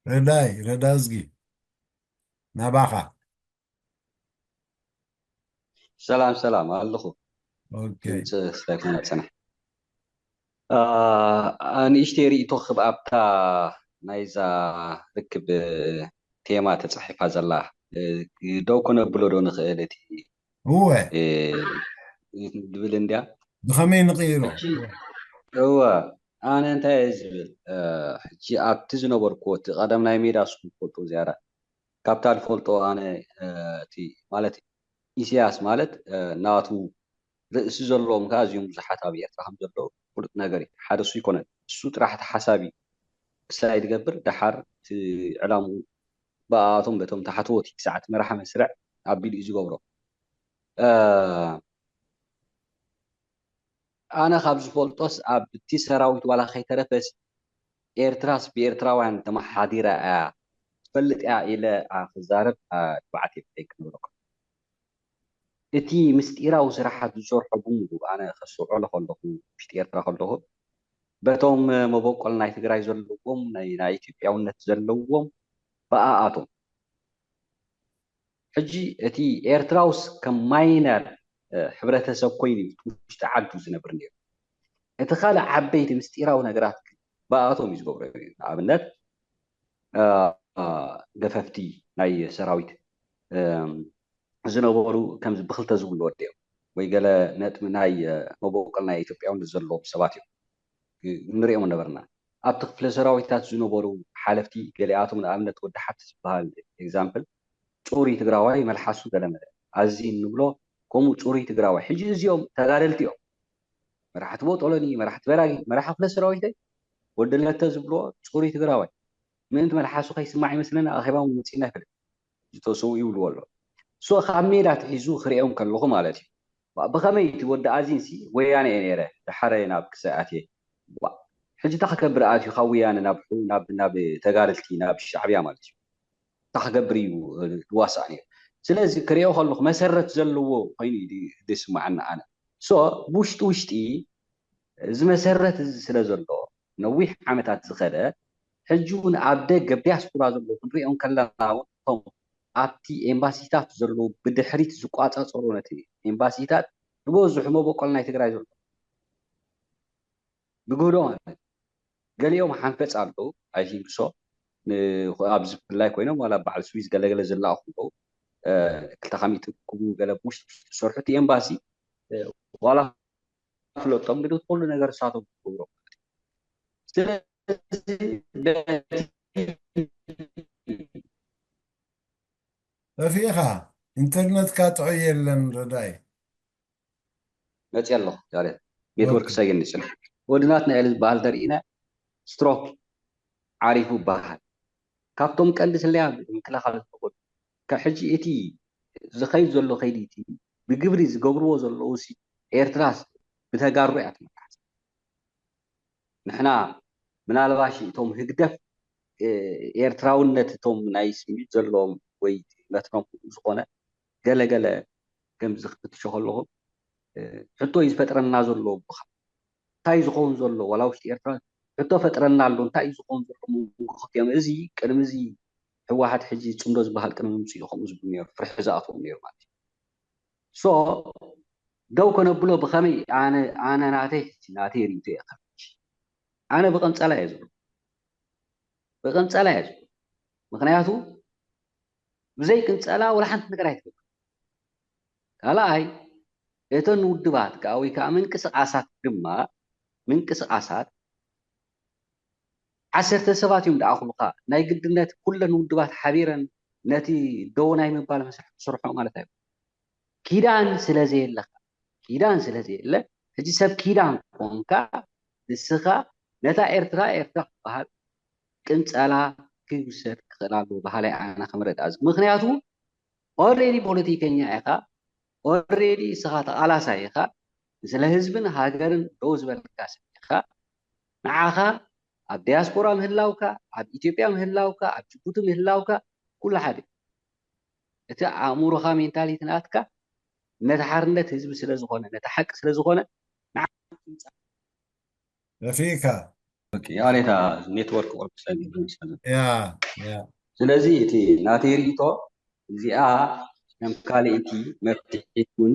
ረዳይ ረዳዝጊ ናባኻ። ሰላም ሰላም ኣለኹ። ኦኬ። ድምፂ ስለይኮነ ፅንሕ ንእሽተይ ርእቶ ክብ ኣብታ ናይዛ ርክብ ቴማ ተፃሒፋ ዘላ ደው ኮነብሎ ዶ ንኽእል እቲ እወ ድብል እንድያ። ብኸመይ ንቕይሮ? እወ ኣነ እንታይ እየ ዝብል ሕጂ ኣብቲ ዝነበርኩዎ እቲ ቀደም ናይ ሜዳ ስኩም ፈልጦ ዝያዳ ካብታ ዝፈልጦ ኣነ እቲ ማለት ኢሳያስ ማለት ናቱ ርእሲ ዘለዎም ከዓ እዚኦም ብዙሓት ኣብ ኤርትራ ከም ዘለዉ ፍሉጥ ነገር እዩ። ሓደ እሱ ይኮነን እሱ ጥራሕ ተሓሳቢ ክሳይ ዝገብር ደሓር እቲ ዕላምኡ ብኣቶም በቶም ታሕተዎት ክሳዕ እቲ መራሒ መስርዕ ኣቢሉ እዩ ዝገብሮ። ኣነ ካብ ዝፈልጦስ ኣብ እቲ ሰራዊት ዋላ ከይተረፈስ ኤርትራስ ብኤርትራውያን ተመሓዲራ እያ ትፈልጥ እያ ኢለ ክዛረብ ትባዕት የብለይ ክነግረኩም። እቲ ምስጢራዊ ስራሓት ዝሰርሖ ብምሉ ኣነ ከስውዕሎ ከለኹ ውሽጢ ኤርትራ ከለኹ በቶም መበቆል ናይ ትግራይ ዘለዎም ናይ ናይ ኢትዮጵያውነት ዘለዎም ብኣኣቶም ሕጂ እቲ ኤርትራውስ ከም ማይነር ሕብረተሰብ ኮይኑ ውሽጢ ዓዱ ዝነብር ነይሩ። እቲ ካልእ ዓበይቲ ምስጢራዊ ነገራት ብኣኣቶም እዩ ዝገብሮ። ንኣብነት ገፈፍቲ ናይ ሰራዊት ዝነበሩ ከምዚ ብክልተ ዝውለወ ድዮም ወይ ገለ ነጥቢ ናይ መበቆል ናይ ኢትዮጵያውነት ዘለዎም ሰባት እዮም ንሪኦም ነበርና። ኣብቲ ክፍለ ሰራዊታት ዝነበሩ ሓለፍቲ ገሊኣቶም ንኣብነት ወዲ ሓብቲ ዝበሃል ኤግዛምፕል ፁሪ ትግራዋይ መልሓሱ ገለመለ ኣዚ እንብሎ ከምኡ ፁሪ ትግራዋይ ሕጂ እዚኦም ተጋደልቲ እዮም። መራሕቲ ቦጦሎኒ መራሕቲ በራጊ መራሒ ክፍለ ሰራዊተይ ወዲ ለተ ዝብልዎ ፁሪ ትግራዋይ ምእንቲ መልሓሱ ከይስማዕ ይመስለና ኣኼባ መፂና ይፈልጥ ዝተሰው ይብልዎ ኣሎ። ሶ ካብ ሜዳ ትሒዙ ክሪኦም ከለኹ ማለት እዩ። ብኸመይ እቲ ወዲ ኣዚንሲ ወያነ እየ ነይረ ደሓረ ናብ ክሳይ ኣትየ ሕጂ እንታይ ክገብር ኣትዩ ካብ ወያነ ናብ ናብ ናብ ተጋደልቲ ናብ ሻዕብያ ማለት እዩ እንታይ ክገብር እዩ ዝዋሳእ ነይሩ። ስለዚ ክሪኦ ከለኹ መሰረት ዘለዎ ኮይኑ እዩ ዝስማዓኒ ኣነ። ሶ ብውሽጢ ውሽጢ እዚ መሰረት እዚ ስለ ዘሎ ነዊሕ ዓመታት ዝኸደ ሕጂ እውን ኣብ ደገ ዲያስፖራ ዘለዉ ክንሪኦም ከለና እውን እቶም ኣብቲ ኤምባሲታት ዘለዉ ብድሕሪት ዝቋፃፀሩ ነቲ ኤምባሲታት ዝበዝሑ መበቆል ናይ ትግራይ ዘሎ ብግህዶ ማለት ገሊኦም ሓንፈፅ ኣለዉ ኣይሲንክሶ ኣብዚ ፍላይ ኮይኖም ዋላ በዓል ስዊዝ ገለገለ ዝለኣኹ ኣለዉ ክልተ ካብ ሚእቲ ክቡ ገለ ብውሽጢ ዝሰርሑ እቲ ኤምባሲ ዋላ ፍለጦም ግን ኩሉ ነገር እሳቶም ክገብሮ ስለዚ ጠፊእኻ ኢንተርነትካ ጥዑይ የለን ረዳይ መፅእ ኣለኹ ያሬድ ኔትወርክ ሰገን ይፅንሕ ወድናት ናይ ዝበሃል ተርኢና ስትሮክ ዓሪፉ በሃል ካብቶም ቀንዲ ስለያ ምክልኻል ዝኽእሉ ካብ ሕጂ እቲ ዝኸይድ ዘሎ ከይዲ እቲ ብግብሪ ዝገብርዎ ዘለዉ ሲ ኤርትራስ ብተጋሩ እያ ትምራሕ ንሕና ምናልባሽ እቶም ህግደፍ ኤርትራውነት እቶም ናይ ስምዒት ዘለዎም ወይ መትኖም ዝኾነ ገለገለ ከምዚ ክትፍትሾ ከለኹም ሕቶ እዩ ዝፈጥረና ዘሎ ብኻ እንታይ ዝኸውን ዘሎ ዋላ ውሽጢ ኤርትራ ሕቶ ፈጥረና ኣሎ እንታይ እዩ ዝኸውን ዘሎ መንጎ ክልቲኦም እዚ ቅድሚ እዚ ህወሓት ሕጂ ፅምዶ ዝበሃል ቅድሚ ምምፅኡ ከምኡ ዝብል ነይሩ ፍርሒ ዝኣትዎም ነይሩ ማለት እዩ ሶ ደው ከነብሎ ብኸመይ ኣነ ኣነ ናተይ ሕጂ ናተይ ርእቶ እየ ካብ ሕጂ ኣነ ብቐንፀላ እየ ዝብሎ ብቐንፀላ እየ ዝብሎ ምኽንያቱ ብዘይ ቅንፀላ ወላ ሓንቲ ነገር ኣይትገብር ካልኣይ እተን ውድባት ከዓ ወይ ከዓ ምንቅስቃሳት ድማ ምንቅስቃሳት ዓሰርተ ሰባት እዮም ደኣኹሉካ ናይ ግድነት ኩለን ውድባት ሓቢረን ነቲ ደው ናይ ምባል መስርሕ ክሰርሖ ማለት ኣዩ ኪዳን ስለ ዘየለካ ኪዳን ስለ ዘየለ ሕጂ ሰብ ኪዳን ኮንካ ንስኻ ነታ ኤርትራ ኤርትራ ክበሃል ቅንፀላ ክውሰድ ክኽእል ኣለዎ በሃላይ ኣነ ከም ረዳእ ምክንያቱ ኦሬዲ ፖለቲከኛ ኢኻ ኦሬዲ እስኻ ተቓላሳይ ኢኻ ስለ ህዝብን ሃገርን ደው ዝበልካ ሰብ ኢኻ ንዓኻ ኣብ ዲያስፖራ ምህላውካ ኣብ ኢትዮጵያ ምህላውካ ኣብ ጅቡቲ ምህላውካ ኩሉ ሓደ እቲ ኣእምሮኻ ሜንታሊቲ ናትካ ነቲ ሓርነት ህዝቢ ስለ ዝኾነ ነቲ ሓቂ ስለ ዝኾነ ንዓ ጠፊእካ ኦኬ፣ ያኔታ ኔትወርክ ቁርብ ሰጊድ ይመስላል። ያ ያ ስለዚ እቲ ናተይ ርእይቶ እዚኣ ከም ካልእቲ መፍትሒ እውን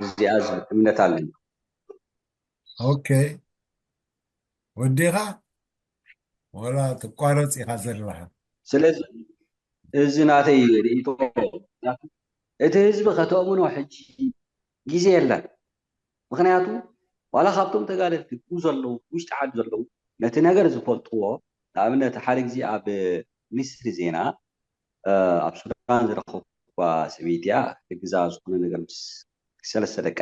እዚኣ ዝብል እምነት ኣለኒ። ኦኬ፣ ወዲኻ ወላ ትቋረጽ ኢኻ ዘለኻ። ስለዚ እዚ ናተይ ርእይቶ፣ እቲ ህዝቢ ከተእምኖ ሕጂ ግዜ የለን። ምክንያቱ ዋላ ካብቶም ተጋደልቲ ብኡ ዘለዉ፣ ውሽጢ ዓዲ ዘለዉ፣ ነቲ ነገር ዝፈልጥዎ፣ ንኣብነት ሓደ ግዜ ኣብ ሚኒስትሪ ዜና ኣብ ሱዳን ዝረኸብኩዋ ሰበይቲ እያ። ሕግዛ ዝኾነ ነገር ምስ ሰለስተ ደቃ፣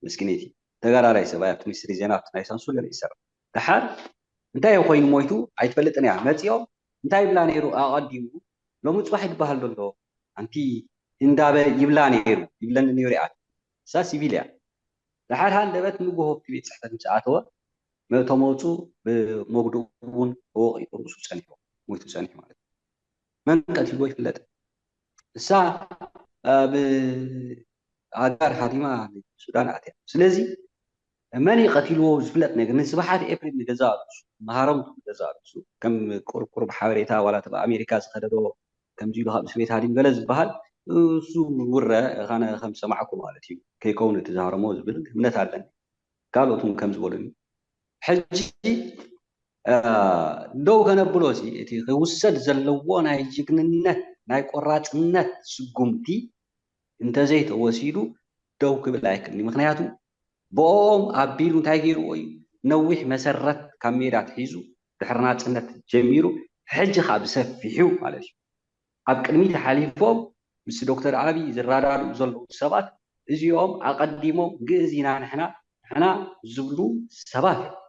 መስኪነይቲ፣ ተጋዳላይ ሰብኣይ ኣብቲ ሚኒስትሪ ዜና ኣብቲ ናይ ሳንሱል ገለ ይሰርሕ። ደሓር እንታይ ኮይኑ ሞይቱ ኣይትፈልጥን እያ። መፂኦም እንታይ ይብላ ነይሩ ኣቐዲሙ፣ ሎሚ ፅባሕ ይድበሃል ዘሎ ኣንቲ እንዳበ ይብላ ነይሩ፣ ይብለኒ ነይሩ እያ። እሳ ሲቪል እያ። ደሓር ሃንደበት ንግሆ ኣብቲ ቤት ፅሕፈት ምስ ኣተወ፣ መእቶ መውፁ ብመጉድኡ እውን ተወቒጡ ርእሱ ፀኒሑ፣ ሞይቱ ፀኒሑ ማለት እዩ። መን ቀቲልዎ ይፍለጥ። እሳ ኣብ ሃጋር ሃዲማ ሱዳን ኣትያ። ስለዚ መን እዩ ቀቲልዎ ዝፍለጥ ነገር፣ ንስብሓት ኤፍሬም ንገዛእ ርእሱ፣ መሃረምቱ ንገዛእ ርእሱ፣ ከም ቁርቁር ብሓበሬታ ዋላ እቲ ኣብ ኣሜሪካ ዝኸደዶ ከምዚ ኢሉ ካብ እስር ቤት ሃዲም ገለ ዝበሃል እሱ ውረ ካነ ከም ሰማዕኩ ማለት እዩ። ከይከውን እቲ ዝሃረሞ ዝብል እምነት ኣለኒ። ካልኦት እውን ከም ዝበሉኒ ሕጂ እ፣ ደው ከነብሎ ሲ እቲ ክውሰድ ዘለዎ ናይ ጅግንነት ናይ ቆራፅነት ስጉምቲ እንተዘይተወሲዱ ደው ክብል ኣይክእልን እዩ። ምክንያቱ ብኦም ኣቢሉ እንታይ ገይርዎ እዩ? ነዊሕ መሰረት ካብ ሜዳ ትሒዙ ድሕሪ ናፅነት ጀሚሩ ሕጂ ከዓ ብሰፊሑ ማለት እዩ። ኣብ ቅድሚት ሓሊፎም ምስ ዶክተር ኣብይ ዝረዳድኡ ዘለዉ ሰባት እዚኦም ኣቐዲሞም ግእዝ ኢና ንሕና ንሕና ዝብሉ ሰባት እዮም።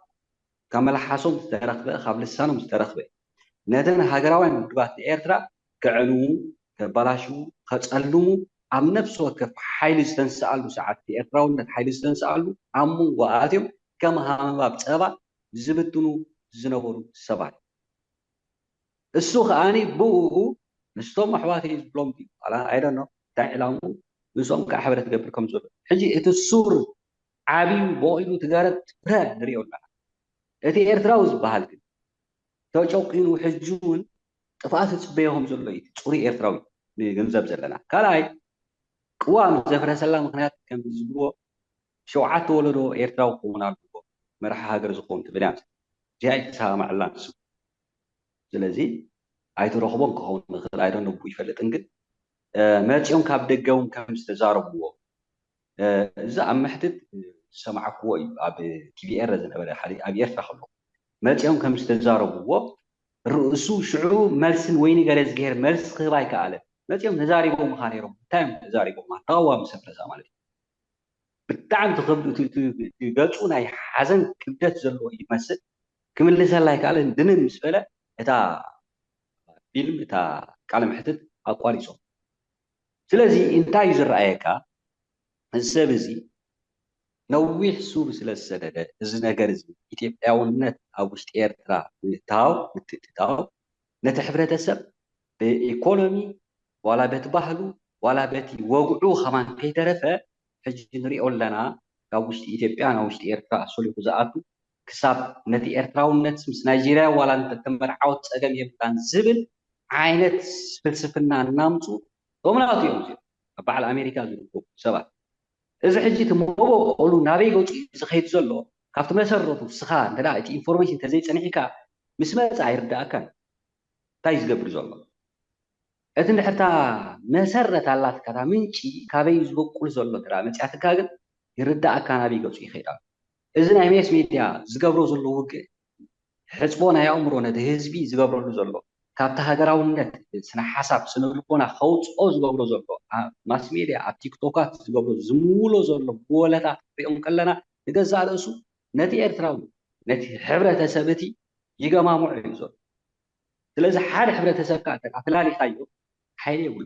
ካብ መላሓሶም ዝተረኽበ ካብ ልሳኖም ዝተረኽበ እዩ። ነተን ሃገራውያን ውድባት ንኤርትራ ከዕንዉ፣ ከባላሽዉ፣ ከፀልሙ ኣብ ነፍሲ ወከፍ ሓይሊ ዝተንስኣሉ ሰዓት፣ ኤርትራውነት ሓይሊ ዝተንስኣሉ ኣብ መንጎ ኣትዮም ከም ሃመማ ብፀባ ዝብትኑ ዝነበሩ ሰባት። እሱ ከዓኒ ብኡ ምስቶም ኣሕዋተይ ዝብሎም ድዩ ዋላ ኣይደኖ እንታይ ዕላምኡ ምስኦም ከዓ ሕብረት ገብር ከም ዘሎ ሕጂ እቲ ሱር ዓብዩ በቂሉ ትጋረብ ፍረ ንሪኦ ኣለና። እቲ ኤርትራዊ ዝበሃል ግን ተጨቂኑ ሕጂ እውን ጥፍኣት ዝፅበዮ ከም ዘሎ እዩ እቲ ፅሩይ ኤርትራዊ ንግንዘብ ዘለና። ካልኣይ ቅዋም ዘፍረሰላ ምክንያት ከም ዝብልዎ ሸውዓተ ወለዶ ኤርትራዊ ክኸውን ኣለዎ መራሒ ሃገር ዝኸውን ትብል እያ። እዚኣ ኣይተሰማማዐላን ንሱ። ስለዚ ኣይትረኽቦን ክኸውን ይኽእል ኣይደነቡ ይፈልጥን ግን እ፣ መፂኦም ካብ ደገ እውን ከም ዝተዛረብዎ እ፣ እዚ ኣብ መሕትት ዝሰማዕክዎ እዩ። ኣብ ቲቪኤር ዝነበረ ሓደ ኣብ ኤርትራ ከሎ መፂኦም ከም ዝተዛረብዎ ርእሱ ሽዑ መልስን ወይኒ ገረዝግሄር መልሲ ክህብ ኣይከኣለን። መፂኦም ተዛሪቦም ምኻ ነይሮም እንታይ እዮም ተዛሪቦም ተቃዋሚ ሰብረዛ ማለት እዩ። ብጣዕሚ ትኸብድ እቲ- እቲ- እቲ ገፁ ናይ ሓዘን ክብደት ዘለዎ ይመስል ክምልሰላ ኣይከኣለን ድንን ምስ በለ እታ ፊልም እታ ቃለ መሕትት ኣቋሪፆም ስለዚ እንታይ እዩ ዝረኣየካ እዚ ሰብ እዚ ነዊሕ ሱር ስለ ዝሰደደ እዚ ነገር እዚ ኢትዮጵያውነት ኣብ ውሽጢ ኤርትራ ምእታው ምትእትታው ነቲ ሕብረተሰብ ብኢኮኖሚ ዋላ በቲ ባህሉ ዋላ በቲ ወግዑ ከማን ከይተረፈ ሕጂ ንሪኦ ኣለና ካብ ውሽጢ ኢትዮጵያ ናብ ውሽጢ ኤርትራ ኣሰሊኹ ዝኣቱ ክሳብ ነቲ ኤርትራውነት ምስ ናይጄርያ ዋላ እንተተመርዓወት ፀገም የብላን ዝብል ዓይነት ፍልስፍና እናምፁ እቶም ናቱ እዮም እዚኦም ኣብ በዓል ኣሜሪካ ዝርከቡ ሰባት እዚ ሕጂ እቲ መበቆሉ ናበይ ገፁ እዩ ዝኸይድ ዘሎ ካብቲ መሰረቱ ስኻ እንተ እቲ ኢንፎርሜሽን እንተዘይፀኒሕካ ምስ መፀ ኣይርዳእካን እንታይ ዝገብር ዘሎ እቲ እንድሕርታ መሰረት ኣላትካ እታ ምንጪ ካበይ ዝበቁል ዘሎ እንተ መፅያትካ ግን ይርዳእካ ናበይ ገፁ ይኸይድ ኣሎ እዚ ናይ ሜስ ሜድያ ዝገብሮ ዘሎ ውግእ ሕፅቦ ናይ ኣእምሮ ነቲ ህዝቢ ዝገብረሉ ዘሎ ካብቲ ሃገራውነት ስነ ሓሳብ ስነ ልቦና ከውፅኦ ዝገብሮ ዘሎ ኣብ ማስ ሜድያ ኣብ ቲክቶካት ዝገብሮ ዝምውሎ ዘሎ ብወለታት ሪኦም ከለና ንገዛእ ርእሱ ነቲ ኤርትራዊ ነቲ ሕብረተሰብ እቲ ይገማምዖ እዩ ዘሎ ስለዚ ሓደ ሕብረተሰብ ከዓ እንተ ፈላሊኻዮ ሓይሊ የብሉ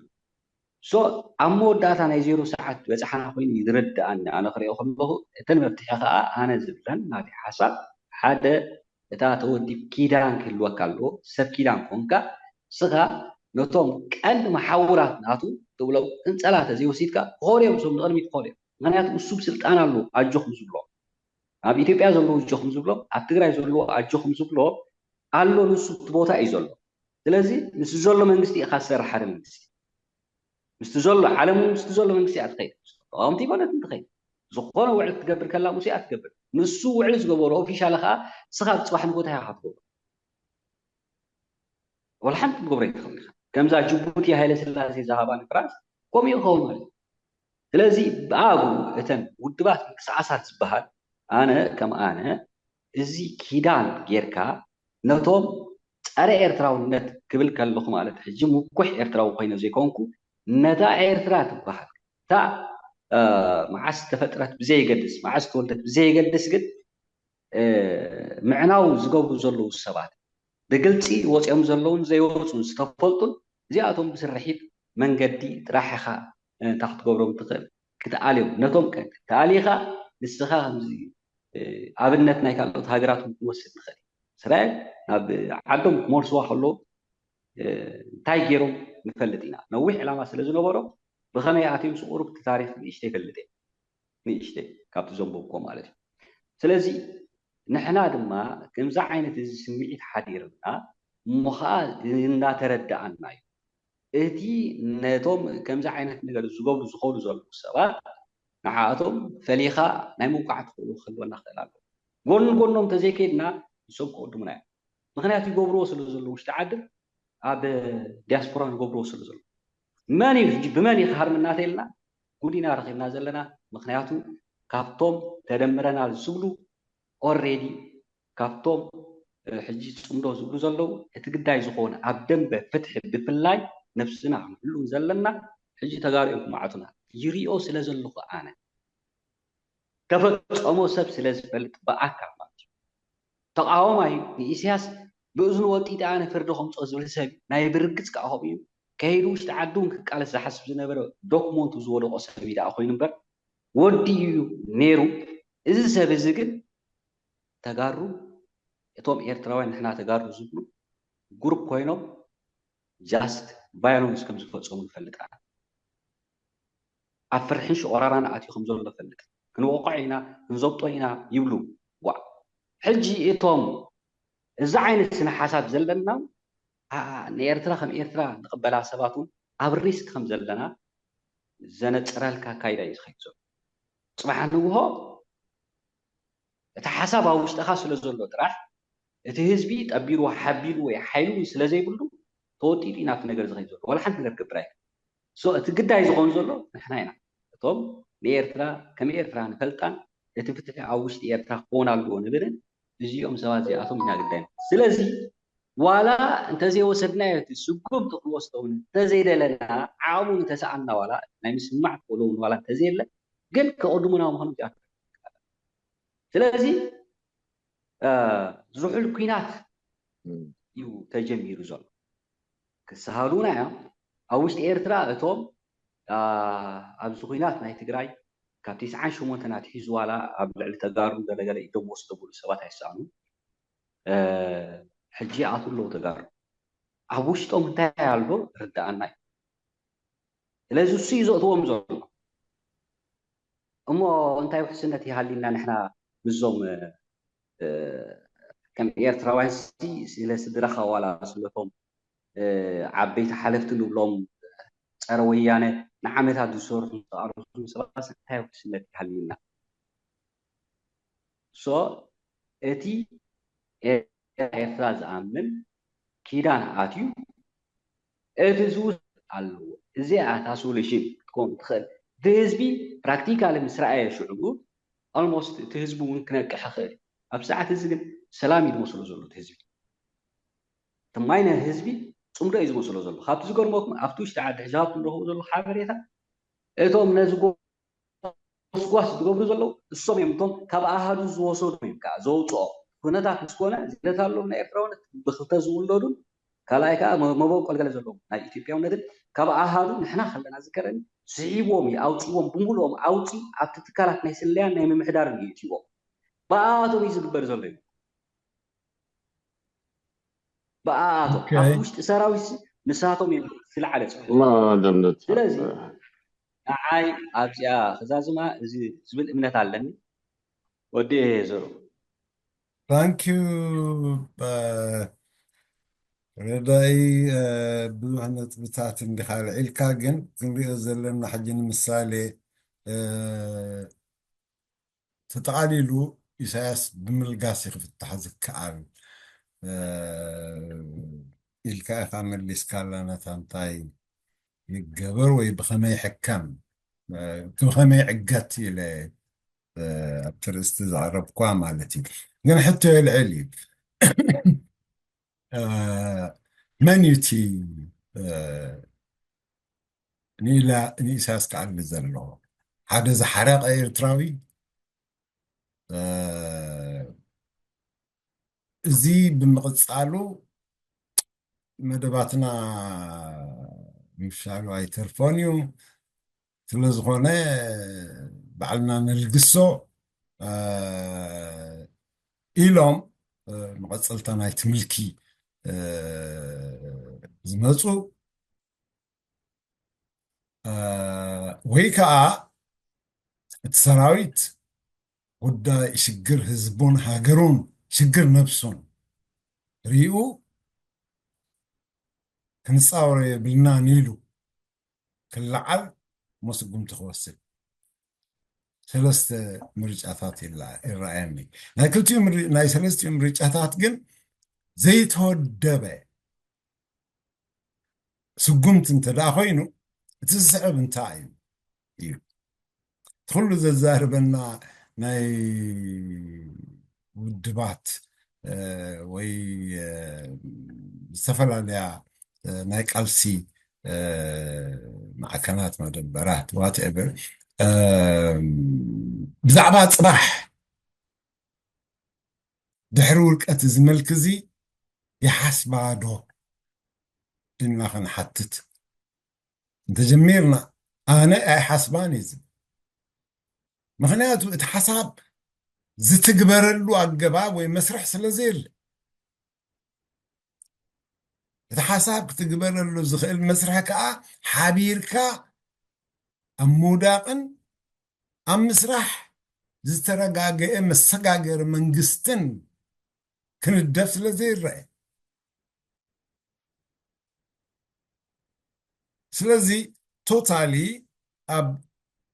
so ኣብ መወዳእታ ናይ ዜሮ ሰዓት በፃሕና ኮይኑ ዝርድኣኒ ኣነ ክሪኦ ከለኹ እተን መፍትሒ ከዓ ኣነ ዝብለን ናተይ ሓሳብ ሓደ እታ ተወዲብ ኪዳን ክህልወካ ኣለዎ ሰብ ኪዳን ኮንካ ስኻ ነቶም ቀንዲ መሓውራት ናቱ ትብሎም ቅንፀላ ተዘይወሲድካ ክኸዱ እዮም ሶም ንቕድሚት ክኸዱ እዮም ምክንያቱ እሱ ብስልጣን ኣሎ ኣጆኹም ዝብሎ ኣብ ኢትዮጵያ ዘለዉ ኣጆኹም ዝብሎም፣ ኣብ ትግራይ ዘለዉ ኣጆኹም ዝብሎም ኣሎ። ንሱ እቲ ቦታ እዩ ዘሎ። ስለዚ ምስ ዘሎ መንግስቲ ኢኻ ትሰርሕ፣ ሓደ መንግስቲ ምስቲ ዘሎ ዓለም ምስቲ ዘሎ መንግስቲ እያ ትኸይድ። ተቃወምቲ ይኮነት እንትኸይድ ዝኾነ ውዕል ክትገብር ከላ ምስ እያ ትገብር። ንሱ ውዕል ዝገበሮ ኦፊሻል ከዓ ንስኻ ኣብ ፅባሕ ንጎታ ኢኻ ትገብሮ። ወላ ሓንቲ ትገብሮ ኣይትኽእል ኢኻ። ከምዛ ጅቡቲ ሃይለ ስላሴ ዝሃባ ንፍራንስ ከምኡ ይኸውን ማለት እዩ። ስለዚ ብኣግኡ እተን ውድባት ምንቅስቃሳት ዝበሃል ኣነ ከም ኣነ እዚ ኪዳን ጌርካ ነቶም ፀረ ኤርትራውነት ክብል ከለኹ ማለት ሕጂ ምኩሕ ኤርትራዊ ኮይነ ዘይኮንኩ ነታ ኤርትራ ትበሃል እታ መዓስ ተፈጥረት ብዘይገድስ መዓስ ተወልደት ብዘይገድስ ግን ምዕናው ዝገብሩ ዘለዉ ሰባት ብግልፂ ወፂኦም ዘለውን ዘይወፁን ዝተፈልጡን እዚኣቶም ብስርሒት መንገዲ ጥራሕ ኢኻ እንታ ክትገብሮም ትኽእል ክትኣልዮም ነቶም ተኣሊኻ ንስኻ ከምዚ ኣብነት ናይ ካልኦት ሃገራት ክንወስድ ንኽእል እስራኤል ናብ ዓዶም ክመልስዋ ከለዉ እንታይ ገይሮም ንፈልጥ ኢና ነዊሕ ዕላማ ስለ ዝነበሮም ብኸመይ ኣትዮም ስቑሩብ እቲ ታሪኽ ንእሽተይ ይፈልጥ እየ ንእሽተይ ካብቲ ዘንበብኮ ማለት እዩ ስለዚ ንሕና ድማ ከምዚ ዓይነት እዚ ስምዒት ሓዲርና እሞ ከዓ እናተረዳኣና እዩ እቲ ነቶም ከምዚ ዓይነት ነገር ዝገብሩ ዝኸዱ ዘለዉ ሰባት ንዓኣቶም ፈሊኻ ናይ ምውቃዕ ትኽእሉ ክህልወና ክኽእል ኣሎ ጎን ጎኖም ተዘይከይድና ንሶም ክቅድሙና እዮም ምክንያቱ ይገብርዎ ስለ ዘለዉ ውሽጢ ዓድን ኣብ ዲያስፖራ ንገብርዎ ስለ ዘሎ መን እዩ ሕጂ ብመን እዩ ክሃርምና ተይልና ጉዲና ረኺብና ዘለና ምክንያቱ ካብቶም ተደምረናል ዝብሉ ኦሬዲ ካብቶም ሕጂ ፅምዶ ዝብሉ ዘለዉ እቲ ግዳይ ዝኾነ ኣብ ደንበ ፍትሒ ብፍላይ ነብስና ክንሕሉ ዘለና ሕጂ ተጋሩ እዮም ክመዓቱና ይሪኦ ስለ ዘለኹ ኣነ ተፈፀሞ ሰብ ስለ ዝፈልጥ ብኣካል ማለት እዩ ተቃዋማይ ንኢሳያስ ብእዝኑ ወጢጠ ኣነ ፍርዲ ከምፅኦ ዝብል ሰብ ናይ ብርግፅ ከዓ ከምኡ እዩ ከይዱ ውሽጢ ዓዲ እውን ክቃለስ ዝሓስብ ዝነበረ ዶክመንቱ ዝወደቆ ሰብ እዩ ደኣ ኮይኑ እምበር ወዲ እዩ ነይሩ እዚ ሰብ እዚ ግን ተጋሩ እቶም ኤርትራውያን ንሕና ተጋሩ ዝብሉ ግሩፕ ኮይኖም just violence ከም ዝፈፀሙ ንፈልጥ ኢና ኣብ ፍርሕን ሽቆራራን ኣትዩ ከም ዘሎ ፈልጥ ክንወቕዖ ኢና ክንዘብጦ ኢና ይብሉ ዋ ሕጂ እቶም እዚ ዓይነት ስነ ሓሳብ ዘለና ንኤርትራ ከም ኤርትራ ንቕበላ ሰባት እውን ኣብ ሪስክ ከም ዘለና ዘነፅረልካ ኣካይዳ እዩ ዝኸይድ ዘሎ ፅባሕ ንግሆ እቲ ሓሳብ ኣብ ውሽጥኻ ስለ ዘሎ ጥራሕ እቲ ህዝቢ ጠቢሩ ሓቢሉ ወይ ሓይሉ ስለ ዘይብሉ ተወጢጡ ኢና እቲ ነገር ዝኸይድ ዘሎ ዋላ ሓንቲ ነገር ክገብር ኣይክእል so እቲ ግዳይ ዝኾን ዘሎ ንሕና ኢና እቶም ንኤርትራ ከም ኤርትራ ንፈልጣን እቲ ፍትሒ ኣብ ውሽጢ ኤርትራ ክኸውን ኣለዎ ንብልን እዚኦም ሰባት እዚኣቶም ኢና ግዳይ ስለዚ ዋላ እንተዘይወሰድናዮ እቲ ስጉምቲ ክንወስዶ እውን እንተዘይደለና ዓቕሙ እንተሰኣና ዋላ ናይ ምስማዕ ክእሎ እውን ዋላ እንተዘየለ ግን ከቕድሙና ምዃኑ እዚኣ ስለዚ ዝሑል ኲናት እዩ ተጀሚሩ ዘሎ ክሰሃሉና እዮም ኣብ ውሽጢ ኤርትራ እቶም ኣብዚ ኲናት ናይ ትግራይ ካብ ትስዓን ሸሞንተን ኣትሒዙ ዋላ ኣብ ልዕሊ ተጋሩ ገለገለ ኢዶም ወስደብሉ ሰባት ኣይሰኣኑ ሕጂ ይኣትዉ ኣለዉ ተጋሩ ኣብ ውሽጦም እንታይ ኣሎ ርድኣና እዩ ስለዚ እሱ እዩ ዘእትዎም ዘሎ እሞ እንታይ ውሕስነት ይሃሊና ንሕና ምዞም ከም ኤርትራውያን ስለ ስድራኻ ዋላ ስለቶም ዓበይቲ ሓለፍቲ ንብሎም ፀረ ወያነ ንዓመታት ዝሰርሑ ዝተቃለሱ ሰባት እንታይ ውሕስነት ይሃልዩና so እቲ ኤርትራ ዝኣምን ኪዳን ኣትዩ እቲ ዝውስ ኣለዎ እዚኣ እታ ሶሉሽን ክትከውን ትኽእል እቲ ህዝቢ ፕራክቲካሊ ምስ ረኣየ ሽዑ ኣልሞስት እቲ ህዝቢ እውን ክነቅሕ ይኽእል ኣብ ሰዓት እዚ ግን ሰላም እዩ ዝመስሎ ዘሎ እቲ ህዝቢ ተማይነ ህዝቢ ፅምዶ እዩ ዝመስሎ ዘሎ ካብቲ ዝገርመኩም ኣብቲ ውሽጢ ዓዲ ሕጂ ካብቲ ንረኽቡ ዘሎ ሓበሬታ እቶም ነዚ ጎስጓስ ዝገብሩ ዘለዉ እሶም እዮም እቶም ካብ ኣሃዱ ዝወሰዱ እዮም ከዓ ዘውፅኦ ኩነታት ምስ ኮነ ዝለት ኣለዎም ናይ ኤርትራውነት ብክልተ ዝውለዱን ካልኣይ ከዓ መበቆል ገለ ዘለዎም ናይ ኢትዮጵያውነትን ካብ ኣሃዱ ንሕና ከለና ዝከረኒ ስሒብዎም እዩ ኣውፅዎም ብምሉኦም ኣውፂ ኣብቲ ትካላት ናይ ስለያን ናይ ምምሕዳርን እዩ እትዎም ብኣቶም እዩ ዝግበር ዘሎ እዩ ብኣቶም ኣብቲ ውሽጢ ሰራዊት ንሳቶም እዮም ዝለዓለ ፅሑ ስለዚ ንዓይ ኣብዚኣ ክዛዝማ እዚ ዝብል እምነት ኣለኒ ወዲኤ እየ ዘሩ። Thank you ረዳይ። ብዙሕ ነጥብታት እንዲኻ ኣልዒልካ፣ ግን ክንሪኦ ዘለና ሕጂ ንምሳሌ ተጠቓሊሉ ኢሳያስ ብምልጋስ ይክፍታሕ ዝከኣል ኢልካ ኢኻ መሊስካላ። ነታ እንታይ ይገበር ወይ ብኸመይ ሕከም፣ ብኸመይ ዕገት ኢለ ኣብቲ ርእስቲ ዘቕረብኳ ማለት እዩ። ግን ሕቶ የልዕል እዩ። መን እዩ እቲ ንኢሳያስ ክኣሊ ዘለዎ? ሓደ ዝሓረቐ ኤርትራዊ? እዚ ብምቕጻሉ መደባትና ምፍሻሉ ኣይተርፎን እዩ። ስለዝኾነ ባዕልና ነልግሶ ኢሎም መቐጸልታ ናይቲ ምልኪ ዝመፁ፣ ወይ ከዓ እቲ ሰራዊት ጉዳይ ሽግር ህዝቡን ሃገሩን ሽግር ነብሱን ሪኡ ክንፃወሮ የብልናን ኢሉ ክለዓል እሞ ስጉምቲ ክወስድ ሰለስተ ምርጫታት ይረኣየኒ። ናይ ክልቲኡ ናይ ሰለስቲኡ ምርጫታት ግን ዘይተወደበ ስጉምቲ እንተ ደኣ ኮይኑ እቲ ዝስዕብ እንታይ እዩ እዩ እቲ ኩሉ ዘዛርበና ናይ ውድባት ወይ ዝተፈላለያ ናይ ቃልሲ ማዕከናት መደበራት whatever ብዛዕባ ፅባሕ ድሕሪ ውድቀት እዚ መልኪ እዚ ይሓስባ ዶ ኢልና ክንሓትት እንተጀሚርና ኣነ ኣይሓስባን እየ ዝብል። ምኽንያቱ እቲ ሓሳብ ዝትግበረሉ ኣገባብ ወይ መስርሕ ስለ ዘየለ እቲ ሓሳብ ክትግበረሉ ዝኽእል መስርሕ ከዓ ሓቢርካ ኣብ ምውዳቕን ኣብ ምስራሕ ዝተረጋገአ መሰጋገሪ መንግስትን ክንደፍ ስለ ዘይረአ ስለዚ ቶታሊ ኣብ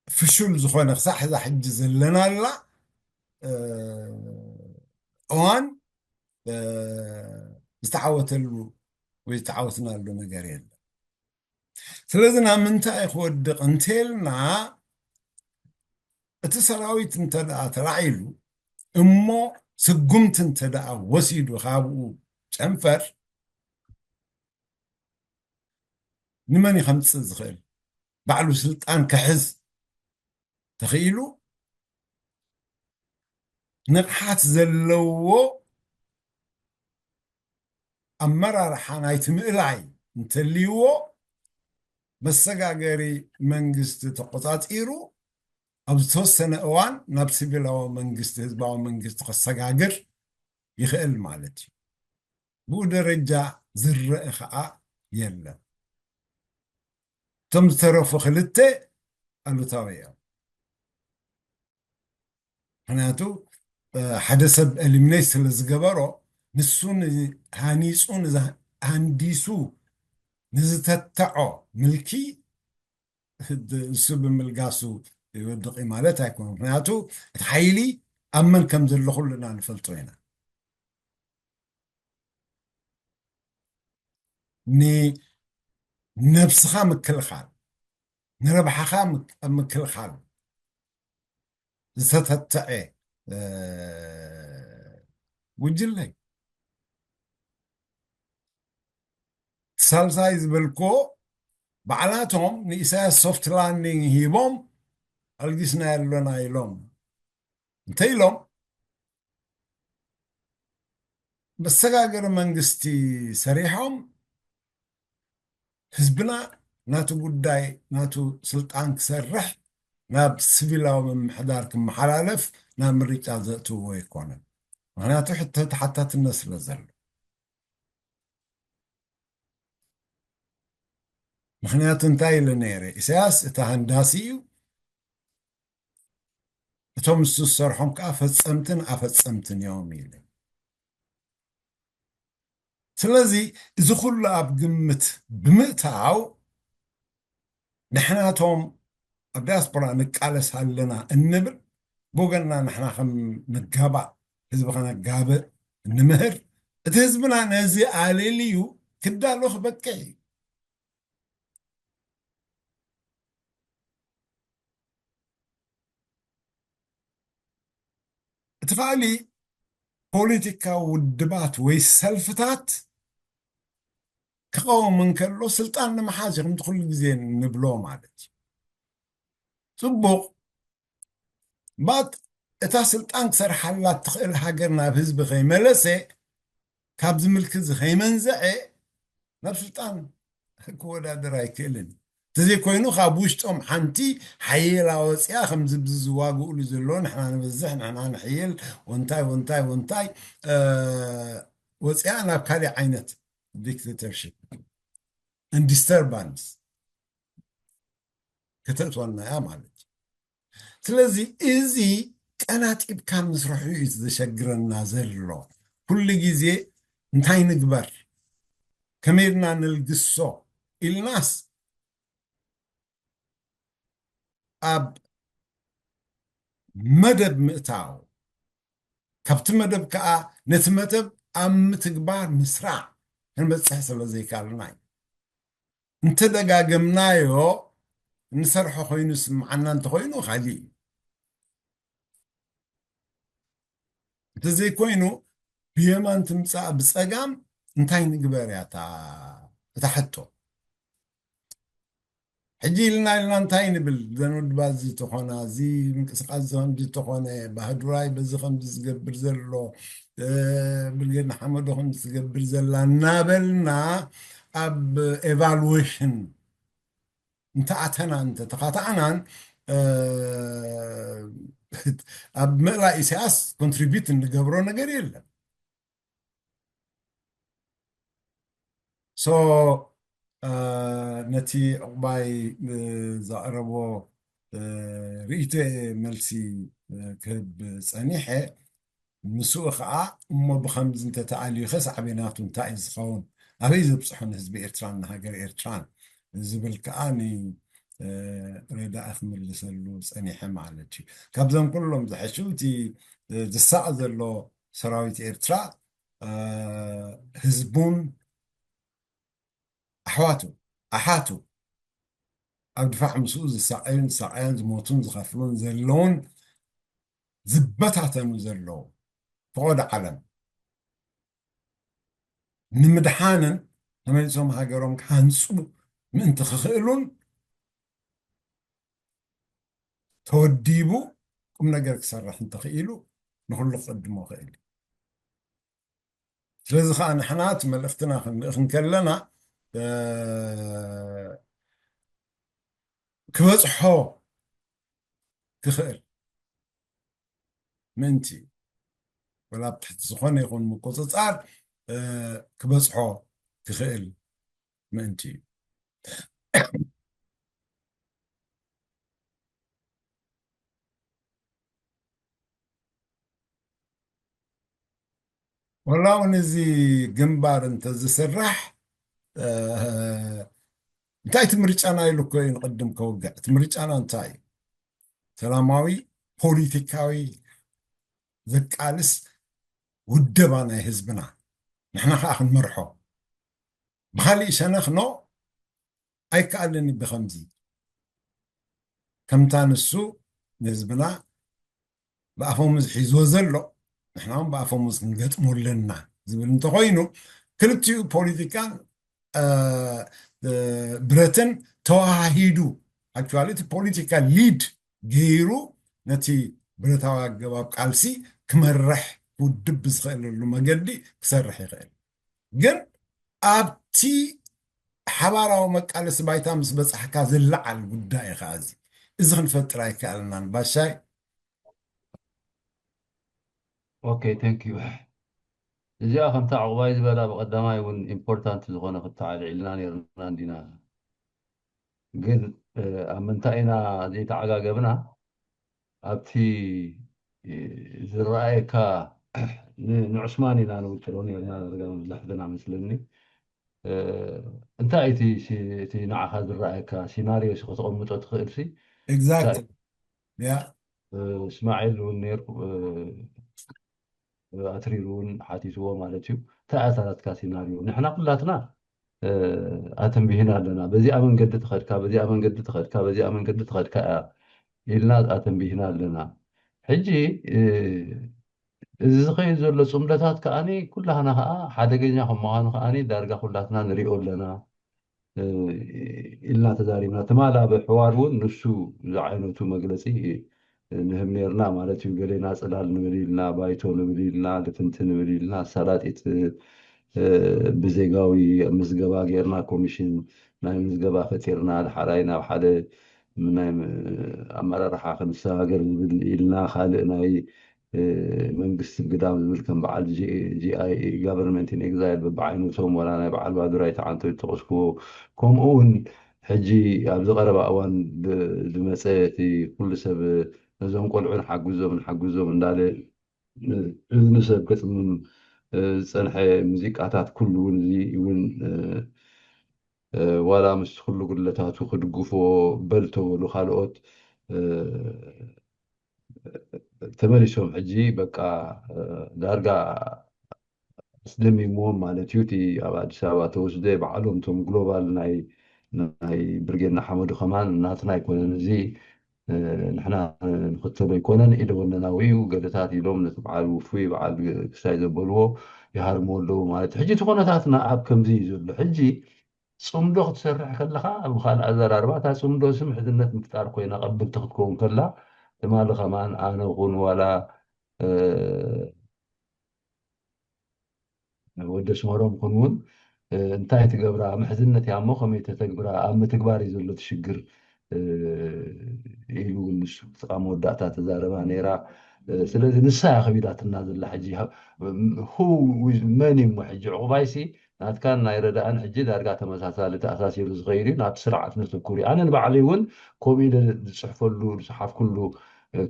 ፍሹል ዝኾነ ክሳዕ ሕዛ ሕጂ ዘለናላ እዋን ዝተዓወተሉ ወይ ዝተዓወትናሉ ነገር የለን። ስለዚ ናብ ምንታይ ክወድቕ እንተልና እቲ ሰራዊት እንተ ደኣ ተላዒሉ እሞ ስጉምቲ እንተ ደኣ ወሲዱ ካብኡ ጨንፈር ንመን እዩ ከምፅእ ዝኽእል? ባዕሉ ስልጣን ክሕዝ ተኽኢሉ ንቕሓት ዘለዎ ኣመራርሓ ናይቲ ምእላይ እንተልይዎ መሰጋገሪ መንግስቲ ተቆፃፂሩ ኣብ ዝተወሰነ እዋን ናብ ሲቪላዊ መንግስቲ ህዝባዊ መንግስቲ ከሰጋግር ይኽእል ማለት እዩ። ብኡ ደረጃ ዝረአ ከዓ የለን። እቶም ዝተረፉ ክልተ ኣሉታዊ እዮም። ምክንያቱ ሓደ ሰብ ኤሊሚኔት ስለ ዝገበሮ ንሱ ሃኒፁ ሃንዲሱ ንዝተተዖ ምልኪ እሱ ብምልጋሱ ይወድቕ ማለት ኣይኮነ። ምክንያቱ እቲ ሓይሊ ኣብ መን ከም ዘሎ ኩልና ንፈልጦ ኢና። ንነብስኻ ምክልኻል፣ ንረብሓኻ ምክ- ምክልኻል ዝተተትዐ እ፣ ጉጅለ እዩ። ሳልሳይ ዝበልኮ ባዕላቶም ንኢሳያስ ሶፍት ላንዲንግ ሂቦም ኣልጊስና ኣለና ኢሎም እንተኢሎም መሰጋገሪ መንግስቲ ሰሪሖም ህዝብና ናቱ ጉዳይ ናቱ ስልጣን ክሰርሕ ናብ ስቪላዊ ምምሕዳር ክመሓላለፍ ናብ ምርጫ ዘእትውዎ ኣይኮነን። ምክንያቱ ሕቶ ተሓታትነት ስለ ዘሎ። ምክንያቱ እንታይ ኢለ ነይረ? ኢሳያስ እቲ ሃንዳሲ እዩ። እቶም ንሱ ዝሰርሖም ከዓ ፈጸምትን ኣፈጸምትን እዮም ኢለ። ስለዚ እዚ ኩሉ ኣብ ግምት ብምእታው ንሕናቶም ኣብ ዲያስፖራ ንቃለስ ኣለና እንብል ብወገንና ንሕና ከም ንጋባእ ህዝቢ ከነጋብእ እንምህር እቲ ህዝብና ነዚ ኣለልዩ ክዳሎ ክበቅዕ እዩ። እቲ ካልእ ፖለቲካዊ ውድባት ወይ ሰልፍታት ክቐውም እንከሎ ስልጣን ንምሓዝ ኢኹም እቲ ኩሉ ግዜ ንብሎ ማለት እዩ። ጽቡቕ ባት እታ ስልጣን ክሰርሓላ እትኽእል ሃገር ናብ ህዝቢ ከይመለሰ ካብዚ ምልኪ እዚ ከይመንዘዐ ናብ ስልጣን ክወዳደር ኣይክእልን። እንተዘይኮይኑ ካብ ውሽጦም ሓንቲ ሓየላ ወፂኣ ከምዚ ብዚ ዝዋግእሉ ዘሎ ንሕና ንበዝሕ ንሕና ንሕይል ወንታይ ወንታይ ወንታይ ወፂኣ ናብ ካሊእ ዓይነት ዲክቴተርሽፕ ዲስተርባንስ ከተእትወና እያ ማለት እዩ። ስለዚ እዚ ቀናጢብካ ምስርሑ እዩ ዘሸግረና ዘሎ። ኩሉ ግዜ እንታይ ንግበር፣ ከመይ ኢልና ንልግሶ ኢልናስ ኣብ መደብ ምእታው፣ ካብቲ መደብ ከዓ ነቲ መደብ ኣብ ምትግባር ምስራዕ ክንበፅሕ ስለ ዘይከኣልና እዩ። እንተደጋገምናዮ እንሰርሖ ኮይኑ ስምዓና እንተኮይኑ ካሊእ እዩ። እንተዘይኮይኑ ብየማን ትምፃእ ብፀጋም እንታይ ንግበር እያ እታ ሕቶ። ሕጂ ኢልና ኢልና እንታይ ንብል ዘን ውድባት እዚ ተኾና እዚ ምንቅስቃስ እዚ ከምዚ ተኾነ ባህዱራይ በዚ ከምዚ ዝገብር ዘሎ ብርጌድ ንሓመዶ ከምዚ ዝገብር ዘላ እናበልና ኣብ ኤቫሉዌሽን እንተኣተና እንተተኻታዕናን ኣብ ምእላ ኢሳያስ ኮንትሪቢዩት እንገብሮ ነገር የለን። ሶ ነቲ ዕቑባይ ዘቕረቦ ርእይቶ መልሲ ክህብ ጸኒሐ። ምስኡ ከዓ እሞ ብኸምዚ እንተተኣልዩኸ ሳዕቤናቱ እንታይ እዩ ዝኸውን? ኣበይ ዘብፅሖ ንህዝቢ ኤርትራን ንሃገር ኤርትራን ዝብል ከዓ ንረዳኢ ክምልሰሉ ፀኒሐ ማለት እዩ። ካብዞም ኩሎም ዝሐሹ እቲ ዝሳቐ ዘሎ ሰራዊት ኤርትራ ህዝቡን ኣሕዋቱ ኣሓቱ ኣብ ድፋዕ ምስኡ ዝሳቐዩን ዝሳቐያን ዝሞቱን ዝኸፍሉን ዘለውን ዝበታተኑ ዘለዉ ፍቖድ ዓለም ንምድሓንን ተመሊሶም ሃገሮም ክሃንፁ ምእንቲ ክኽእሉን ተወዲቡ ቁም ነገር ክሰርሕ እንተኽኢሉ ንኹሉ ክቕድሞ ክእል እዩ። ስለዚ ከዓ ንሕና እቲ መልእኽትና ክንልእኽ እንከለና ክበፅሖ ክኽእል ምእንቲ እዩ። ወላ ኣብ ትሕቲ ዝኾነ ይኹን ምቁፅፃር ክበፅሖ ክኽእል ምእንቲ እዩ። ወላ እውን እዚ ግንባር እንተዝስራሕ እንታይ እቲ ምርጫና ኢሉ እኮ እዩ ንቕድም ከውግዕ። እቲ ምርጫና እንታይ እዩ? ሰላማዊ ፖሊቲካዊ ዘቃልስ ውደባ ናይ ህዝብና ንሕና ከዓ ክንመርሖ ብካሊእ ሸነኽ ኖ ኣይከኣልን ብከምዚ ከምታ ንሱ ንህዝብና ብኣፈሙዝ ሒዝዎ ዘሎ ንሕና እውን ብኣፈሙዝ ክንገጥሞ ኣለና ዝብል እንተኮይኑ ክልቲኡ ፖለቲካን ብረትን ተዋሃሂዱ ኣክቹዋሊ እቲ ፖለቲካ ሊድ ገይሩ ነቲ ብረታዊ ኣገባብ ቃልሲ ክመርሕ ክውድብ ብዝኽእለሉ መገዲ ክሰርሕ ይኽእል። ግን ኣብቲ ሓባራዊ መቃለሲ ባይታ ምስ በፃሕካ ዝለዓል ጉዳይ እዩ ከዓ እዚ። እዚ ክንፈጥር ኣይከኣልናን ባሻይ። ኦኬ፣ thank you። እዚኣ ከምታ ዕቑባይ ዝበላ ብቐዳማይ እውን ኢምፖርታንት ዝኾነ ክትተዓልዕልና ነይርና እንዲና። ግን ኣብ ምንታይ ኢና ዘይተዓጋገብና? ኣብቲ ዝረኣየካ ንዑስማን ኢና ንውጥሮ ነርና ዳርጋ መብዛሕትና መስለኒ። እንታይ እቲ እቲ ንዓኻ ዝረኣየካ ሲናርዮ ሲ ከተቐምጦ ትኽእል ሲ? Exactly. Yeah. እስማዒል እውን ነይሩ፣ ኣትሪሩ እውን ሓቲትዎ ማለት እዩ። እንታይ ኣታላትካ ሲናርዮ ንሕና ኩላትና ኣተንቢህና ኣለና። በዚኣ መንገዲ ትኸድካ በዚኣ መንገዲ ትኸድካ በዚኣ መንገዲ ትኸድካ እያ ኢልና ኣተንቢህና ኣለና። ሕጂ እዚ ዝኸይድ ዘሎ ፅምደታት ከዓኒ ኩላህና ከዓ ሓደገኛ ከም ምዃኑ ከዓኒ ዳርጋ ኩላትና ንሪኦ ኣለና ኢልና ተዛሪብና። ትማል ኣብ ሕዋር እውን ንሱ ዝዓይነቱ መግለፂ ንህብ ነርና ማለት እዩ። ገሌና ፅላል ንብል ኢልና፣ ባይቶ ንብል ኢልና፣ ልፍንቲ ንብል ኢልና፣ ኣሳላጢት ብዜጋዊ ምዝገባ ጌርና ኮሚሽን ናይ ምዝገባ ፈጢርና፣ ድሓራይ ናብ ሓደ ናይ ኣመራርሓ ክንሰጋገር ዝብል ኢልና፣ ካልእ ናይ መንግስቲ ግዳም ዝብል ከም በዓል ጂ ኣይ ኤ፣ government in exile፣ በብዓይነቶም፣ ዋላ ናይ በዓል ባዱራይ ተዓንቶ ይተቐስኩዎ። ከምኡ እውን ሕጂ ኣብዚ ቀረባ እዋን ዝመፀ እቲ ኩሉ ሰብ ነዞም ቆልዑ ንሓግዞም ንሓግዞም እንዳለ እዝኒ ሰብ ከፅምም ዝፀንሐ ሙዚቃታት ኩሉ እውን እዚ እውን ዋላ ምስ ኩሉ ጉድለታቱ ክድግፍዎ በል ተበሉ ካልኦት ተመሊሶም ሕጂ በቃ ዳርጋ ኣስደሚምዎም ማለት እዩ። እቲ ኣብ ኣዲስ ኣበባ ተወስደ ባዕሎም እቶም ግሎባል ናይ ናይ ብርጌድ ንሓመዱ ከማን ናትና ኣይኮነን እዚ ንሕና ንኽተሎ ኣይኮነን ኢደ ወነናዊ እዩ። ገለታት ኢሎም ነቲ በዓል ውፉይ በዓል ክሳይ ዘበልዎ ይሃርምዎ ኣለዉ ማለት እዩ። ሕጂ እቲ ኩነታትና ኣብ ከምዚ እዩ ዘሎ። ሕጂ ፅምዶ ክትሰርሕ ከለኻ ኣብ ካልእ ኣዘራርባ እታ ፅምዶ ሲ ምሕዝነት ምፍጣር ኮይና ቀብልቲ ክትከውን ከላ ትማሊ ከማን ኣነ ኹን ዋላ ወዲ ኣስመሮም ኹን እውን እንታይ ትገብራ ምሕዝነት እያ እሞ ከመይ ተተግብራ ኣብ ምትግባር እዩ ዘሎ እቲ ሽግር ኢሉ እውን ንሱ እቲ ካብ መወዳእታ ተዛረባ ነይራ። ስለዚ ንሳ እያ ከቢዳትና ዘላ ሕጂ who with many እሞ ሕጂ ዕቑባይሲ ናትካን ናይ ረዳእን ሕጂ ዳርጋ ተመሳሳሊ ተኣሳሲሩ ዝኸይድ እዩ። ናብቲ ስርዓት ነተኩር እዩ። ኣነ ንባዕለይ እውን ከምኡ ኢለ ዝፅሕፈሉ ዝፅሓፍኩሉ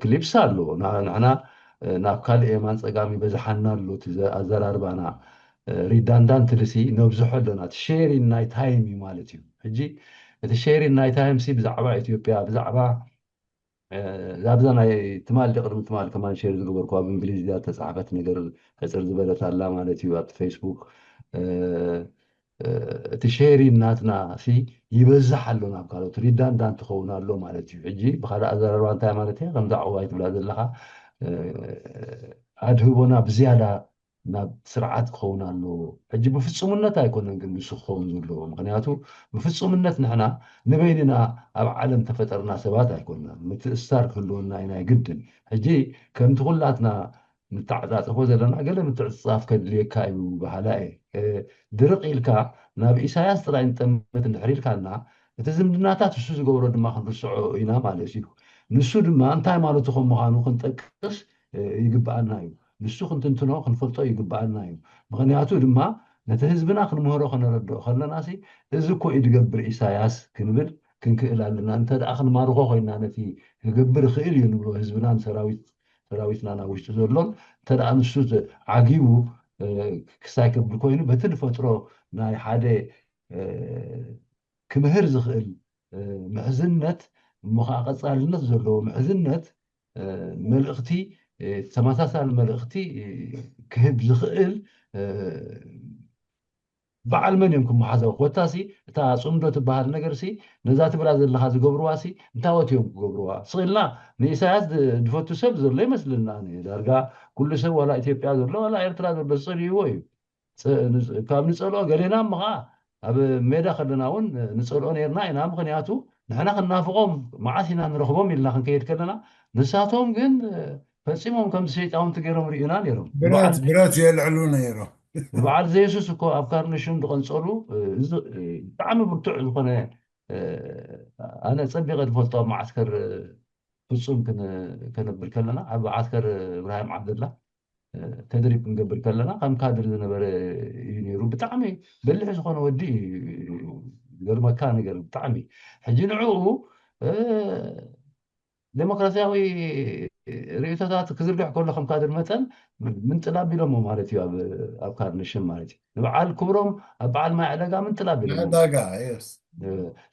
ክሊፕስ ኣሎ። ንሕና ናብ ካልእ የማን ፀጋም ይበዝሓና ኣሎ እቲ ኣዘራርባና። ሪዳንዳንት ልሲ ነብዝሖ ኣለና። እቲ ሼሪን ናይ ታይም እዩ ማለት እዩ። ሕጂ እቲ ሼሪን ናይ ታይም ሲ ብዛዕባ ኢትዮጵያ ብዛዕባ ኣብዛ ናይ ትማል ቅድሚ ትማል ከማን ሼር ዝገበርኩ ኣብ እንግሊዝ እያ ተፃሕፈት ነገር ሕፅር ዝበለት ኣላ ማለት እዩ ኣብቲ ፌስቡክ። እቲ ሼሪን ናትና ሲ ይበዝሕ ኣሎ ናብ ካልኦት ሪዳንዳንት ትኸውን ኣሎ ማለት እዩ። ሕጂ ብካልእ ኣዘራርባ እንታይ ማለት እየ ከምዚ ዕቑባይ ትብላ ዘለኻ ኣድህቦና ብዝያዳ ናብ ስርዓት ክኸውን ኣለዎ። ሕጂ ብፍፁምነት ኣይኮነን ግን ንሱ ክኸውን ዘለዎ። ምክንያቱ ብፍፁምነት ንሕና ንበይንና ኣብ ዓለም ተፈጠርና ሰባት ኣይኮንና። ምትእስሳር ክህልወና እዩ ናይ ግድን። ሕጂ ከምቲ ኩላትና ንተዓፃፀፎ ዘለና ገለ ምትዕፅፃፍ ከድልየካ እዩ በሃላ እየ። ድርቕ ኢልካ ናብ ኢሳያስ ጥራይ ንጠምት እንድሕር ኢልካና እቲ ዝምድናታት እሱ ዝገብሮ ድማ ክንርስዖ ኢና ማለት እዩ። ንሱ ድማ እንታይ ማለቱ ከም ምዃኑ ክንጠቅስ ይግብኣና እዩ። ንሱ ክንትንትኖ ክንፈልጦ ይግብኣና እዩ። ምኽንያቱ ድማ ነቲ ህዝብና ክንምህሮ ከነረድኦ ከለና ሲ እዚ እኮ እዩ ድገብር ኢሳያስ ክንብል ክንክእል ኣለና። እንተ ደኣ ክንማርኾ ኮይና ነቲ ክገብር ይኽእል እዩ ንብሎ ህዝብናን ሰራዊት ሰራዊትና ናብ ውሽጢ ዘሎን እንተ ደኣ ንሱ ዓጊቡ ክሳይ ከብል ኮይኑ በቲ ዝፈጥሮ ናይ ሓደ ክምህር ዝኽእል ምሕዝነት እሞ ከዓ ቀፃልነት ዘለዎ ምሕዝነት መልእኽቲ ተመሳሳሊ መልእኽቲ ክህብ ዝኽእል በዓል መን እዮም ክመሓዛዊ ኮታሲ እታ ፅምዶ ትበሃል ነገር ሲ ነዛ ትብላ ዘለካ ዝገብርዋ ሲ እንታወት እዮም ክገብርዋ ስኢልና ንኢሳያስ ዝፈቱ ሰብ ዘሎ ይመስልና ዳርጋ ኩሉ ሰብ ዋላ ኢትዮጵያ ዘሎ ዋላ ኤርትራ ዘሎ ዝፀልይዎ እዩ ካብ ንፀልኦ ገሌና እሞ ከዓ ኣብ ሜዳ ከለና እውን ንፀልኦ ነርና ኢና ምክንያቱ ንሕና ክናፍቆም መዓስ ኢና ንረኽቦም ኢልና ክንከይድ ከለና ንሳቶም ግን ፈፂሞም ከም ሸይጣውንቲ ገይሮም ርእዩና ነይሮም ብረት ብረት የልዕሉ ነይሮም በዓል ዘየሱስ እኮ ኣብ ካርንሽም ዝቐንፀሉ ብጣዕሚ ብርቱዕ ዝኾነ ኣነ ፀቢቐ ዝፈልጦ ኣብ ማዓስከር ፍፁም ከነብር ከለና ኣብ ዓስከር እብራሂም ዓብደላ ተድሪብ ክንገብር ከለና ከም ካድር ዝነበረ እዩ ነይሩ ብጣዕሚ በልሕ ዝኾነ ወዲ ገርመካ ነገር ብጣዕሚ ሕጂ ንዕኡ ዴሞክራሲያዊ ርእይቶታት ክዝርግሕ ከሎ ከም ካድር መጠን ምንጥላብ ኢሎሞ ማለት እዩ። ኣብ ካርነሽም ማለት እዩ። ንበዓል ክብሮም ኣብ በዓል ማይ ዕደጋ ምንጥላብ ኢሎሞ።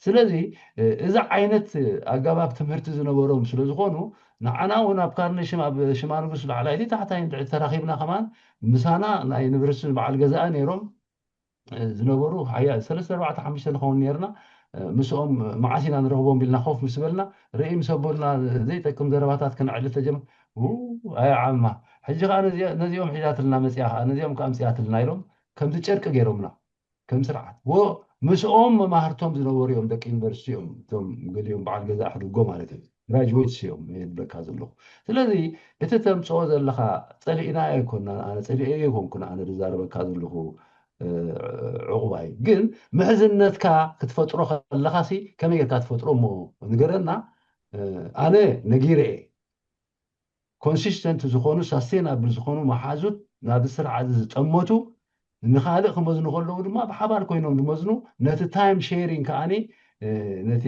ስለዚ እዚ ዓይነት ኣገባብ ትምህርቲ ዝነበሮም ስለዝኾኑ ንዓና እውን ኣብ ካርነሽም ኣብ ሽማንጉስ ላዕላይቲ ታሕታይ ተራኺብና ከማን ምሳና ናይ ዩኒቨርሲቲ በዓል ገዛእ ነይሮም ዝነበሩ ሓያ ሰለስተ ኣርባዕተ ሓሙሽተ ንኸውን ነርና። ምስኦም መዓስ ኢና ንረኽቦም ኢልና ኮፍ ምስ በልና ርኢ ምስ ኣበሉና ዘይጠቅም ዘረባታት ክነዕልል ተጀመ። ኣይ ዓማ ሕጂ ከዓ ነዚኦም ሒዛትልና መፅያ ከዓ ነዚኦም ከዓ ኣምፅያትልና ኢሎም ከምዚ ጨርቂ ገይሮምና ከም ስርዓት ወ ምስኦም መማህርቶም ዝነበሩ እዮም ደቂ ዩኒቨርሲቲ እዮም እቶም ገሊኦም በዓል ገዛ ኣሕድጎ ማለት እዩ። ግራጅዌትስ እዮም ይብለካ ዘለኹ። ስለዚ እቲ ተምፅኦ ዘለኻ ፀሊእና ኣይኮና ኣነ ፀሊኤ ኣይኮንኩን ኣነ ዝዛረበካ ዘለኹ ዕቑባይ ግን ምሕዝነትካ ክትፈጥሮ ከለኻሲ ከመይ ጌርካ ትፈጥሮ እሞ ንገረና። ኣነ ነጊረ እየ ኮንሲስተንት ዝኾኑ ሳስቴናብል ዝኾኑ መሓዙት ናብዚ ስርዓት ዝጠመቱ ንኻልእ ክመዝኑ ከለዉ ድማ ብሓባር ኮይኖም ዝመዝኑ ነቲ ታይም ሼሪንግ ከዓኒ ነቲ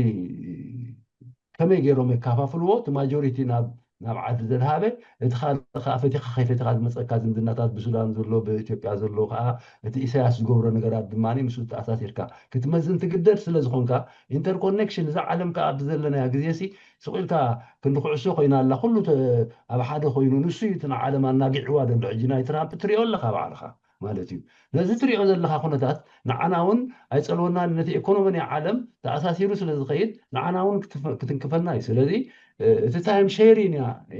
ከመይ ገይሮም የካፋፍልዎ እቲ ማጆሪቲ ናብ ናብ ዓዲ ዘድሃበ እቲ ካልእ ከዓ ፈቲኻ ከይፈቲኻ ዝመፀካ ዝምድናታት ብሱዳን ዘሎ ብኢትዮጵያ ዘሎ ከዓ እቲ ኢሳያስ ዝገብሮ ነገራት ድማ ምስኡ ተኣሳሲርካ ክትመዝን ትግደድ ስለ ዝኾንካ ኢንተርኮኔክሽን እዛ ዓለም ከዓ ኣብዚ ዘለናያ ግዜ ሲ ስቕ ኢልካ ክንዲ ኩዕሶ ኮይና ኣላ ኩሉ ኣብ ሓደ ኮይኑ ንሱ እዩ እቲ ንዓለም ኣናጊዕዋ ዘሎ ሕጂ ናይ ትራምፕ ትሪኦ ኣለካ ባዕልካ ማለት እዩ። ነዚ ትሪኦ ዘለካ ኩነታት ንዓና እውን ኣይፀልወናን ነቲ ኢኮኖሚ ናይ ዓለም ተኣሳሲሩ ስለ ዝኸይድ ንዓና እውን ክትንክፈና እዩ። ስለዚ እቲ ታይም ሼሪን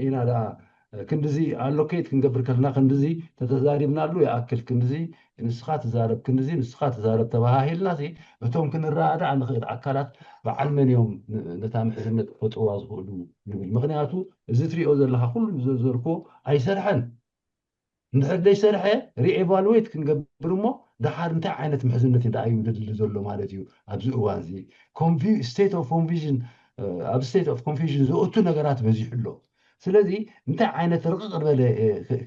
ኢና ደኣ ክንድዚ ኣሎኬት ክንገብር ከለና ክንድዚ ተተዛሪብናሉ ይኣክል ክንድዚ ንስኻ ትዛረብ ክንድዚ ንስኻ ትዛረብ ተባሃሂልና እቶም ክንረዳእ ንኽእል ኣካላት በዓል መን እዮም ነታ ምሕዝነት ክፈጥርዋ ዝኽእሉ ንብል። ምክንያቱ እዚ ትሪኦ ዘለካ ኩሉ ዝዘርዘርክዎ ኣይሰርሐን። እንድሕር ዘይሰርሐ ሪኤቫሉዌት ክንገብር እሞ ደሓር እንታይ ዓይነት ምሕዝነት እዩ ደኣ ይውድድሊ ዘሎ ማለት እዩ። ኣብዚ እዋን እዚ ስቴት ኦፍ ኮንፊዥን ኣብ ስቴት ኦፍ ኮንፊዥን ዝእቱ ነገራት በዚሑ ኣሎ። ስለዚ እንታይ ዓይነት ርቕቕ ዝበለ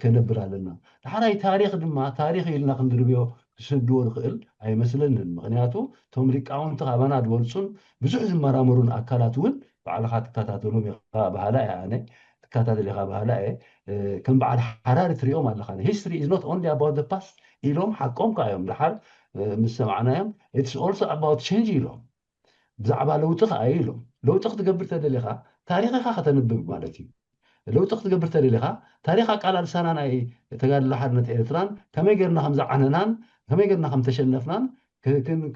ከነብር ኣለና። ዳሕራይ ታሪኽ ድማ ታሪኽ ኢልና ክንድርብዮ ክስድዎ ንኽእል ኣይመስለንን። ምክንያቱ እቶም ሊቃውንቲ ካባና ዝበልፁን ብዙሕ ዝመራመሩን ኣካላት እውን ባዕልኻ ትከታተሎም ኢኻ ባህላ እየ ኣነ ትከታተል ኢኻ ባህላ እየ ከም በዓል ሓራሪ ትሪኦም ኣለኻ history is not only about the past ኢሎም ሓቆም ከዓ እዮም ደሓር ምስ ሰማዕናዮም it's also about change ኢሎም ብዛዕባ ለውጢ ከዓ ኢሎም ለውጢ ክትገብር ተደሊኻ ታሪኽ ኢኻ ከተንብብ ማለት እዩ። ለውጢ ክትገብር ተደሊኻ ታሪኽ ኣቃላልሳና ናይ ተጋድሎ ሓርነት ኤርትራን ከመይ ጌርና ከም ዝዓነናን ከመይ ጌርና ከም ተሸነፍናን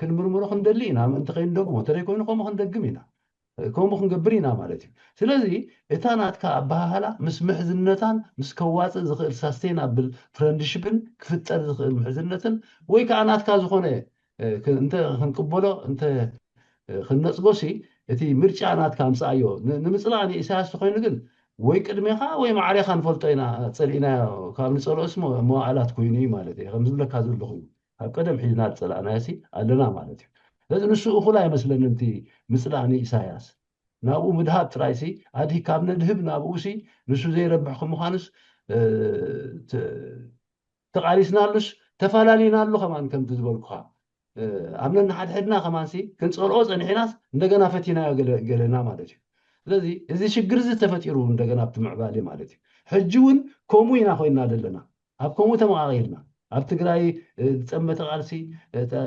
ክንምርምሮ ክንደሊ ኢና ምእንቲ ከይንደግሞ ተደይ ኮይኑ ከምኡ ክንደግም ኢና ከምኡ ክንገብር ኢና ማለት እዩ። ስለዚ እታ ናትካ ኣበሃህላ ምስ ምሕዝነታን ምስ ከዋፅእ ዝኽእል ሳስቴናብል ፍረንድሽፕን ክፍጠር ዝኽእል ምሕዝነትን ወይ ከዓ ናትካ ዝኾነ እንተ ክንቅበሎ እንተ ክንነፅጎ ሲ እቲ ምርጫ ናትካ ኣምፅኣዮ ንምፅላእ ንኢሳያስ ተኮይኑ ግን ወይ ቅድሜኻ ወይ ማዕሬኻ ንፈልጦ ኢና ፀሊእናዮ ካብ ንፀልኦስ መዋእላት ኮይኑ እዩ ማለት እዩ ከምዝብለካ ዘለኹ እዩ ካብ ቀደም ሒዝና ዝፀላእናዮ ሲ ኣለና ማለት እዩ ስለዚ ንሱ እኹል ኣይመስለኒ እቲ ምፅላእ ንኢሳያስ ናብኡ ምድሃብ ጥራይ ሲ ኣድሂ ካብ ነድህብ ናብኡ ሲ ንሱ ዘይረብሕ ከምዃኑስ ተቓሊስናሉስ ተፈላለናሉ ከማን ከምቲ ዝበልኩኻ ኣብ ነንሓድሕድና ከማን ሲ ክንፀልኦ ፀኒሕናስ እንደገና ፈቲናዮ ገለና ማለት እዩ ስለዚ እዚ ሽግር እዚ ተፈጢሩ እንደገና ኣብቲ ምዕባሌ ማለት እዩ ሕጂ እውን ከምኡ ኢና ኮይና ዘለና ኣብ ከምኡ ተመቃቂልና ኣብ ትግራይ ዝፀመተ ቃልሲ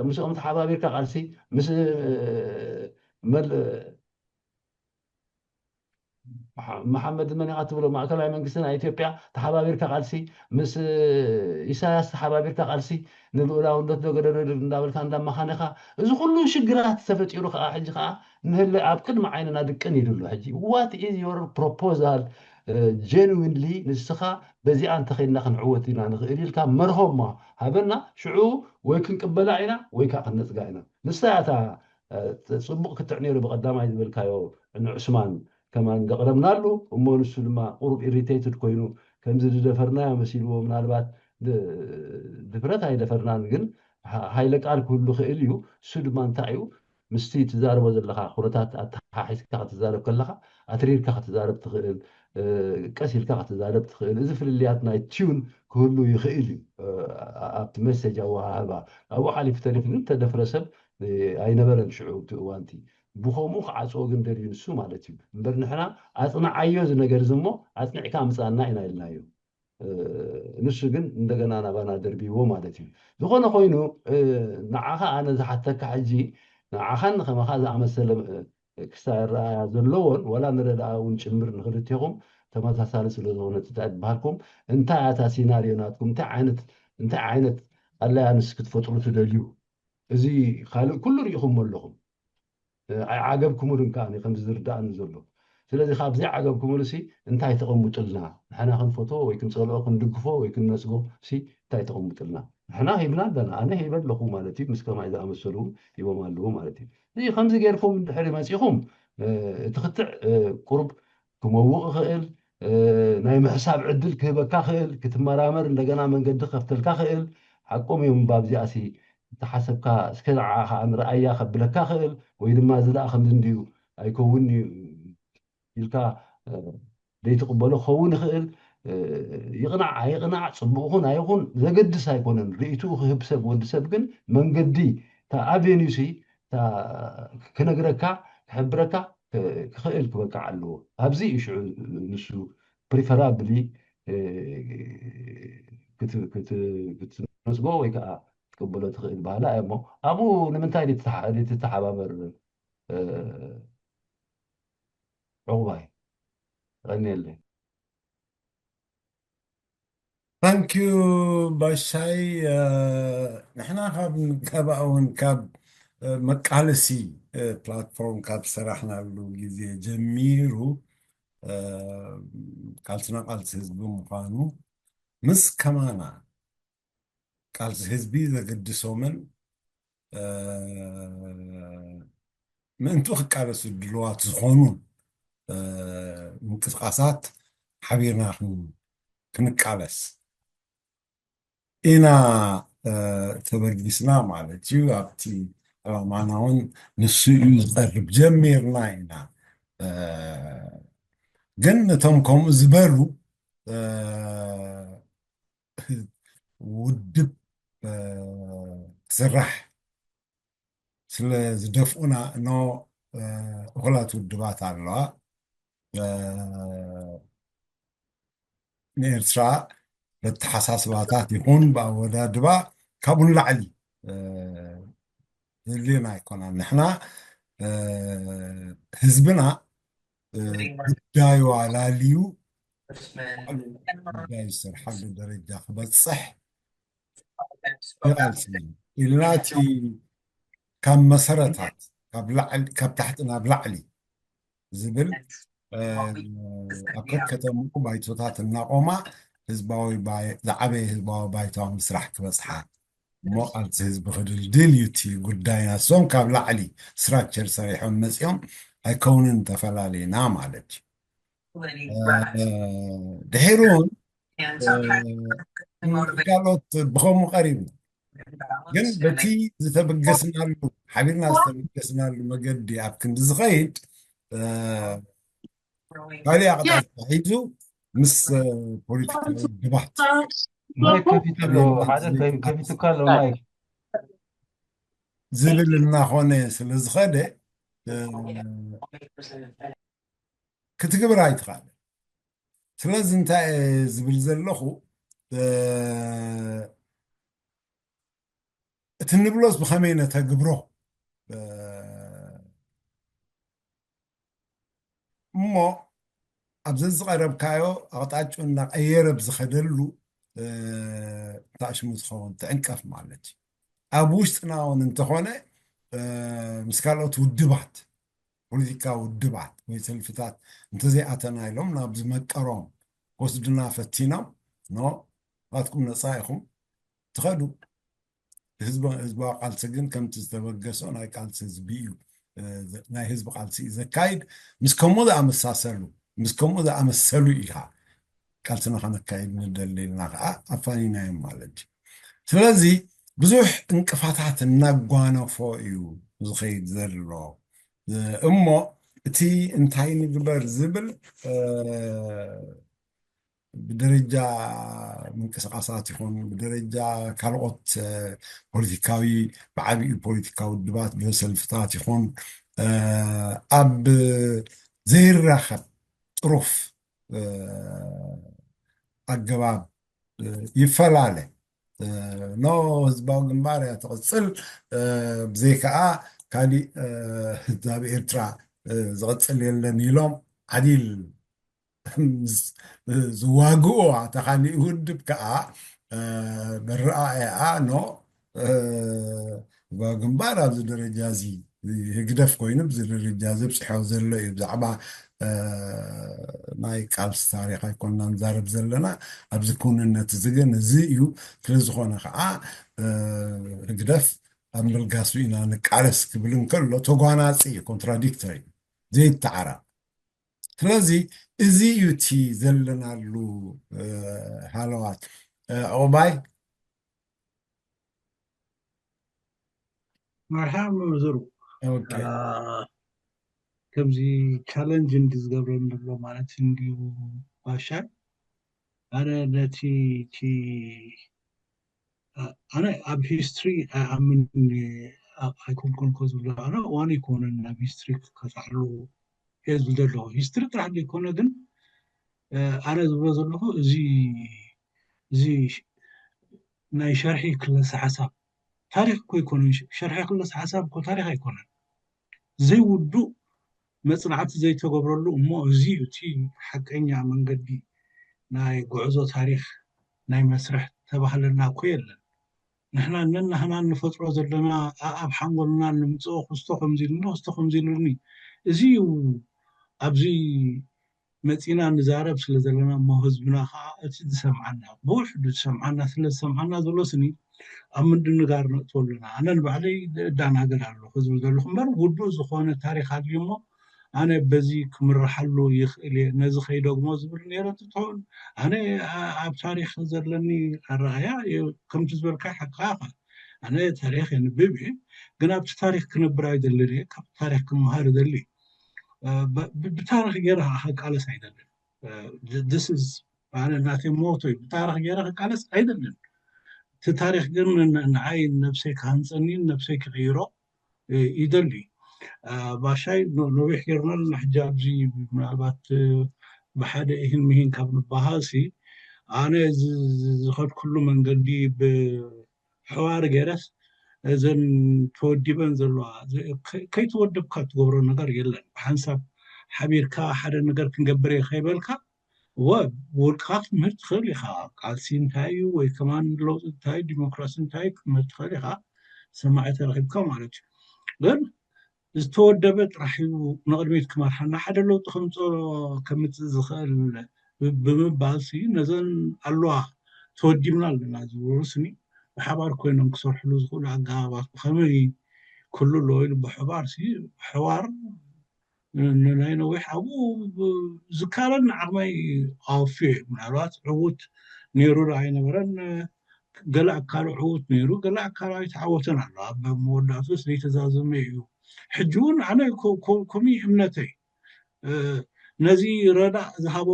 ምስኦም ተሓባቢርካ ቃልሲ ምስ መሓመድ መን ኢኻ ትብሎ ማእከላዊ መንግስቲ ናይ ኢትዮጵያ ተሓባቢርካ ቃልሲ ምስ ኢሳያስ ተሓባቢርካ ቃልሲ ንልኡላውነት ዶ ገደዶ እንዳበልካ እንዳመኻነኻ እዚ ኩሉ ሽግራት ተፈጢሩ ከዓ ሕጂ ከዓ ንህለ ኣብ ቅድሚ ዓይንና ድቅን ኢሉ ኣሎ ሕጂ what is your proposal genuinely ንስኻ በዚኣ እንተኸይድና ክንዕወት ኢና ንኽእል ኢልካ መርሆማ ሃበና ሽዑ ወይ ክንቅበላ ኢና ወይ ከዓ ክንነፅጋ ኢና ንሳ እታ ፅቡቕ ክትዕ ነይሩ ብቐዳማይ ዝበልካዮ ንዑስማን ከማን ዘቕረብናሉ እሞ ንሱ ድማ ቁሩብ ኢሪቴትድ ኮይኑ ከምዚ ዝደፈርናዮ መሲልዎ ምናልባት ድፍረት ኣይደፈርናን ግን ሃይለ ቃል ክህሉ ክእል እዩ እሱ ድማ እንታይ እዩ ምስቲ ትዛረቦ ዘለኻ ኩነታት ኣተሓሒዝካ ክትዛረብ ከለኻ ኣትሪርካ ክትዛረብ ትኽእል ቀስ ኢልካ ክትዛረብ ትኽእል እዚ ፍልልያት ናይ ቲዩን ክህሉ ይኽእል እዩ ኣብቲ መሴጅ ኣወሃህባ ኣብኡ ሓሊፉ ተሪፉ ግን ተደፍረ ሰብ ኣይነበረን ሽዑ እቲ እዋንቲ ብኸምኡ ክዓፅዎ ግን ደልዩ ንሱ ማለት እዩ። እምበር ንሕና ኣፅንዓዮ እዚ ነገር እዚ እሞ ኣፅኒዕካ ምፃና ኢና ኢልናዮ። ንሱ ግን እንደገና ናባና ደርቢዎ ማለት እዩ። ዝኾነ ኮይኑ ንዓኻ ኣነ ዝሓተካ ሕጂ ንዓኻን ንኸማኻ ዝኣመሰለ ክሳብ ረኣያ ዘለዎን ዋላ ንረዳኣ እውን ጭምር ንክልቴኹም ተመሳሳሊ ስለ ዝኾነ እንታይ ትበሃልኩም እንታይ ኣታ ሲናሪዮ ናትኩም እንታይ ዓይነት እንታይ ዓይነት ኣላያንስ ክትፈጥሩ ትደልዩ? እዚ ካልእ ኩሉ ርኢኹም ኣለኹም። ኣይዓገብኩምሉን ከኣ ከምዚ ዝርዳእኒ ዘሎ። ስለዚ ካብ ዘይዓገብኩምሉ ሲ እንታይ ተቐምጡልና? ንሕና ክንፈትዎ ወይ ክንጸልኦ ክንድግፎ ወይ ክንነጽጎ ሲ እንታይ ተቐምጡልና? ንሕና ሂብና ኣለና። ኣነ ሂበ ኣለኹ ማለት እዩ። ምስ ከማይ ዝኣመሰሉ እውን ሂቦም ኣለዉ ማለት እዩ። እዚ ከምዚ ጌርኩም እንድሕሪ መጺኹም እቲ ክትዕ ቁሩብ ክመውቕ ይኽእል፣ ናይ ምሕሳብ ዕድል ክህበካ ክእል፣ ክትመራመር እንደገና መንገዲ ክኸፍተልካ ክእል። ሓቆም እዮም እባ ኣብዚኣ ሲ እተሓሰብካ እስከ ንዓ ከዓ ንረኣያ ከብለካ ክእል ወይ ድማ እዚ ደኣ ከምዚ እንድዩ ኣይከውን እዩ ኢልካ ዘይትቕበሎ ክኸውን ይኽእል። ይቕናዕ ኣይቕናዕ፣ ፅቡቕ ኹን ኣይኹን ዘገድስ ኣይኮነን። ርእይትኡ ክህብ ሰብ ወዲ ሰብ ግን መንገዲ እታ ኣቬኒዩ ሲ ክነግረካ ክሕብረካ ክኽእል ክበቅዕ ኣለዎ። ኣብዚ እዩ ሽዑ ንሱ ፕሪፈራብሊ ክትነፅጎ ወይ ከዓ ክትቅበሎ ትኽእል ባህላ እሞ ኣብኡ ንምንታይ ዘይትተሓባበር ዕቑባይ? የቐንየለይ። ታንኪዩ ባሻይ። ንሕና ካብ ቀባእ እውን ካብ መቃለሲ ፕላትፎርም ካብ ዝሰራሕናሉ ግዜ ጀሚሩ ቃልስና ቃልሲ ህዝቢ ምዃኑ ምስ ከማና ቃልሲ ህዝቢ ዘገድሶምን ምእንትኡ ክቃለሱ ድልዋት ዝኾኑ ምንቅስቃሳት ሓቢርና ክንቃለስ ኢና ተበጊስና ማለት እዩ። ኣብቲ ዕላማና እውን ንሱ እዩ ዝቐርብ። ጀሚርና ኢና። ግን ነቶም ከምኡ ዝበሉ ውድብ ክስራሕ ስለ ዝደፍኡና እኖ እኹላት ውድባት ኣለዋ። ንኤርትራ በተሓሳስባታት ይኹን ብኣወዳድባ ካብኡ ንላዕሊ ዘድልየና ኣይኮናን። ንሕና ህዝብና ጉዳዩ ኣላልዩ ጉዳዩ ዝሰርሓሉ ደረጃ ክበፅሕ ይቃልሲ ኢልና እቲ ካብ መሰረታት ካብ ታሕቲ ናብ ላዕሊ ዝብል ኣብ ከከተምኡ ባይቶታት እናቆማ ህዝባዊ ዝዓበየ ህዝባዊ ባይታዊ ምስራሕ ክበፅሓ እሞ ቃልሲ ህዝቢ ክድልድል እዩ እቲ ጉዳይና። እሶም ካብ ላዕሊ ስትራክቸር ሰሪሖም መፂኦም ኣይከውንን ተፈላለዩና ማለት እዩ። ድሒሩ እውን ካልኦት ብኸምኡ ቀሪቡ ግን በቲ ዝተበገስናሉ ሓቢርና ዝተበገስናሉ መገዲ ኣብ ክንዲ ዝኸይድ ካልእ ኣቕጣጫ ሒዙ ምስ ፖለቲካዊ ድባት ማይክ ከፊቱ ኣሎ ሓደ ከፊቱ ኣሎ ማይክ ዝብል እናኾነ ስለ ዝኸደ ክትግብር ኣይትኽኣልን። ስለዚ እንታይ ዝብል ዘለኹ እቲ ንብሎስ ብኸመይ ነተግብሮ እሞ ኣብ ዘዝቐረብካዮ ኣቕጣጭኡ እናቐየረ ብዝኸደሉ ተኣሽሙ ዝኸውን ትዕንቀፍ ማለት እዩ። ኣብ ውሽጥና እውን እንተኾነ ምስ ካልኦት ውድባት ፖለቲካ ውድባት ወይ ሰልፍታት እንተዘይኣተና ኢሎም ናብ ዝመቀሮም ክወስዱና ፈቲኖም ኖ ናትኩም ነፃ ኢኹም ትኸዱ። ህዝባዊ ቃልሲ ግን ከምቲ ዝተበገሶ ናይ ቃልሲ ህዝቢ እዩ። ናይ ህዝቢ ቃልሲ እዩ ዘካይድ። ምስ ከምኡ ዝኣመሳሰሉ ምስ ከምኡ ዝኣመሰሉ ኢኻ ቃልስና ከነካይድ ንደሊ ኢልና ከዓ ኣፋኒናዮም ማለት እዩ። ስለዚ ብዙሕ እንቅፋታት እናጓነፎ እዩ ዝኸይድ ዘሎ እሞ እቲ እንታይ ንግበር ዝብል ብደረጃ ምንቅስቃሳት ይኹን ብደረጃ ካልኦት ፖለቲካዊ ብዓብዩ ፖለቲካዊ ውድባት ብሰልፍታት ይኹን ኣብ ዘይራኸብ ጥሩፍ ኣገባብ ይፈላለ። ኖ ህዝባዊ ግንባር እያ ትቕፅል፣ ብዘይከዓ ካሊእ ህዝብ ኤርትራ ዝቕፅል የለን ኢሎም ዓዲል ዝዋግኡ ተኻሊእ ውድብ ከዓ በረኣያ ኖ ህዝባዊ ግንባር ኣብዚ ደረጃ እዚ ህግደፍ ኮይኑ ብዚ ደረጃ ዘብፅሖ ዘሎ እዩ። ብዛዕባ ናይ ቃልሲ ታሪክ ኣይኮንና ንዛረብ ዘለና ኣብዚ ክውንነት እዚ ግን እዚ እዩ። ስለዝኾነ ከዓ ህግደፍ ኣብ መልጋሱ ኢና ንቃለስ ክብል እንከሎ ተጓናፂ እዩ፣ ኮንትራዲክተሪ፣ ዘይተዓራቕ። ስለዚ እዚ እዩ እቲ ዘለናሉ ሃለዋት። ዑቕባይ መርሓ መምህሩ፣ ከምዚ ቻለንጅ እንዲ ዝገብረኒ ዘሎ ማለት እንዲዩ ባሻይ፣ ኣነ ነቲ እቲ ኣነ ኣብ ሂስትሪ ኣይኣምን ኣይኮንኮን ኮ ዝብሎ ኣነ ዋን ኣይኮነን ናብ ሂስትሪ ክከታዕሉ እየ ዝብል ዘለኹ። ሂስትሪ ጥራሕ ዘይኮነ ግን ኣነ ዝብሎ ዘለኹ እዚ እዚ ናይ ሸርሒ ክለሰ ሓሳብ ታሪክ እኮ ኣይኮነን። ሸርሒ ክለሰ ሓሳብ እኮ ታሪክ ኣይኮነን። ዘይውዱእ መፅናዕቲ ዘይተገብረሉ እሞ እዚ እዩ እቲ ሓቀኛ መንገዲ ናይ ጉዕዞ ታሪክ ናይ መስርሕ ተባህለና እኮ የለን። ንሕና ነናህና እንፈጥሮ ዘለና ኣብ ሓንጎልና ንምፅኦ ክስቶ ከምዚ ኢሉኒ ክስቶ ከምዚ ኢሉኒ እዚ እዩ ኣብዚ መፂና ንዛረብ ስለ ዘለና እሞ ህዝብና ከዓ እቲ ዝሰምዓና ብውሕዱ ዝሰምዓና ስለ ዝሰምዓና ዘሎ ስኒ ኣብ ምድንጋር ነእትዎ ኣለና። ኣነ ንባዕለይ እዳናገር ኣለኹ ዝብል ዘለኹ እምበር ውዱእ ዝኾነ ታሪክ ኣድልዩ እሞ ኣነ በዚ ክምርሓሉ ይኽእል እየ ነዚ ከይደግሞ ዝብል ነይረ እንትትኸውን ኣነ ኣብ ታሪክ ዘለኒ ኣረኣያ ከምቲ ዝበልካ ሓቅኻ ኣነ ታሪክ የንብብ እየ ግን ኣብቲ ታሪክ ክነብር ኣይደልን እየ ካብ ታሪክ ክመሃር እደሊ ብታሪክ ገይረ ከዓ ክቃለስ ኣይደልን this is ኣነ ናተይ ሞቶ እዩ ብታሪክ ገይረ ክቃለስ ኣይደልን እቲ ታሪክ ግን ንዓይ ነብሰይ ክሃንፀኒ ነብሰይ ክቅይሮ ይደሊ ባሻይ ነዊሕ ገይርና ኣለና ሕጂ ኣብዚ ምናልባት ብሓደ ይህን ምሂን ካብ ንበሃል ሲ ኣነ ዝኸድኩሉ መንገዲ ብሕዋር ገይረስ እዘን ተወዲበን ዘለዋ ከይተወደብካ ትገብሮ ነገር የለን ብሓንሳብ ሓቢርካ ሓደ ነገር ክንገብር እየ ከይበልካ እወ ብውልቅኻ ክትምህር ትኽእል ኢኻ ቃልሲ እንታይ እዩ ወይ ከማን ለውጢ እንታይ ዲሞክራሲ እንታይ ክትምህር ትኽእል ኢኻ ሰማዒ ተረኺብካ ማለት እዩ ግን ዝተወደበ ጥራሕ እዩ ንቕድሚት ክመርሓና ሓደ ለውጢ ከምፅኦ ከምፅእ ዝኽእል ብምባል ሲ ነዘን ኣለዋ ተወዲብና ኣለና ዝብሉ ስኒ ብሓባር ኮይኖም ክሰርሕሉ ዝኽእሉ ኣገባባት ብኸመይ ክሉ ኣለዎ ኢሉ ብሕባር ሲ ሕዋር ንናይ ነዊሕ ኣብኡ ዝካረኒ ዓቕመይ ኣወፍዮ እዩ ምናልባት ዕዉት ነይሩ ዶ ኣይነበረን ገለ ኣካሉ ዕዉት ነይሩ ገለ ኣካሉ ኣይተዓወተን ኣሎ ኣብ መወዳእቱ ዘይተዛዘመ እዩ ሕጂ እውን ኣነ ከምኡ እምነተይ ነዚ ረዳእ ዝሃቦ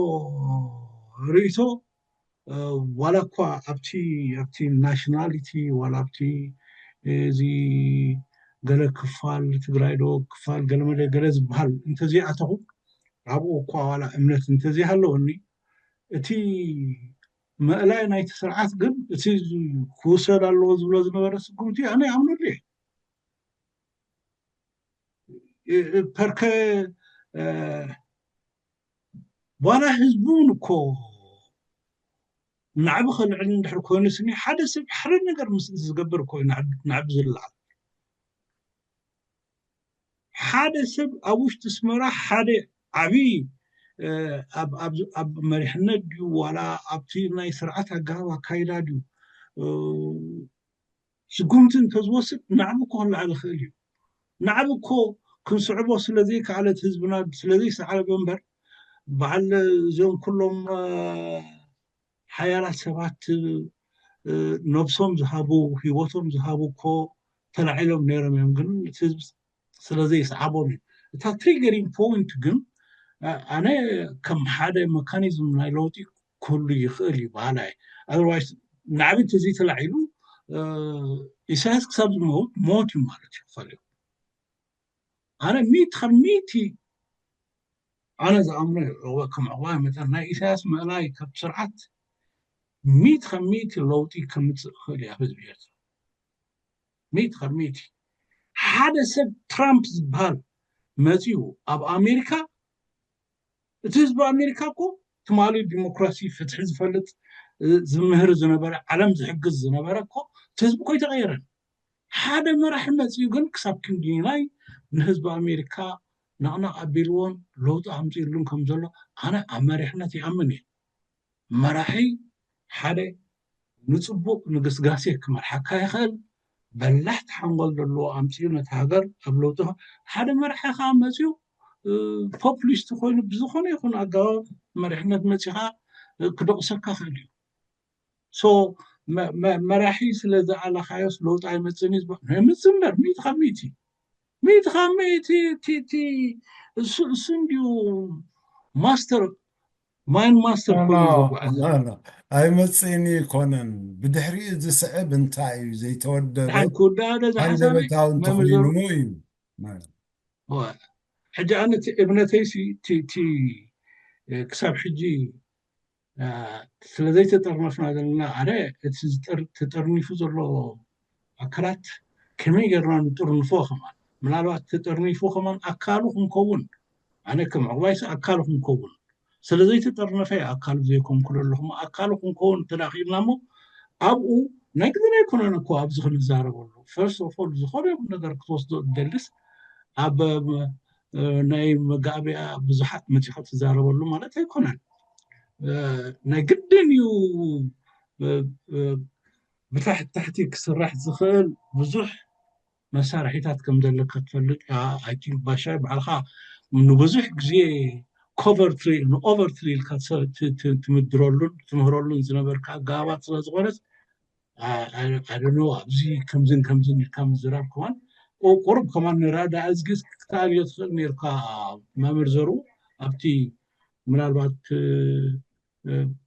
ርእይቶ ዋላ እኳ ኣብቲ ኣብቲ ናሽናሊቲ ዋላ ኣብቲ እዚ ገለ ክፋል ትግራይ ዶ ክፋል ገለመለ ገለ ዝበሃል እንተዘይኣተኹ ኣብኡ እኳ ዋላ እምነት እንተዘይሃለወኒ እቲ ምእላይ ናይቲ ስርዓት ግን እቲ ክውሰድ ኣለዎ ዝብሎ ዝነበረ ስጉምቲ ኣነ ይኣምነሉ እየ ፐርከ ዋላ ህዝቢ እውን እኮ ናዕቢ ከልዕል እንድሕር ኮይኑ ስኒ ሓደ ሰብ ሓደ ነገር ምስ ዝገብር እኮ ናዕቢ ዝለዓል ሓደ ሰብ ኣብ ውሽጢ ስመራ ሓደ ዓብይ ኣብ መሪሕነት ድዩ ዋላ ኣብቲ ናይ ስርዓት ኣገባብ ኣካይዳ ድዩ ስጉምቲ እንተዝወስድ ናዕቢ እኮ ክለዓል ይኽእል እዩ ናዕቢ እኮ ክንስዕቦ ስለዘይከኣለት ህዝብና ስለዘይሰዓበ እምበር በዓል እዚኦም ኩሎም ሓያላት ሰባት ነብሶም ዝሃቡ ህይወቶም ዝሃቡ እኮ ተላዒሎም ነይሮም እዮም ግን እቲ ህዝቢ ስለዘይሰዓቦም እዩ እታ triggering point ግን ኣነ ከም ሓደ መካኒዝም ናይ ለውጢ ክህሉ ይኽእል እዩ በሃላይ otherwise ናዕቢ እንተዘይተላዒሉ ኢሳያስ ክሳብ ዝመውት ሞት እዩ ማለት እዩ ክፈል እዩ ኣነ ሚእቲ ካብ ሚእቲ ኣነ ዝኣምኖ እዩ። ዕቑባ- ከም ዕቑባይ መጠን ናይ ኢሳያስ ምእላይ ካብ ስርዓት ሚእቲ ካብ ሚእቲ ለውጢ ከምፅእ ይኽእል እዩ ኣብ ህዝቢ ኤርትራ። ሚእቲ ካብ ሚእቲ ሓደ ሰብ ትራምፕ ዝበሃል መፂኡ ኣብ ኣሜሪካ፣ እቲ ህዝቢ ኣሜሪካ እኮ ትማሊ ዲሞክራሲ ፍትሒ ዝፈልጥ ዝምህር ዝነበረ ዓለም ዝሕግዝ ዝነበረ እኮ እቲ ህዝቢ እኮ ኣይተቐየረን። ሓደ መራሒ መፂኡ ግን ክሳብ ክንድናይ ንህዝቢ ኣሜሪካ ነቕነቕ ኣቢልዎን ለውጢ ኣምፂእሉን ከም ዘሎ ኣነ ኣብ መሪሕነት ይኣምን እየ። መራሒ ሓደ ንፅቡቕ ንግስጋሴ ክመርሓካ ይኽእል። በላሕቲ ሓንጎል ዘለዎ ኣምፂኡ ነቲ ሃገር ኣብ ለውጢ ሓደ መራሒ ከዓ መፂኡ ፖፕሊስት ኮይኑ ብዝኾነ ይኹን ኣገባብ መሪሕነት መፂኻ ክደቕሰካ ክእል እዩ። ሶ መራሒ ስለ ዝኣለኻዮስ ለውጢ ኣይመፅእን እዩ ዝበሃል? ይመፅእ እምበር ሚእቲ ካብ ሚእቲ ሚእቲ ካብ ሚእቲ እቲ እቲ እሱ እሱ እንዲዩ ማስተር ማይንድ ማስተር ኮይኑ ዘጓዓዘ ኣይመፅእን ይኮነን። ብድሕሪኡ ዝስዕብ እንታይ እዩ ዘይተወደበ ድሓን ክውዳእ ዶ ዝሓሳበይ ሃንደበታዊ እንተኾይኑ እዩ። ሕጂ ኣነ እቲ እምነተይሲ እቲ ክሳብ ሕጂ ስለዘይተጠርነፍና ዘለና ኣነ እቲ ተጠርኒፉ ዘሎ ኣካላት ከመይ ጌርና ንጥርንፎ ከማን ምናልባት ተጠርኒፉ ከማን ኣካሉ ክንከውን ኣነ ከም ዕቑባይሲ ኣካሉ ክንከውን ስለዘይተጠርነፈ ኣካሉ ዘይኮንኩ ዘለኹም ኣካሉ ክንከውን ተዳኺልና እሞ ኣብኡ ናይ ግድን ኣይኮነን እኮ ኣብዚ ክንዛረበሉ ፈርስት ኦፍ ኦል ዝኾነ ይኹን ነገር ክትወስዶ ትደልስ ኣብ ናይ መጋቢያ ብዙሓት መፂኻ ትዛረበሉ ማለት ኣይኮነን። ናይ ግድን እዩ ብታሕቲ ታሕቲ ክስራሕ ዝኽእል ብዙሕ መሳርሒታት ከም ዘለካ ትፈልጥ ባሻይ ባዕልካ ንብዙሕ ግዜ ኮቨርትሊ ንኦቨርትሊ ኢልካ ትምድረሉን ትምህረሉን ዝነበርካ ኣገባባት ስለዝኾነት ኣደኖ ኣብዚ ከምዝን ከምዝን ኢልካ ምዝራብ ከማን ቁሩብ ከማን ንራዳ እዝግዝ ክትኣልዮ ትኽእል ነርካ መምህር ዘሩ ኣብቲ ምናልባት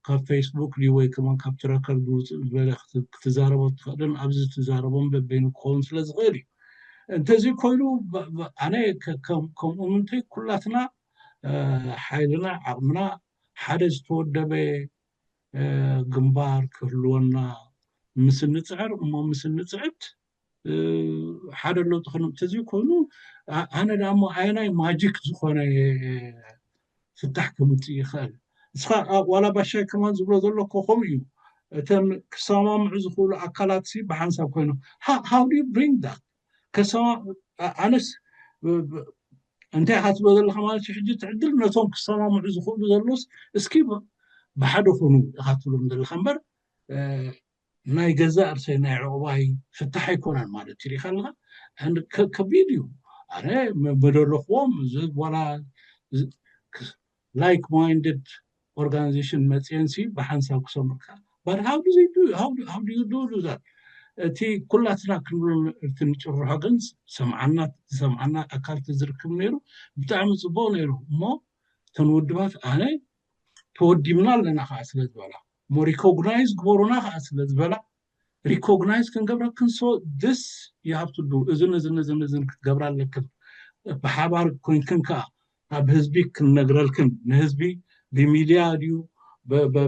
ካብ ፌስቡክ ድዩ ወይ ከማን ካብ ትረከር ዝውፅእ ዝበለ ክትዛረቦ ትኽእልን ኣብዚ ትዛረቦም በበይኑ ክኸውን ስለ ዝኽእል እዩ። እንተዚ ኮይኑ ኣነ ከምኡ ምንተይ ኩላትና ሓይልና ዓቕምና ሓደ ዝተወደበ ግንባር ክህልወና ምስ እንፅዕር እሞ ምስ እንፅዕድ ሓደ ለውጢ ክነምፅእ እዚ ኮይኑ ኣነ ዳ እሞ ኣየናይ ማጂክ ዝኾነ ፍታሕ ከምፅእ ይኽእል እስኻ ዋላ ባሻይ ከማን ዝብሎ ዘሎ እኮ ከምኡ እዩ እተን ክሰማምዑ ዝኽእሉ ኣካላት ሲ ብሓንሳብ ኮይኖም how do you bring that ከሰማ ኣነስ እንታይ ኢኻ ትብሎ ዘለኻ ማለት እዩ ሕጂ ትዕድል ነቶም ክሰማምዑ ዝኽእሉ ዘለውስ እስኪ ብሓደ ኹኑ ኢኻ ትብሎም ዘለኻ እምበር ናይ ገዛእ ርእሰይ ናይ ዕቑባይ ፍታሕ ኣይኮነን ማለት እዩ ሪኢኻ ኣለኻ ከቢድ እዩ ኣነ መደለኽዎም ዋላ like minded organization መፅየን ሲ ብሓንሳብ ክሰምዑካ but how do they do how do, how do you do, do that እቲ ኩላትና ክንብሎ እቲ ንጭርሖ ግን ሰምዓና ዝሰምዓና ኣካል ተዝርክብ ነይሩ ብጣዕሚ ፅቡቅ ነይሩ እሞ እተን ውድባት ኣነ ተወዲብና ኣለና ከዓ ስለ ዝበላ እሞ recognize ግበሩና ከዓ ስለ ዝበላ recognize ክንገብረክን so this you have to do እዝን እዝን እዝን እዝን ክትገብራ ኣለክን ብሓባር ኮይንክን ከዓ ኣብ ህዝቢ ክንነግረልክን ንህዝቢ ብሚድያ ድዩ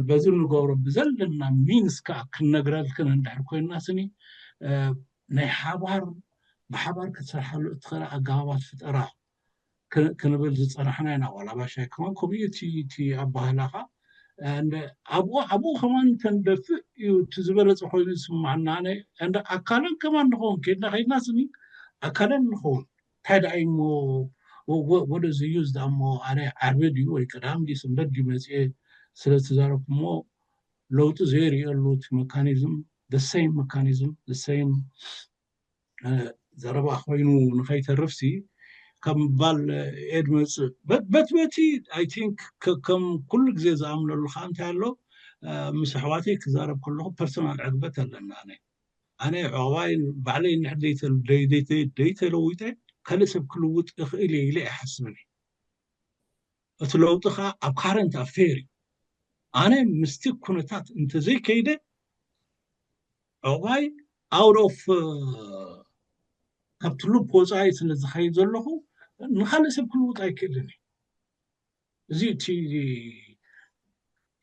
በዚ ንገብሮ ብዘለና means ከዓ ክንነግረልክን እንድሕር ኮይንና ስኒ ናይ ሓባር ብሓባር ክትሰርሓሉ እትኽእላ ኣገባባት ፍጠራ ክንብል ዝፀናሕና ኢና ዋላ ባሻይ ከማን ከምኡ እቲ ኣባህላኻ ኣብኡ ኣብኡ ከማን ተንደፍእ እዩ እቲ ዝበለፀ ኮይኑ ዝስማዓና ኣነ ኣካለን ከማን ንኸውን ከድና ከድና ስኒ ኣካለን ንኸውን እንታይ ደኣ እሞ ወደ ዝዩዝ ደኣ እሞ ኣነ ዓርቢ ድዩ ወይ ቀዳም ድዩ ሰንበት ድዩ መፅኤ ስለ ዝተዛረብኩ እሞ ለውጢ ዘይርእየሉ እቲ mechanism the same mechanism the same ዘረባ ኮይኑ ንኸይተርፍሲ ካብ ምባል ኤድ መፅእ በት በቲ I think ከም ኩሉ ግዜ ዝኣምነሉ ከዓ እንታይ ኣሎ ምስ ኣሕዋተይ ክዛረብ ከለኹ personal ዕግበት ኣለና ኣነ ኣነ ዕቕባይ ባዕለይ እንድሕር ደይተለዊጠ ካልእ ሰብ ክልውጥ እኽእል እየ ኢለ ኣይሓስብን እየ እቲ ለውጢ ከዓ ኣብ current affair እዩ ኣነ ምስቲ ኩነታት እንተዘይከይደ ዕቕባይ out of ካብቲ ልብ ወፃኢ ስለ ዝኸይድ ዘለኹ ንኻልእ ሰብ ክልውጥ ኣይክእልን እዩ። እዚ እቲ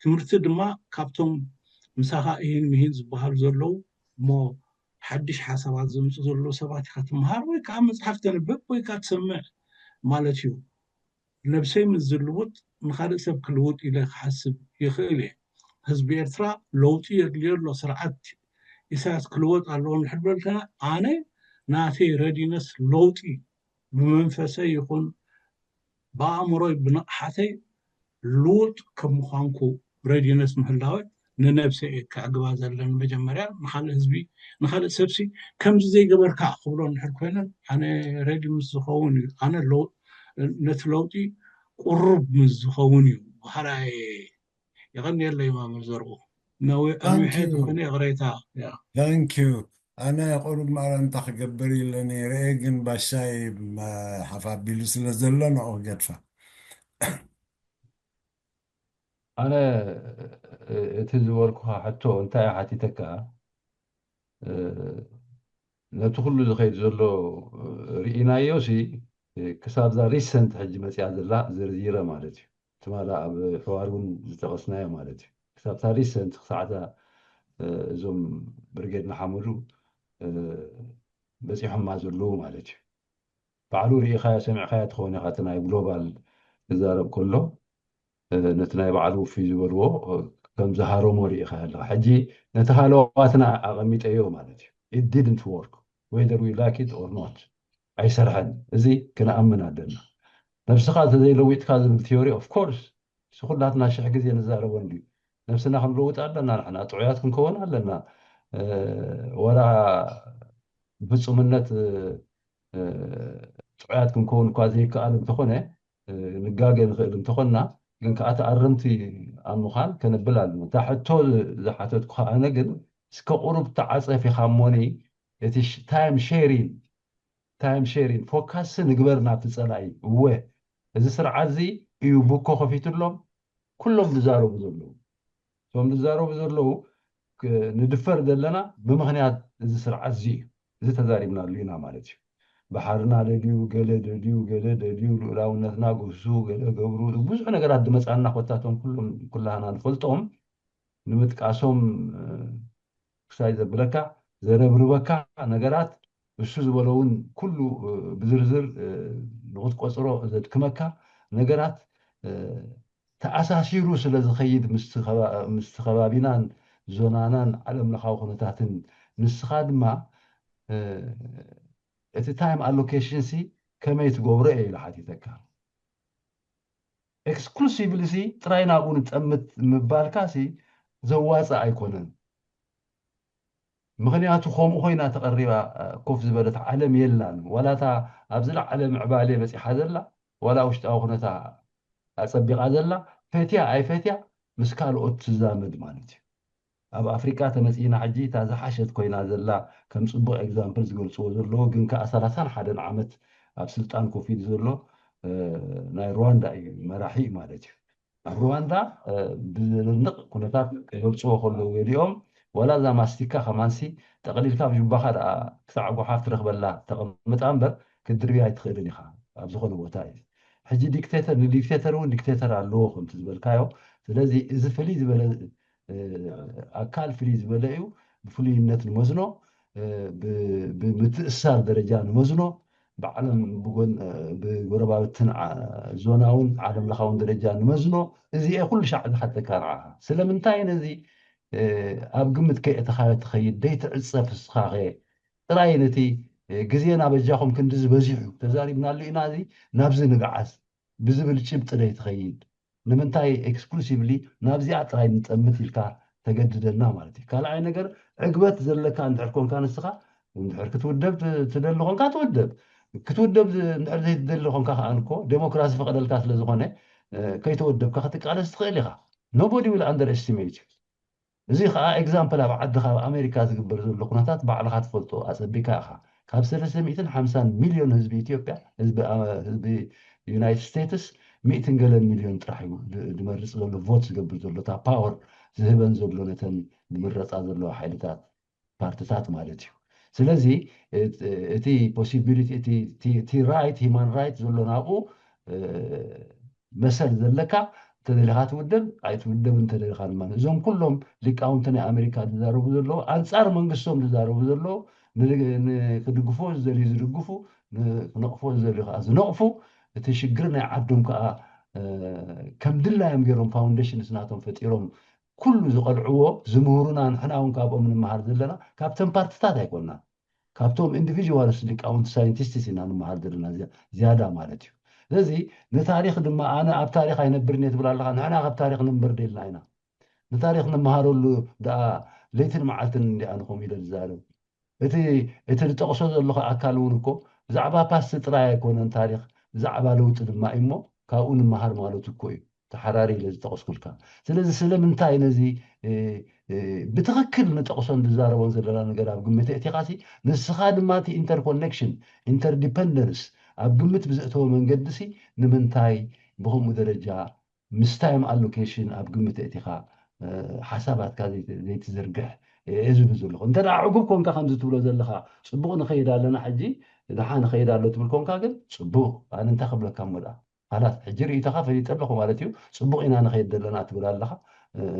ትምህርቲ ድማ ካብቶም ምሳኻ እሂን ምሂን ዝበሃሉ ዘለዉ እሞ ሓድሽ ሓሳባት ዘምፁ ዘለዉ ሰባት ኢኻ ትምሃር ወይ ከዓ መፅሓፍ ተንብብ ወይ ከዓ ትሰምዕ ማለት እዩ። ነብሰይ ምስ ዝልውጥ ንኻልእ ሰብ ክልውጥ ኢለ ክሓስብ ይኽእል እየ። ህዝቢ ኤርትራ ለውጢ የድልዮ ኣሎ። ስርዓት ኢሳያስ ክልወጥ ኣለዎ እንድሕር በልካ ኣነ ናተይ ሬዲነስ ለውጢ ብመንፈሰይ ይኹን ብኣእምሮይ ብንቕሓተይ ልውጥ ከም ምዃንኩ ሬዲነስ ምህላወ ንነብሰይ እየ ከዕግባ ዘለኒ። መጀመርያ ንኻልእ ህዝቢ ንኻልእ ሰብሲ ከምዚ ዘይገበርካ ክብሎ እንድሕር ኮይነ ኣነ ሬዲ ምስ ዝኸውን እዩ ኣነ ለው- ነቲ ለውጢ ቁሩብ ምስ ዝኸውን እዩ ባህራየ። የቐንየለይ ማመር ዘርኡ ነዊሕ Thank ነዊሐ you. ዝኾነ ይቕሬታ። ያ Thank you. ኣነ ቁሩብ ማራ እንታይ ክገብር ኢለ ነይረ እየ፣ ግን ባሻይ ሓፍ ኣቢሉ ስለ ዘሎ ንዑ ክገድፋ። ኣነ እቲ ዝበልኩኻ ሕቶ እንታይ ሓቲተካ ነቲ ኩሉ ዝኸይድ ዘሎ ርኢናዮ ሲ ክሳብ ዛ ሪሰንት ሕጂ መፅያ ዘላ ዘርዚረ ማለት እዩ። ትማላ ኣብ ሕዋር እውን ዝጠቐስናዮ ማለት እዩ። ክሳብ ታ ሪሰንት ክሳዕታ እዞም ብርጌድ ንሓመዱ በፂሖማ ዘለዉ ማለት እዩ። ባዕሉ ርኢኻዮ ሰሚዕካዮ ትኸውን ኢኻ። እቲ ናይ ግሎባል ክዛረብ ከሎ ነቲ ናይ ባዕሉ ውፍይ ዝበልዎ ከም ዝሃረሞ ርኢኻ ኣለኻ። ሕጂ ነቲ ሃለዋትና ኣቐሚጠዮ ማለት እዩ። It didn't work whether we like it or not። ኣይሰርሐን። እዚ ክንኣምን ኣለና። ነብስኻ እንተዘይለዊጥካ ዝብል ቲዮሪ of course እዚ ኩላትና ሽሕ ግዜ ንዛረቦ እንድዩ። ነብስና ክንለውጥ ኣለና። ንሕና ጥዑያት ክንከውን ኣለና። ዋላ ብፍፁምነት ጥዑያት ክንከውን እኳ ዘይከኣል እንተኾነ ንጋገ ንኽእል እንተኾንና ግን ከዓ ተኣረምቲ ኣብ ምዃን ከነብል ኣለና። እታ ሕቶ ዝሓተትኩ ኣነ ግን እስከ ቁሩብ ተዓፀፍ ኢኻ እሞኒ እቲ ታይም ሼሪን ታይም ሼሪን ፎካስ ንግበር ናብቲ ፀላኢ። እወ እዚ ስርዓት እዚ እዩ ቡኮ ከፊቱሎም ኩሎም ዝዛረቡ ዘለዉ እቶም ዝዛረቡ ዘለዉ ንድፈር ዘለና ብምኽንያት እዚ ስርዓት እዚ እዩ። እዚ ተዛሪብናሉ ኢና ማለት እዩ። ባሕርና ደልዩ ገለ ደልዩ ገለ ደልዩ ልኡላውነትና ግህሱ ገለ ገብሩ ብዙሕ ነገራት ዝመፃና ኮታቶም ኩሎም ኩላህና ንፈልጦም ንምጥቃሶም ክሳይ ዘብለካ ዘረብርበካ ነገራት እሱ ዝበሎ እውን ኩሉ ብዝርዝር ንክትቆፅሮ ዘድክመካ ነገራት ተኣሳሲሩ ስለ ዝኸይድ ምስቲ ከባቢናን ዞናናን ዓለም ለኻዊ ኩነታትን ንስኻ ድማ እቲ ታይም ኣሎኬሽን ሲ ከመይ ትገብሮ እየ ኢሉ ሓቲተካ። ኤክስክሉሲቭሊ ሲ ጥራይ ናብኡ ንጠምት ምባልካ ሲ ዘዋፅእ ኣይኮነን። ምኽንያቱ ከምኡ ኮይና ተቐሪባ ኮፍ ዝበለት ዓለም የላን። ዋላ እታ ኣብ ዝለዓለ ምዕባለ በፂሓ ዘላ ዋላ ውሽጣዊ ኩነታ ኣፀቢቓ ዘላ ፈትያ ኣይፈትያ ምስ ካልኦት ትዛመድ ማለት እዩ። ኣብ ኣፍሪቃ ተመፂና ሕጂ እታ ዝሓሸት ኮይና ዘላ ከም ፅቡቅ ኤግዛምፕል ዝገልፅዎ ዘለዎ ግን ከዓ ሰላሳን ሓደን ዓመት ኣብ ስልጣን ኮፍ ኢሉ ዘሎ ናይ ሩዋንዳ እዩ መራሒ ማለት እዩ። ኣብ ሩዋንዳ ብዘደንቕ ኩነታት ክገልፅዎ ከለዉ ገሊኦም ዋላ እዛ ማስቲካ ከማንሲ ጠቕሊልካ ኣብ ጁባኻ ደኣ ክሳዕ ጓሓፍ ትረኽበላ ተቐምጣ እምበር ክትድርብያ ኣይትኽእልን ኢኻ ኣብ ዝኾነ ቦታ እዩ። ሕጂ ዲክቴተር ንዲክቴተር እውን ዲክቴተር ኣለዎ ከምቲ ዝበልካዮ። ስለዚ እዚ ፍልይ ዝበለ ኣካል ፍልይ ዝበለ እዩ። ብፍሉይነት ንመዝኖ፣ ብምትእስሳር ደረጃ ንመዝኖ፣ ብዓለም ብጎረባብትን ዞናውን ዓለም ለኻውን ደረጃ ንመዝኖ። እዚኤ ኩሉ ሻዕ ዝሓተካ ንዓኻ ስለምንታይ ነዚ ኣብ ግምት ከየእተኻዮ ትኸይድ ደይትዕፀፍ እስኻኸ ጥራይ ነቲ ግዜና በጃኹም ክንድዚ በዚሑ ተዛሪብናሉ ኢና እዚ ናብዚ ንግዓዝ ብዝብል ጭብጢ ደይትኸይድ ንምንታይ ኤክስክሉሲቭሊ ናብዚኣ ጥራይ ንጠምት ኢልካ ተገድደና ማለት እዩ። ካልኣይ ነገር ዕግበት ዘለካ እንድሕር ኮንካ ንስኻ እንድሕር ክትውደብ ትደሊ ኮንካ ትውደብ ክትውደብ እንድሕር ዘይትደሊ ኮንካ ከዓ እንኮ ዴሞክራሲ ፈቕደልካ ስለዝኾነ ከይተወደብካ ክትቃለስ ትኽእል ኢኻ። Nobody will underestimate you። እዚ ከዓ ኤግዛምፕል ኣብ ዓድኻ ኣብ ኣሜሪካ ዝግበር ዘሎ ኩነታት ባዕልኻ ትፈልጦ ኣፀቢካ ኢኻ። ካብ ሰለስተ ሚእትን ሓምሳን ሚልዮን ህዝቢ ኢትዮጵያ ህዝቢ ዩናይትድ ስቴትስ ሚእትን ገለን ሚልዮን ጥራሕ እዩ ዝመርፅ ዘሎ ቮት ዝገብር ዘሎ እታ ፓወር ዝህበን ዘሎ ነተን ዝምረፃ ዘለዋ ሓይልታት ፓርትታት ማለት እዩ። ስለዚ እቲ possibility እቲ right human right ዘሎ ናብኡ መሰል ዘለካ እንተደሊኻ ትውደብ ኣይትውደብ እንተደሊኻ ድማ እዞም ኩሎም ሊቃውንቲ ናይ ኣሜሪካ ዝዛረቡ ዘለዉ ኣንፃር መንግስቶም ዝዛረቡ ዘለዉ ክድግፎ ዝደልዩ ዝድግፉ ክነቕፎ ዝደልዩ ከዓ ዝነቕፉ እቲ ሽግር ናይ ዓዶም ከዓ ከም ድላዮም ገይሮም foundations ናቶም ፈጢሮም ኩሉ ዝቐልዕዎ ዝምህሩና ንሕና እውን ካብኦም ንምሃር ዘለና ካብተን ፓርትታት ኣይኮንና ካብቶም individuals ሊቃውንቲ scientists ኢና ንምሃር ዘለና ዝያዳ ማለት እዩ ስለዚ ንታሪኽ ድማ ኣነ ኣብ ታሪኽ ኣይነብርን እየ ትብል ኣለኻ ንሕና ካብ ታሪኽ ንንበር ደልና ኢና ንታሪኽ ንምሃረሉ ደኣ ለይትን መዓልትን እንዲኣ ንኸም ኢለ ዝዛረብ እቲ እቲ ዝጠቕሶ ዘለኹ ኣካል እውን እኮ ብዛዕባ past ጥራይ ኣይኮነን ታሪኽ ብዛዕባ ለውጢ ድማ እዩ እሞ ካብኡ ንምሃር ማለት እኮ እዩ ተሓራሪ ኢለ ዝጠቕስኩልካ ስለዚ ስለምንታይ ነዚ ብትኽክል ንጠቕሶን ዝዛረቦን ዘለና ነገር ኣብ ግምት እቲኻሲ ንስኻ ድማ እቲ interconnection interdependence ኣብ ግምት ብዘእተወ መንገዲ ሲ ንምንታይ ብከምኡ ደረጃ ምስ time allocation ኣብ ግምት እቲኻ ሓሳባትካ ዘይትዝርግሕ እዝብ ዘለኹ እንተ ዕጉብ ኮንካ ከምዚ ትብሎ ዘለኻ ፅቡቕ ንኸይድ ኣለና ሕጂ ድሓ ንኸይድ ኣሎ ትብል ኮንካ ግን ፅቡቕ ኣነ እንታይ ክብለካ እሞ ደኣ ሓላስ ሕጂ ርእይቶኻ ፈሊጠ ኣለኹ ማለት እዩ ፅቡቕ ኢና ንኸይድ ዘለና ትብል ኣለኻ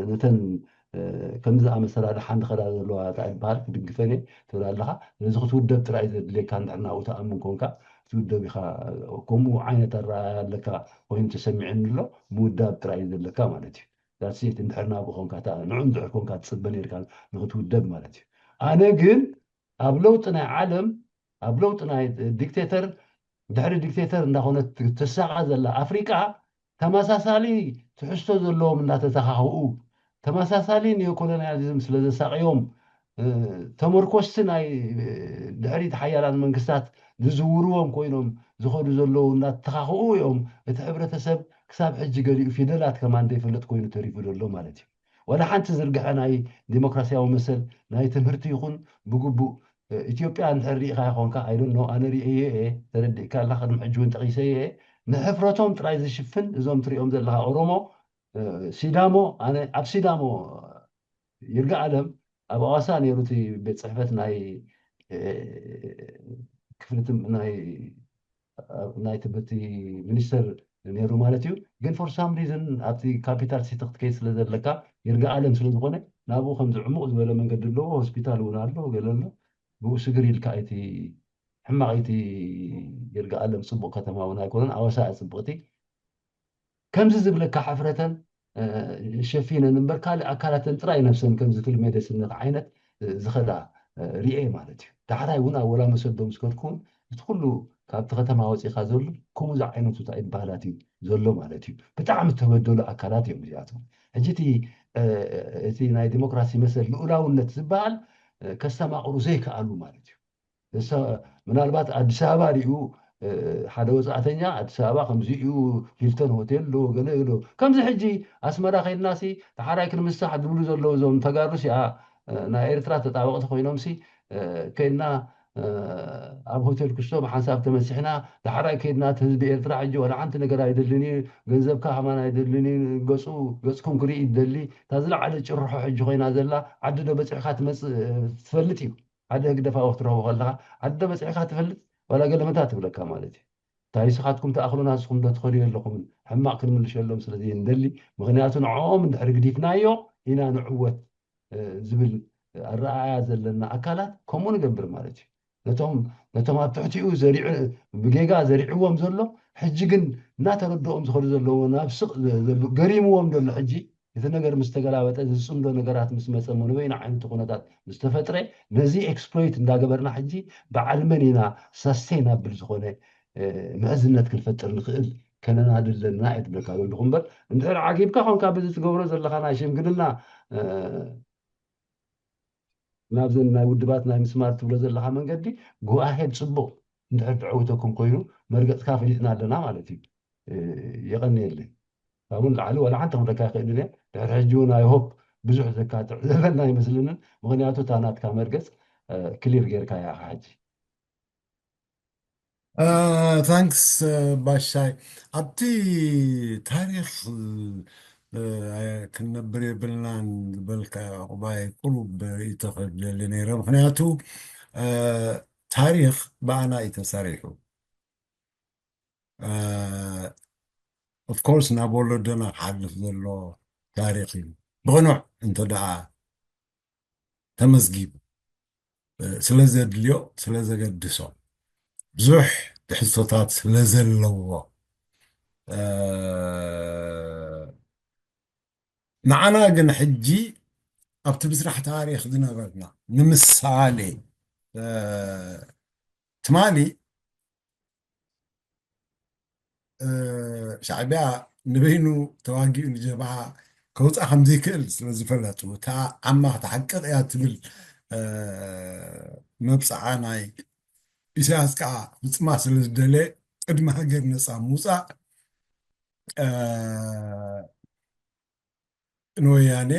ነተን ከምዚ ዝኣመሰላ ድሓን ዝኸዳ ዘለዋ እንታይ ዝበሃል ክድግፈን እየ ትብል ኣለኻ ስለዚ ክትውደብ ጥራይ ዘድልየካ እንድሕር ናብኡ ትኣምን ኮንካ ክትውደብ ኢኻ ከምኡ ዓይነት ኣረኣያ ኣለካ ኮይኑ ተሰሚዕኒ ኣሎ ምውዳብ ጥራይ እዩ ዘለካ ማለት እዩ that's it እንድሕር ናብኡ ኮንካ ንዑ እንድሕር ኮንካ ትፅበ ነርካ ንክትውደብ ማለት እዩ ኣነ ግን ኣብ ለውጢ ናይ ዓለም ኣብ ለውጢ ናይ dictator ድሕሪ dictator እንዳኾነት ትሳቐ ዘላ ኣፍሪቃ ተመሳሳሊ ትሕዝቶ ዘለዎም እንዳተተኻኽኡ ተመሳሳሊ neocolonialism ስለ ዘሳቐዮም ተመርኮስቲ ናይ ድሕሪት ሓያላን መንግስታት ዝዝውርዎም ኮይኖም ዝኸዱ ዘለዉ እናተተኻኽኡ እዮም እቲ ሕብረተሰብ ክሳብ ሕጂ ገሊኡ ፊደላት ከማን ዘይፈልጥ ኮይኑ ተሪፉ ዘሎ ማለት እዩ ዋላ ሓንቲ ዝርግሐ ናይ ዲሞክራሲያዊ መሰል ናይ ትምህርቲ ይኹን ብግቡእ ኢትዮጵያ እንድሕር ሪኢኻ ይኾንካ ኣይደኖ ኣነ ሪኤየ እየ ተረዲእካ ኣላ ቅድሚ ሕጂ እውን ጠቒሰየ እየ ንሕፍረቶም ጥራይ ዝሽፍን እዞም ትሪኦም ዘለኻ ኦሮሞ ሲዳሞ ኣነ ኣብ ሲዳሞ ይርጋ ኣለም ኣብ ኣዋሳ ነይሩ እቲ ቤት ፅሕፈት ናይ ክፍሊ ናይ ናይ ትምህርቲ ሚኒስተር ነይሩ ማለት እዩ ግን for some reason ኣብቲ ካፒታል ሲቲ ክትከይድ ስለ ዘለካ ይርጋ ኣለም ስለ ዝኾነ ናብኡ ከምዚ ዕሙቕ ዝበለ መንገዲ ኣለዎ ሆስፒታል እውን ኣሎ ገለ ኣሎ ብኡ ስግር ኢልካ እቲ ሕማቕ እቲ ይርጋ ኣለም ፅቡቕ ከተማ እውን ኣይኮነን ኣዋሳ እያ ፅብቕቲ ከምዚ ዝብለካ ሕፍረተን ሸፊነን እምበር ካልእ ኣካላተን ጥራይ ነብሰን ከምዚ ክል ሜደስነት ዓይነት ዝኸዳ ሪኤ ማለት እዩ ዳሕራይ እውን ኣብ ወላ መሰዶም ዝከድኩውን እቲ ኩሉ ካብቲ ከተማ ወፂእካ ዘሎ ከምኡ ዝዓይነቱ እንታይ ባህላት እዩ ዘሎ ማለት እዩ ብጣዕሚ ተበደሉ ኣካላት እዮም እዚኣቶም ሕጂ እቲ እቲ ናይ ዲሞክራሲ መሰል ልኡላውነት ዝበሃል ከስተማቕሩ ዘይከኣሉ ማለት እዩ ምናልባት ኣዲስ ኣበባ ሪኡ ሓደ ወፃእተኛ ኣዲስ ኣበባ ከምዚ እዩ ሂልተን ሆቴል ዶ ገለ ዶ ከምዚ ሕጂ ኣስመራ ከይድና ሲ ተሓራይ ክንምሳሕ ዝብሉ ዘለዉ እዞም ተጋሩ ሲኣ ናይ ኤርትራ ተጣበቕቲ ኮይኖም ሲ ከይድና ኣብ ሆቴል ክስቶ ብሓንሳብ ተመሲሕና ዳሕራይ ከይድና እቲ ህዝቢ ኤርትራ ሕጂ ዋላ ሓንቲ ነገር ኣይደልን እዩ ገንዘብካ ከማን ኣይደልን እዩ ገፁ ገፅኩም ክርኢ ይደሊ እታ ዝለዓለ ጭርሖ ሕጂ ኮይና ዘላ ዓዲ ዶ በፂሕካ ትመፅእ ትፈልጥ እዩ ሓደ ህግደፋዊ ክትረኽቦ ከለኻ ዓዲ ዶ በፂሕካ ትፈልጥ ዋላ ገለመታ ትብለካ ማለት እዩ እንታይ ንስኻትኩም ትኣኽሉና ንስኹም ዶ ትኸዱ የለኹምን ሕማቕ ክንምልሸሎም ስለ ዘይንደሊ ምኽንያቱ ንዕኦም እንድሕር ግዲፍናዮ ኢና ንዕወት ዝብል ኣረኣያ ዘለና ኣካላት ከምኡ ንገብር ማለት እዩ ነቶም ነቶም ኣብ ትሕቲኡ ዘሪዑ ብጌጋ ዘሪዕዎም ዘሎ ሕጂ ግን እናተረድኦም ዝኸዱ ዘለዎ ናብ ስቕ ዘሉ ገሪምዎም ዘሎ ሕጂ እቲ ነገር ምስ ተገላበጠ ዝፅምዶ ነገራት ምስ መፀ መንበይና ዓይነት ኩነታት ምስ ተፈጥረ ነዚ exploit እንዳገበርና ሕጂ በዓል መን ኢና sustainable ዝኾነ ምሕዝነት ክንፈጥር ንኽእል ከነናድል ዘለና እየ ትብለካ ዘለኹ እምበር እንድሕር ዓጊብካ ኮንካ በዚ ትገብሮ ዘለኻ ናይ ሽምግልና ናብዘን ናይ ውድባት ናይ ምስማር ትብሎ ዘለኻ መንገዲ go ahead ፅቡቕ እንድሕር ተዐውተኩም ኮይኑ መርገፅካ ፈሊጥና ኣለና ማለት እዩ የቐንየለይ ካብኡ ንላዕሊ ዋላ ሓንቲ ክብለካ ይኽእል እየ ድሕሪ ሕጂ እውን I hope ብዙሕ ዘካትዕ ዘለና ኣይመስልንን ምኽንያቱ እታ ናትካ መርገፅ clear ጌርካ እያ ሕጂ ታንክስ ባሻይ ኣብቲ ታሪክ ክንነብር የብልናን ዝበልካ ቁባይ ቁሩብ ርእይቶ ክደሊ ነይረ ምክንያቱ እ፣ ታሪኽ ብኣና እዩ ተሰሪሑ። እ፣ ኦፍኮርስ ናብ ወለዶና ክሓልፍ ዘሎ ታሪኽ እዩ። ብቕኑዕ እንተ ደኣ ተመዝጊቡ፣ እ፣ ስለ ዘድልዮ፣ ስለ ዘገድሶ፣ ብዙሕ ትሕዝቶታት ስለ ዘለዎ፣ እ፣ ንዓና ግን ሕጂ ኣብቲ ምስራሕ ታሪኽ ዝነበርና፣ ንምሳሌ፣ እ፣ ትማሊ፣ እ፣ ሻዕቢያ ንበይኑ ተዋጊኡ ንጀብሃ ከውፅኣ ከም ዘይክእል ስለ ዝፈለጡ፣ እታ ዓማ ክትሓቅቕ እያ ትብል፣ እ፣ መብፅዓ ናይ ኢሳያስ ከዓ ፍፅማ ስለ ዝደለ፣ ቅድሚ ሃገር ነፃ ምውፃእ፣ እ፣ ንወያኔ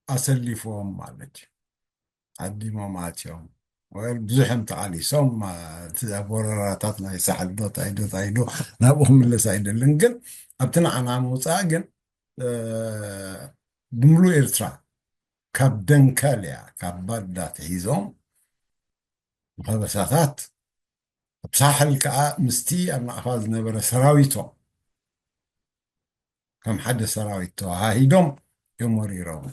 ኣሰሊፎም ማለት እዩ። ዓዲሞም ኣትዮም። ወል ብዙሕ እዮም ተቓሊሶም። ማ-፣ እቲ ኣብ ወረራታት ናይ ሳሕል ዶ፣ ታይ ዶ፣ ታይ ዶ፣ ናብኡ ክምለስ ኣይደልን። ግን ኣብቲ ንዓና ምውፃእ ግን፣ እ፣ ብምሉእ ኤርትራ ካብ ደንከል እያ፣ ካብ ባዳ ትሒዞም፣ ከበሳታት፣ ኣብ ሳሕል ከዓ ምስቲ ኣብ ናቕፋ ዝነበረ ሰራዊቶም ከም ሓደ ሰራዊት ተዋሃሂዶም እዮም ወሪሮም።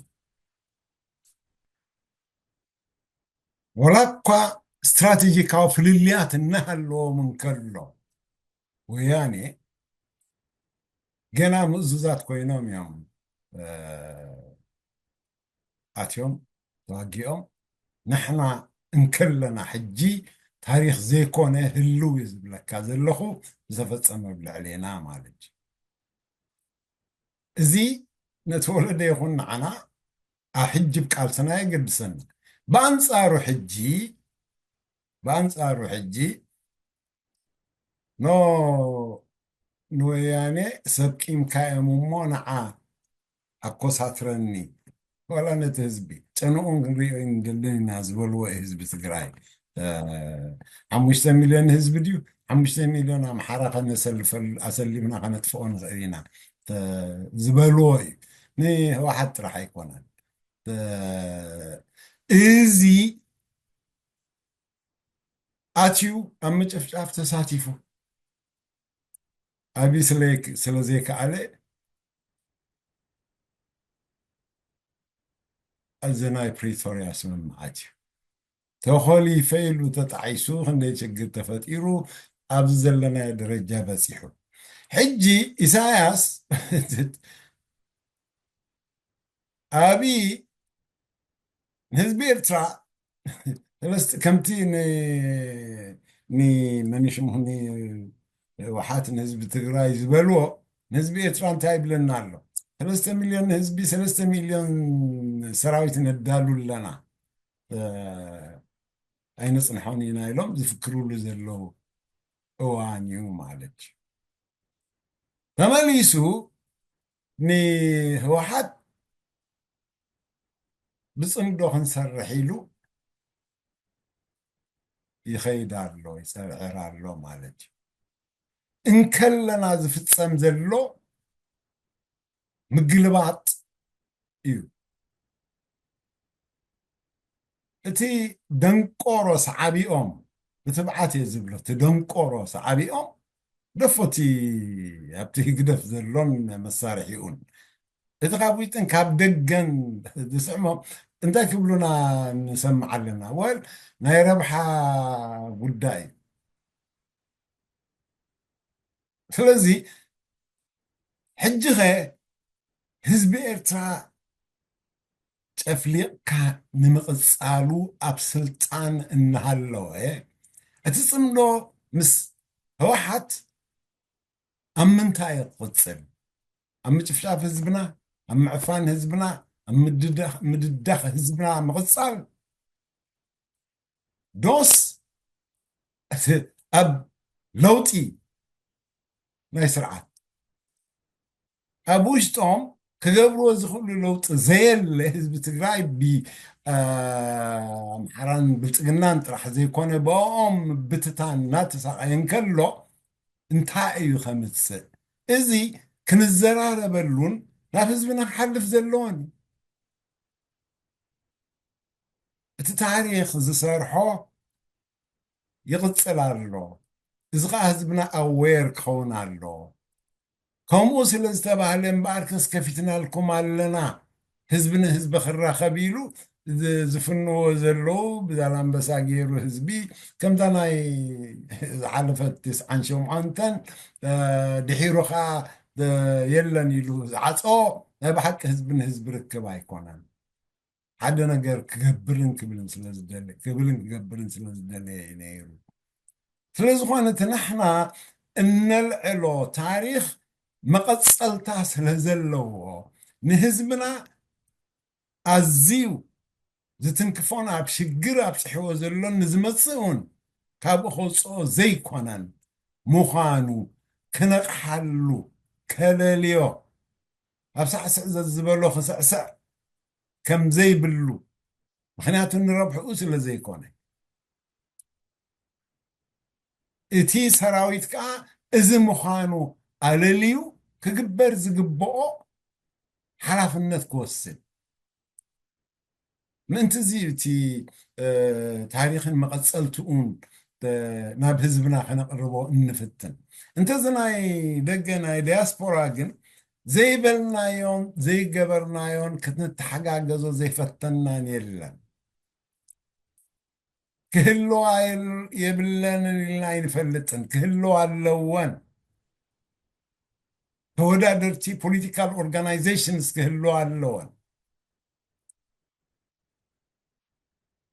ወላ እኳ ስትራቴጂካዊ ፍልልያት እናሃለዎም እንከሎ፣ ወያኔ ገና ምእዙዛት ኮይኖም እዮም፣ እ፣ ኣትዮም ተዋጊኦም። ንሕና እንከለና ሕጂ ታሪኽ ዘይኮነ ህልው እዩ ዝብለካ ዘለኹ ዝተፈጸመ ኣብ ልዕሌና ማለት እዩ። እዚ ነቲ ወለዶ ይኹን ንዓና ኣብ ሕጂ ብ ቃልስና የገድሰና። ብኣንጻሩ ሕጂ፣ ብኣንጻሩ ሕጂ ኖ ንወያኔ ሰብ ቂምካ እዮም እሞ ንዓ ኣኮሳትረኒ። ዋላ ነቲ ህዝቢ ጨንቑን ክንሪኦ ኣይንደልን ኢና ዝበልዎ እዩ ህዝቢ ትግራይ። እ፣ ሓሙሽተ ሚልዮን ህዝቢ ድዩ? ሓሙሽተ ሚልዮን ኣምሓራ ከነሰልፈል-፣ ኣሰሊፍና ከነጥፍኦ ንኽእል ኢና፣ እ፣ ዝበልዎ እዩ። ንህወሓት ጥራሕ ኣይኮነን። እ፣ እዚ ኣትዩ ኣብ ምጭፍጫፍ ተሳቲፉ። ኣብይ ስለ-፣ ስለ ዘይከኣለ እዚ ናይ ፕሪቶርያ ስምምዓት እዩ። ተኾሊፈ ኢሉ ተጣዒሱ፣ ክንደይ ችግር ተፈጢሩ፣ ኣብዚ ዘለናዮ ደረጃ በፂሑ። ሕጂ ኢሳያስ ኣብይ ንህዝቢ ኤርትራ ሰለስተ፣ ከምቲ ን-፣ ን-፣ መን ሽሙ፣ ንህወሓት ንህዝቢ ትግራይ ዝበልዎ፣ ንህዝቢ ኤርትራ እንታይ ይብለና ኣሎ? ሰለስተ ሚልዮን ህዝቢ፣ ሰለስተ ሚልዮን ሰራዊት ነዳሉ ኣለና፣ እ፣ ኣይነጽንሖን ኢና ኢሎም ዝፍክሩሉ ዘለዉ እዋን እዩ ማለት እዩ። ተመሊሱ ንህወሓት ብጽምዶ ክንሰርሕ ኢሉ ይኸይድ ኣሎ፣ ይጸርዕር ኣሎ ማለት እዩ። እንከለና ዝፍጸም ዘሎ ምግልባጥ እዩ። እቲ ደንቆሮ ሰዓቢኦም፣ ብትብዓት እየ ዝብሎ፣ እቲ ደንቆሮ ሰዓቢኦም፣ ደፎቲ ኣብቲ ህግደፍ ዘሎን መሳርሒኡን፣ እቲ ካብ ውሽጥን ካብ ደገን ዝስዕሞ እንታይ ክብሉና ንሰምዕ ኣለና? ወል ናይ ረብሓ ጉዳይ እዩ። ስለዚ ሕጂ ኸ ህዝቢ ኤርትራ ጨፍሊቕካ ንምቕጻሉ ኣብ ስልጣን እናሃለወ፣ እቲ ጽምዶ ምስ ህወሓት ኣብ ምንታይ እዩ ክቕጽል? ኣብ ምጭፍጫፍ ህዝብና፣ ኣብ ምዕፋን ህዝብና፣ ኣብ ምድዳኽ፣ ምድዳኽ ህዝብና ምቕጻል? ዶስ እቲ ኣብ ለውጢ ናይ ስርዓት ኣብ ውሽጦም ክገብርዎ ዝኽእሉ ለውጢ ዘየለ ህዝቢ ትግራይ ብ-፣ አ-፣ ኣምሓራን ብልጽግናን ጥራሕ ዘይኮነ ብኦም ምብትታን እናተሳቐየ እንከሎ እንታይ እዩ ከምጽእ? እዚ ክንዘራረበሉን ናብ ህዝብና ክሓልፍ ዘለዎን እዩ። እቲ ታሪኽ ዝሰርሖ ይቕጽል ኣሎ። እዚ ኸዓ ህዝብና ኣዌር ክኸውን ኣሎ። ከምኡ ስለ ዝተባህለ እምበኣር ከስከፊትናልኩም ኣለና፣ ህዝቢ ንህዝቢ ክራኸብ ኢሉ ዝ- ዝፍንዎ ዘለዉ ብዛላምበሳ ገይሩ ህዝቢ ከምታ ናይ ዝሓለፈት ትስዓን ሸምዓንተን ድሒሩ ከዓ የለን ኢሉ ዝዓፀዎ ናይ ብሓቂ ህዝቢ ንህዝቢ ርክብ ኣይኮነን። ሓደ ነገር ክገብርን ክብልን ስለ ዝደለ ክብልን ክገብርን ስለ ዝደለየ እዩ ነይሩ። ስለ ዝኾነ እቲ ንሕና እነልዕሎ ታሪኽ መቐፀልታ ስለ ዘለዎ ንህዝብና ኣዝዩ ዝትንክፎን ኣብ ሽግር ኣብፅሕዎ ዘሎን ንዝመፅእ እውን ካብኡ ከውፅኦ ዘይኮነን ምዃኑ ክነቕሓሉ ከለልዮ ኣብ ሳዕስዕ ዘዝበሎ ክስዕስዕ ከም ዘይብሉ ምኽንያቱ ንረብሕኡ ስለ ዘይኮነ እቲ ሰራዊት ከዓ እዚ ምዃኑ ኣለልዩ ክግበር ዝግብኦ ሓላፍነት ክወስድ ምእንቲ እዚ እቲ ታሪኽን መቐፀልትኡን ናብ ህዝብና ከነቕርቦ እንፍትን እንተዚ ናይ ደገ ናይ ዲያስፖራ ግን ዘይበልናዮን ዘይገበርናዮን ክትንተሓጋገዞ ዘይፈተናን የለን። ክህልዋ የብለንን ኢልና ኣይንፈልጥን። ክህልዋ ኣለወን። ተወዳደርቲ ፖለቲካል ኦርጋናይዜሽንስ ክህልዋ ኣለወን።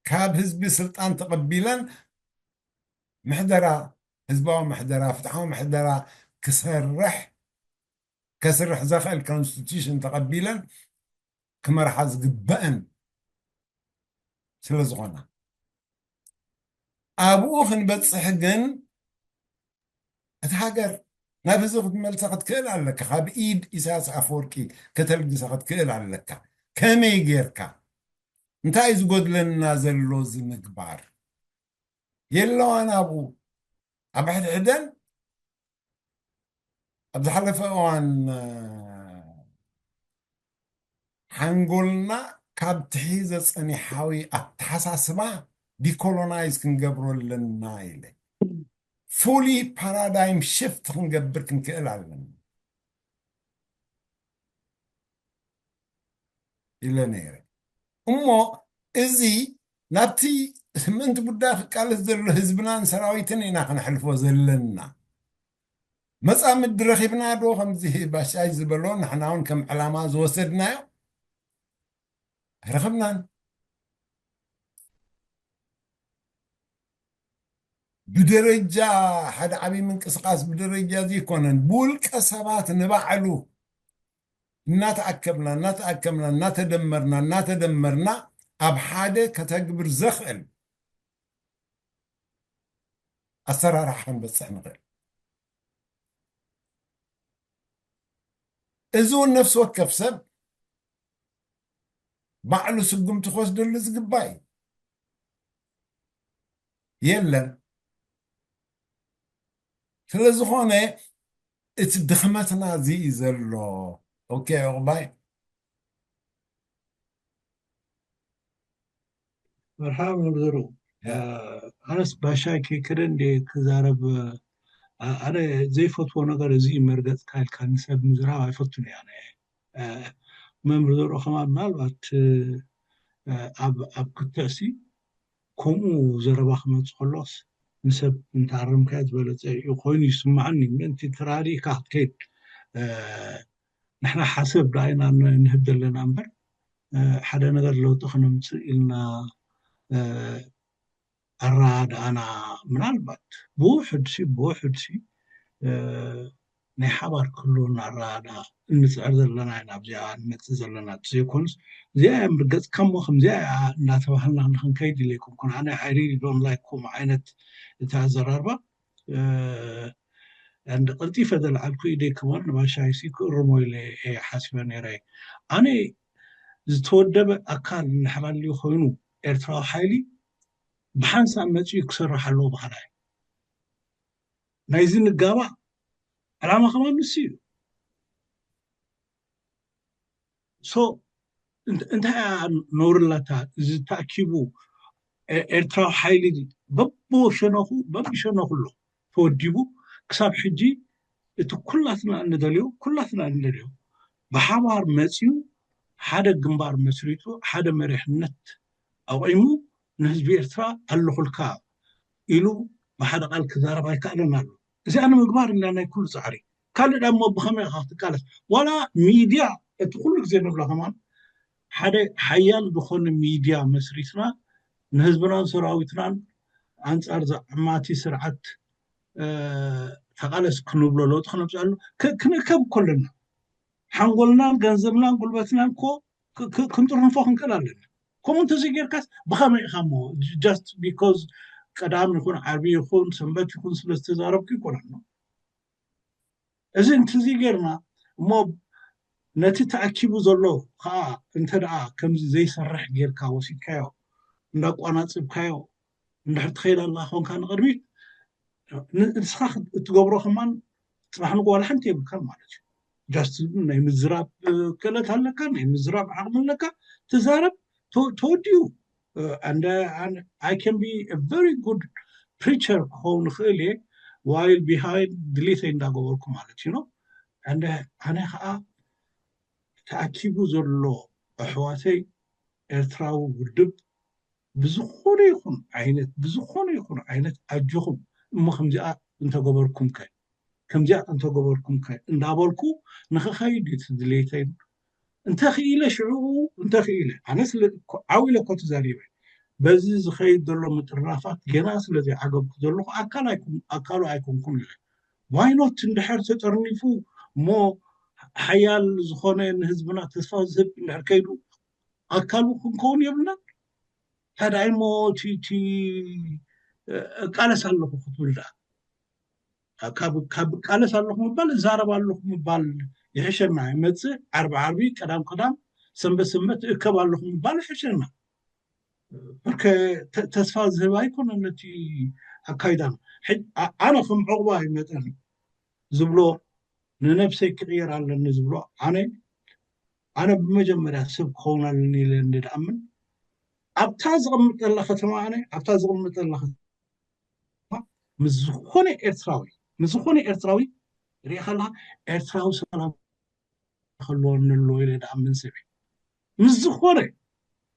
ካብ ህዝቢ ስልጣን ተቐቢለን ምሕደራ ህዝባዊ ምሕደራ ፍትሓዊ ምሕደራ ክሰርሕ ከስርሕ ዘኽእል ኮንስቲቱሽን ተቐቢለን ክመርሓ ዝግበአን ስለ ዝኾና ኣብኡ ክንበፅሕ ግን እቲ ሃገር ናብ ህዝቢ ክትመልሳ ክትክእል ኣለካ። ካብ ኢድ ኢሳያስ ኣፈወርቂ ከተልግሳ ክትክእል ኣለካ። ከመይ ጌርካ እንታይ እዩ ዝጎድለና ዘሎ እዚ ምግባር የለዋን ኣብኡ ኣብ ሕድሕደን ኣብ ዝሓለፈ እዋን ሓንጎልና ካብ ትሒዘ ፀኒሓዊ ኣተሓሳስባ ዲኮሎናይዝ ክንገብሮ ኣለና ኢለ ፉሊ ፓራዳይም ሽፍት ክንገብር ክንክእል ኣለና ኢለ ነይረ እሞ እዚ ናብቲ ምእንቲ ጉዳይ ክቃለስ ዘሎ ህዝብናን ሰራዊትን ኢና ክነሕልፎ ዘለና። መፃምዲ ረኺብና ዶ ከምዚ ባሻይ ዝበሎ ንሕና እውን ከም ዕላማ ዝወሰድናዮ ኣይረኸብናን። ብደረጃ ሓደ ዓብዪ ምንቅስቃስ ብደረጃ ዘይኮነን ብውልቀ ሰባት ንባዕሉ እናተኣከብና እናተኣከብና እናተደመርና እናተደመርና ኣብ ሓደ ከተግብር ዘኽእል ኣሰራርሓ ክንበፅሕ ንኽእል። እዚ እውን ነፍሲ ወከፍ ሰብ ባዕሉ ስጉምቲ ክወስደሉ ዝግባእ እዩ። የለን። ስለ ዝኾነ እቲ ድኽመትና እዚ እዩ ዘሎ። ኦኬ ዕቑባይ መርሓባ መምህር ዘሩ ኣነስ ባሻይ ከይከደ እንደ ክዛረብ ኣነ ዘይፈትዎ ነገር እዚ መርገፅካ ኢልካ ንሰብ ምዝራብ ኣይፈቱን እየ ኣነ መምህር ዘሩ ከማ ምናልባት ኣብ ክትዕ ሲ ከምኡ ዘረባ ክመፅእ ከሎስ ንሰብ እንተኣረምካዮ ዝበለፀ እዩ ኮይኑ ይስማዓኒ ምእንቲ ተራዲእካ ክትከይድ ንሕና ሓሰብ ደኣ ኢና ንህብ ዘለና እምበር ሓደ ነገር ለውጢ ክነምፅእ ኢልና ኣረዳድኣና ምናልባት ብውሕድ ሲ ብውሕድ ሲ ናይ ሓባር ክህልወና ኣረዳድኣ እንፅዕር ዘለና ኢና ኣብዚኣ ንመፅእ ዘለና ዘይኮኑስ እዚኣ እያ ምርገፅካ እሞ ከምዚኣ እያ እናተባህልና ንክንከይድ ኢለ ኣይኮንኩን ኣነ I really don't like ከምኡ ዓይነት እቲ ኣዘራርባ እንደ ቀልጢፈ ዘልዓልኩ ኢደይ ክመል ንባሻይሲ ክእርሞ ኢለ እየ ሓሲበ ነይረ ኣነ ዝተወደበ ኣካል እንድሕር ኣልዩ ኮይኑ ኤርትራዊ ሓይሊ ብሓንሳብ መፂኡ ክሰርሕ ኣለዎ በሃላይ ናይዚ ንጋባእ ዕላማ ከማን ንሱ እዩ so እንታይ እያ ነውርላታ እዚ ተኣኪቡ ኤርትራዊ ሓይሊ በብሸነኹ በብሸነኹ ኣሎ ተወዲቡ። ክሳብ ሕጂ እቲ ኩላትና እንደልዮ ኩላትና እንደልዮ ብሓባር መፅዩ ሓደ ግንባር መስሪቱ ሓደ መሪሕነት ኣቑሙ ንህዝቢ ኤርትራ ኣለኹልካ ኢሉ ብሓደ ቃል ክዛረብ ኣይከኣለን ኣሎ። እዚኣ ንምግባር ኢና ናይ ኩሉ ፃዕሪ። ካልእ ዳሞ ብኸመይ ኢኻ ክትቃለስ? ዋላ ሚድያ እቲ ኩሉ ግዜ ንብሎ ከማን ሓደ ሓያል ዝኾነ ሚድያ መስሪትና ንህዝብናን ሰራዊትናን ኣንፃር ዘዕማቲ ስርዓት ተቃለስ ክንብሎ ለውጢ ክነምፅኣሉ ክንእከብ እኮ ኣለና። ሓንጎልናን ገንዘብናን ጉልበትናን እኮ ክንጥርንፎ ክንክእል ኣለና። ከምኡ እንተዘይ ጌርካስ ብኸመይ ኢኻ እሞ just because ቀዳም ይኹን ዓርቢ ይኹን ሰንበት ይኹን ስለዝተዛረብኩ ይኮነን። እዚ እንተዘይ ጌርና እሞ ነቲ ተኣኪቡ ዘሎ ከዓ እንተ ደኣ ከምዚ ዘይሰርሕ ጌርካ ወሲድካዮ እንዳቋናፅብካዮ እንድሕር ትኸይድ ኣላ ኮንካ ንቕድሚት ንስኻ እትገብሮ ከማን ፅባሕ ንግሆ ዋላ ሓንቲ የብልካን ማለት እዩ። just ናይ ምዝራብ ክእለት ኣለካ፣ ናይ ምዝራብ ዓቕሚ ኣለካ፣ ትዛረብ፣ ተወዲኡ። And I can be a very good preacher ክኸውን ይኽእል እየ while behind ድሌተይ እንዳገበርኩ ማለት እዩ። And ኣነ ከዓ ተኣኪቡ ዘሎ ኣሕዋተይ ኤርትራዊ ውድብ ብዝኾነ ይኹን ዓይነት ብዝኾነ ይኹን ዓይነት ኣጆኹም እሞ ከምዚኣ እንተገበርኩም ከ ከምዚኣ እንተገበርኩም ከ እንዳበልኩ ንኽኸይድ እዩ ድሌተይ። እንተኽኢለ ሽዕኡ እንተኽኢለ ኣነ ዓው ኢለ እኮ ተዛሪበ። በዚ ዝኸይድ ዘሎ ምጥርናፋት ገና ስለ ዘይዓገብኩ ዘለኹ ኣካሉ ኣይኮንኩን ኢለ። ዋይኖት እንድሕር ተጠርኒፉ እሞ ሓያል ዝኾነ ንህዝብና ተስፋ ዝህብ እንድሕር ከይዱ ኣካሉ ክንከውን የብልናን። ታዲያ እሞ እቲ እቃለስ ኣለኹ ክትብል ደኣ ካብ እቃለስ ኣለኹ ምባል እዛረብ ኣለኹ ምባል ይሕሸና። ይመፅእ ዓርቢ ዓርቢ ቀዳም ቀዳም ሰንበት ሰንበት እእከብ ኣለኹ ምባል ይሕሸና። በርከ ተስፋ ዝህብ ኣይኮነን ነቲ ኣካይዳና። ኣነ ከም ዕቑባይ መጠን ዝብሎ ንነብሰይ ክቕየር ኣለኒ ዝብሎ ኣነ ኣነ ብመጀመርያ ሰብ ክኸውን ኣለኒ ኢለ እንድኣምን ኣብታ ዝቕምጠላ ከተማ ኣነ ኣብታ ዝቕምጠላ ከተማ ምስ ዝኾነ ኤርትራዊ ምስ ዝኾነ ኤርትራዊ ሪኢኻ ኣለኻ ኤርትራዊ ሰላም ክህልወኒ ኣለዎ ኢለ ድኣምን ሰብ እየ። ምስ ዝኾነ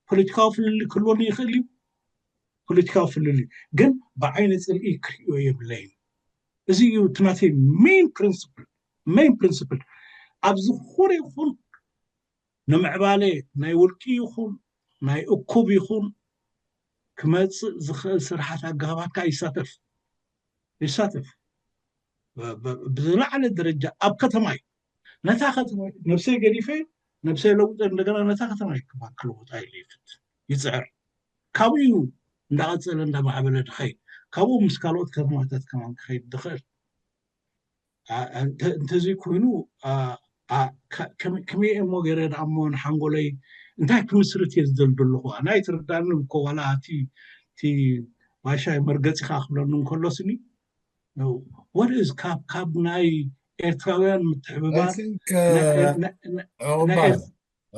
ፖለቲካዊ ፍልልይ ክህልወኒ ይኽእል እዩ፣ ፖለቲካዊ ፍልልይ ግን ብዓይኒ ፅልኢ ክርእዮ የብለይን። እዚ እዩ እቲ ናተይ main principle main principle ኣብ ዝኾነ ይኹን ንምዕባለ ናይ ውልቂ ይኹን ናይ እኩብ ይኹን ክመፅእ ዝኽእል ስራሓት ኣጋባካ ይሳተፍ ይሳተፍ ብዝለዓለ ደረጃ ኣብ ከተማይ ነታ ከተማ ነብሰይ ገዲፈ ነብሰይ ለውጠ እንደገና ነታ ከተማ ክባ ክለውጣ ኢለ ይፍት ይፅዕር ካብኡ እዩ እንዳቐፀለ እንዳማዕበለ ድኸይድ ካብኡ ምስ ካልኦት ከተማታት ከማን ክኸይድ ድኽእል እንተዘይ ኮይኑ ከመይ እሞ ገይረ ደኣሞ ንሓንጎለይ እንታይ ክምስርት እየ ዝደል ዘለኹ ኣነ ኣይትርዳንን እኮ ዋላ እቲ እቲ ባሻይ መርገፂኻ ክብለኒ እንከሎ ስኒ what is ካብ ካብ ናይ ኤርትራውያን ምትሕብባር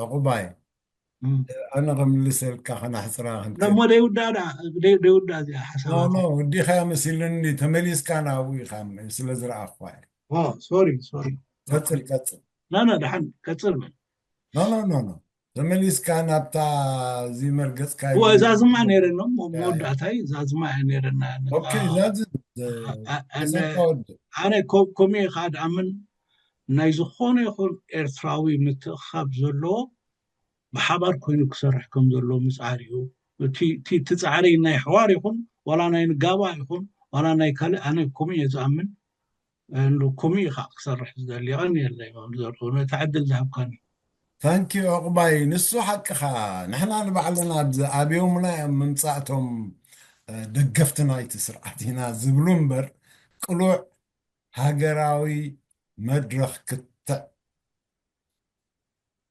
ዕቑባይ ኣነ ከምልሰልካ ከናሕፅራ እሞ ደይውዳ ደይውዳ እዚኣ ሓሳብ ወዲኻ መሲልኒ ተመሊስካ ናብኡ ኢኻ ስለ ዝረኣኽዋ ሶሪ ሶሪ ቀፅል ቀፅል ናና ደሓን ቀፅል በል ኖ ኖ ኖ ተመሊስካ ናብታ እዚ መርገፅካ እዛ ዝማ ነይረ መወዳእታይ እዛ ዝማ እያ ነይረና ዛዝወዲ ኣነ ኮሚየ ከዓ ድኣምን ናይ ዝኾነ ይኹን ኤርትራዊ ምትእኻብ ዘለዎ ብሓባር ኮይኑ ክሰርሕ ከም ዘለዎ ምፅዓር እዩ። እቲ ፃዕሪ ናይ ሕዋር ይኹን ዋላ ናይ ንጋባ ይኹን ዋላ ናይ ካልእ ኣነ ከምኡ እየ ዝኣምን። ከምኡ ኢኻ ክሰርሕ ዝደሊ ቀን የለይ መምዘርኡ ነቲ ዕድል ዝሃብካኒ። ታንኪ ዕቑባይ ንሱ ሓቅኻ ንሕና ንባዕልና ኣብዚ ኣብዮምና እዮም ምምፃእቶም ደገፍቲ ናይቲ ስርዓት ኢና ዝብሉ እምበር ቅሉዕ ሃገራዊ መድረኽ ክትዕ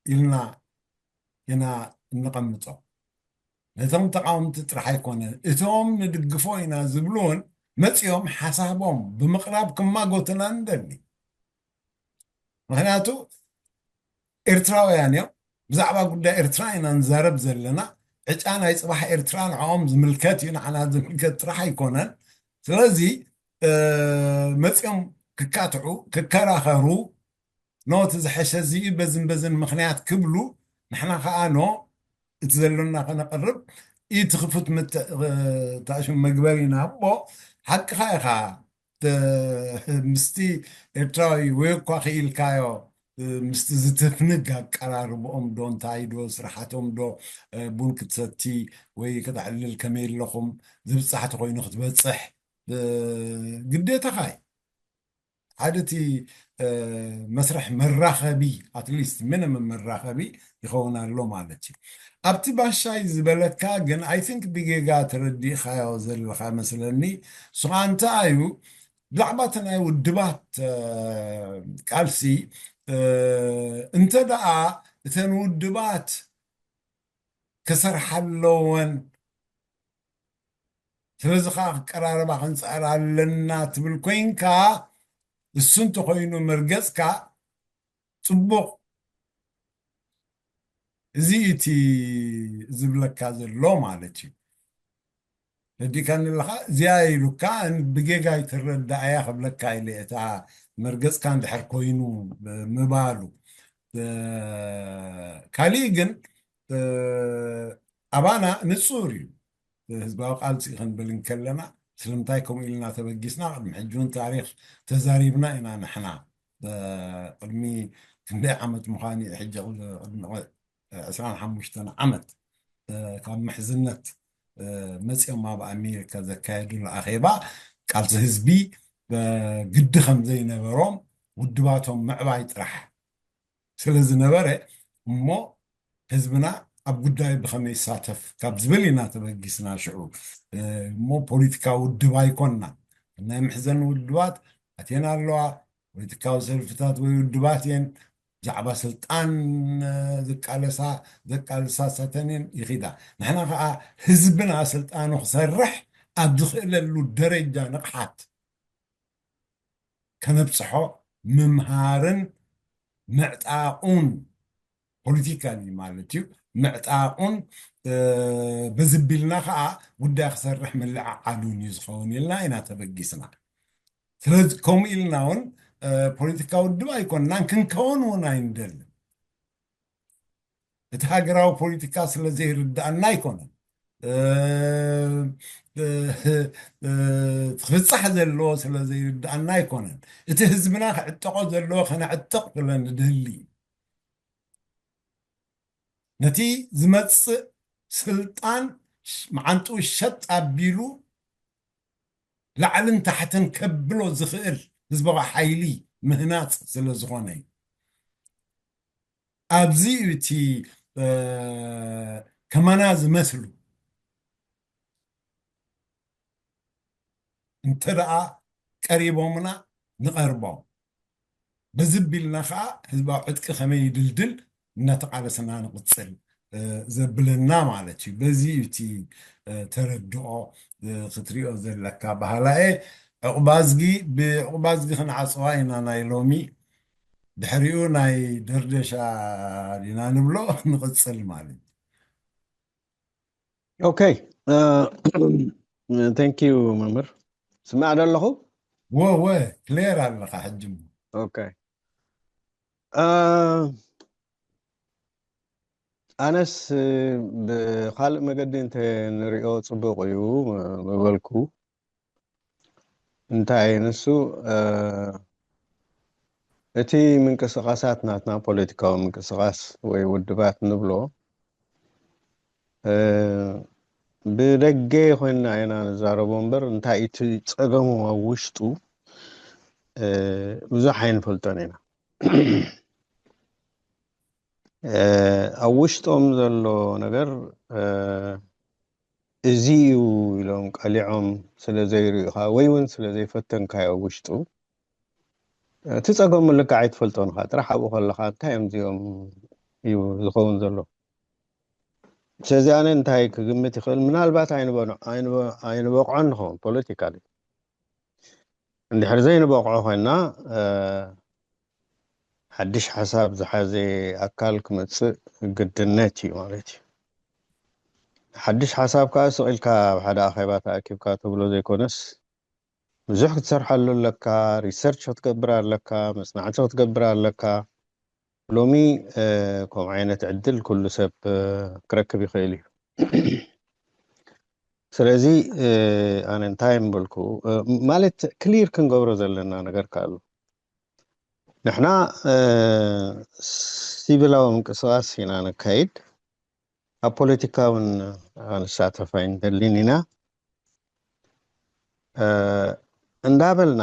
ኢልና ኢና እንቐምጦ። ነቶም ተቃወምቲ ጥራሕ ኣይኮነን እቶም ንድግፎ ኢና ዝብሉ እውን መፂኦም ሓሳቦም ብምቕራብ ክማጎቱና ንደሊ። ምክንያቱ ኤርትራውያን እዮም፣ ብዛዕባ ጉዳይ ኤርትራ ኢና ንዛረብ ዘለና። ዕጫ ናይ ጽባሕ ኤርትራ ንዕኦም ዝምልከት እዩ፣ ንዓና ዝምልከት ጥራሕ ኣይኮነን። ስለዚ መፂኦም ክካትዑ ክከራኸሩ ኖ እቲ ዝሐሸ እዚ እዩ በዝን በዝን ምኽንያት ክብሉ፣ ንሕና ከዓ ኖ እቲ ዘሎና ከነቕርብ እቲ ክፉት ምትእታእሽም መግበሪና እሞ ሓቅኻ ኢኻ። ምስቲ ኤርትራዊ ወይ እኳ ክኢልካዮ ምስቲ ዝትፍንግ ኣቀራርብኦም ዶ እንታይ ዶ ስራሓቶም ዶ ቡን ክትሰቲ ወይ ከተዕልል ከመይ ኣለኹም ዝብፃሕ ተኮይኑ ክትበፅሕ ግዴታኻ እዩ። ሓደ እቲ መስርሕ መራኸቢ ኣትሊስት ምንም መራኸቢ ይኸውን ኣሎ ማለት እዩ። ኣብቲ ባሻይ ዝበለካ ግን ኣይ ቲንክ ብጌጋ ተረዲእኻዮ ዘለኻ መስለኒ። ስኻ እንታይ እዩ ብዛዕባ እቲ ናይ ውድባት ቃልሲ እንተ ደኣ እተን ውድባት ክሰርሓ ኣለወን ስለዚ ከዓ ክቀራረባ ክንፅዕር ኣለና ትብል ኮይንካ እሱ እንተኮይኑ መርገፅካ ፅቡቕ እዚ እቲ ዝብለካ ዘሎ ማለት እዩ። ረዲእካኒ ኣለካ እዚኣ ኢሉካ ብጌጋ ይትረዳእያ ክብለካ ኢለ እታ መርገፅካ እንድሕር ኮይኑ ምባሉ ካሊእ ግን ኣባና ንፁር እዩ። ህዝባዊ ቃልሲ ክንብል እንከለና ስለምንታይ ከምኡ ኢልና ተበጊስና ቅድሚ ሕጂ እውን ታሪክ ተዛሪብና ኢና ንሕና ቅድሚ ክንደይ ዓመት ምዃን እዩ ሕጂ ዕስራን ሓሙሽተን ዓመት ካብ ምሕዝነት መፂኦም ኣብ ኣሜሪካ ዘካየዱሉ ኣኼባ ቃልሲ ህዝቢ ግዲ ከም ዘይነበሮም ውድባቶም ምዕባይ ጥራሕ ስለ ዝነበረ እሞ ህዝብና ኣብ ጉዳይ ብኸመይ ይሳተፍ ካብ ዝብል ኢና ተበጊስና ሽዑ እሞ ፖለቲካዊ ውድብ ኣይኮንና ናይ ምሕዘን ውድባት ኣትየን ኣለዋ ፖለቲካዊ ሰልፍታት ወይ ውድባት እየን ብዛዕባ ስልጣን ዝቃለሳ ዘቃልሳ ሳተንን ይኺዳ ንሕና ከዓ ህዝብና ስልጣኑ ክሰርሕ ኣብ ዝኽእለሉ ደረጃ ንቕሓት ከነብፅሖ ምምሃርን ምዕጣቑን ፖለቲካሊ ማለት እዩ ምዕጣቑን በዝቢልና ከዓ ጉዳይ ክሰርሕ ምልዕዓሉን እዩ ዝኸውን ኢልና ኢና ተበጊስና ስለዚ ከምኡ ኢልና እውን ፖለቲካ ውድብ ኣይኮንናን ክንከውን እውን ኣይንደልን እቲ ሃገራዊ ፖለቲካ ስለ ዘይርዳእና ኣይኮነን ክፍፃሕ ዘለዎ ስለ ዘይርዳእና ኣይኮነን እቲ ህዝብና ክዕጠቆ ዘለዎ ከነዕጥቕ ስለ ንድህሊ እዩ ነቲ ዝመፅእ ስልጣን መዓንጡ ሸጥ ኣቢሉ ላዕልን ታሕትን ከብሎ ዝኽእል ህዝባዊ ሓይሊ ምህናፅ ስለ ዝኾነ እዩ ኣብዚ እዩ እቲ ከማና ዝመስሉ እንተ ደኣ ቀሪቦምና ንቐርቦም በዚ ቢልና ከዓ ህዝባዊ ዕጥቂ ከመይ ይድልድል እናተቃለሰና ንቅፅል ዘብለና ማለት እዩ በዚ እዩ እቲ ተረድኦ ክትሪኦ ዘለካ ባህላኤ ዕቁባዝጊ ብዕቁባዝጊ ክንዓፅዋ ኢና ናይ ሎሚ ድሕሪኡ ናይ ደርደሻ ዲና ንብሎ ንቅፅል ማለት እዩ okay thank you መምህር ስማዕ ዶ ኣለኹ ወ ወ ክሌር ኣለኻ ሕጂ okay ኣነስ ብካልእ መገዲ እንተ ንሪኦ ፅቡቅ እዩ ምበልኩ እንታይ ንሱ እቲ ምንቅስቃሳት ናትና ፖለቲካዊ ምንቅስቃስ ወይ ውድባት ንብሎ ብደገ ኮይንና ኢና ንዛረቦ እምበር እንታይ እቲ ፀገሙ ኣብ ውሽጡ ብዙሕ ኣይንፈልጦን ኢና ኣብ ውሽጦም ዘሎ ነገር እዚ እዩ ኢሎም ቀሊዖም ስለ ዘይርእዩኻ ወይ እውን ስለ ዘይፈተንካዮ ውሽጡ እቲ ፀገሙ ልክዕ ኣይትፈልጦን ኢኻ ጥራሕ ኣብኡ ከለኻ እንታይ እዮም እዚኦም እዩ ዝኸውን ዘሎ ስለዚ ኣነ እንታይ ክግምት ይኽእል ምናልባት ኣይንበቆዖን ንኸውን ፖለቲካሊ እንድሕር ዘይንበቕዖ ኮይና ሓድሽ ሓሳብ ዝሓዘ ኣካል ክመፅእ ግድነት እዩ ማለት እዩ ሓድሽ ሓሳብ ከዓ ስቕ ኢልካ ኣብ ሓደ ኣኼባ ተኣኪብካ ትብሎ ዘይኮነስ፣ ብዙሕ ክትሰርሓሉ ኣለካ፣ ሪሰርች ክትገብር ኣለካ፣ መጽናዕቲ ክትገብር ኣለካ። ሎሚ፣ እ፣ ከምኡ ዓይነት ዕድል ኩሉ ሰብ፣ እ፣ ክረክብ ይኽእል እዩ። ስለዚ፣ እ፣ ኣነ እንታይ ምበልኩ፣ እ፣ ማለት ክሊር ክንገብሮ ዘለና ነገር ከ ኣሎ። ንሕና፣ እ፣ ሲቪላዊ ምንቅስቃስ ኢና ነካይድ። ኣብ ፖለቲካ እውን ንሳተፍ ኣይንደልን ኢና። እ፣ እንዳበልና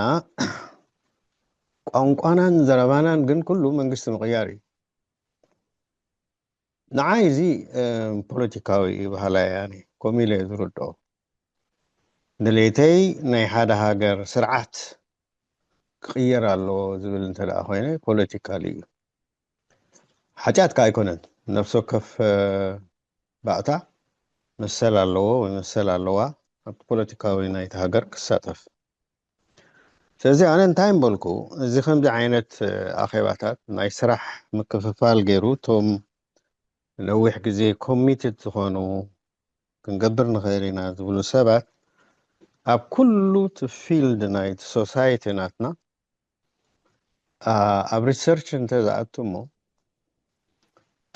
ቋንቋናን ዘረባናን ግን ኩሉ መንግስቲ ምቕያር እዩ። ንዓይ እዚ፣ እ፣ ፖለቲካዊ ባህላ እየ ኣነ፣ ከምኡ ኢለ እየ ዝርድኦ። ድሌተይ ናይ ሓደ ሃገር ስርዓት ክቕየር ኣለዎ ዝብል እንተ ደኣ ኮይነ ፖለቲካሊ እዩ። ሓጢኣት ከኣ ኣይኮነን። ነፍሲ ወከፍ፣ እ፣ ባእታ መሰል ኣለዎ ወይ መሰል ኣለዋ ኣብቲ ፖለቲካዊ ናይቲ ሃገር ክሳተፍ። ስለዚ ኣነ እንታይ ምበልኩ፣ እዚ ከምዚ ዓይነት፣ እ፣ ኣኼባታት ናይ ስራሕ ምክፍፋል ገይሩ እቶም ነዊሕ ግዜ ኮሚትድ ዝኾኑ ክንገብር ንኽእል ኢና ዝብሉ ሰባት ኣብ ኩሉ እቲ ፊልድ ናይቲ ሶሳይቲ ናትና፣ ኣ፣ ኣብ ሪሰርች እንተ ዝኣቱ እሞ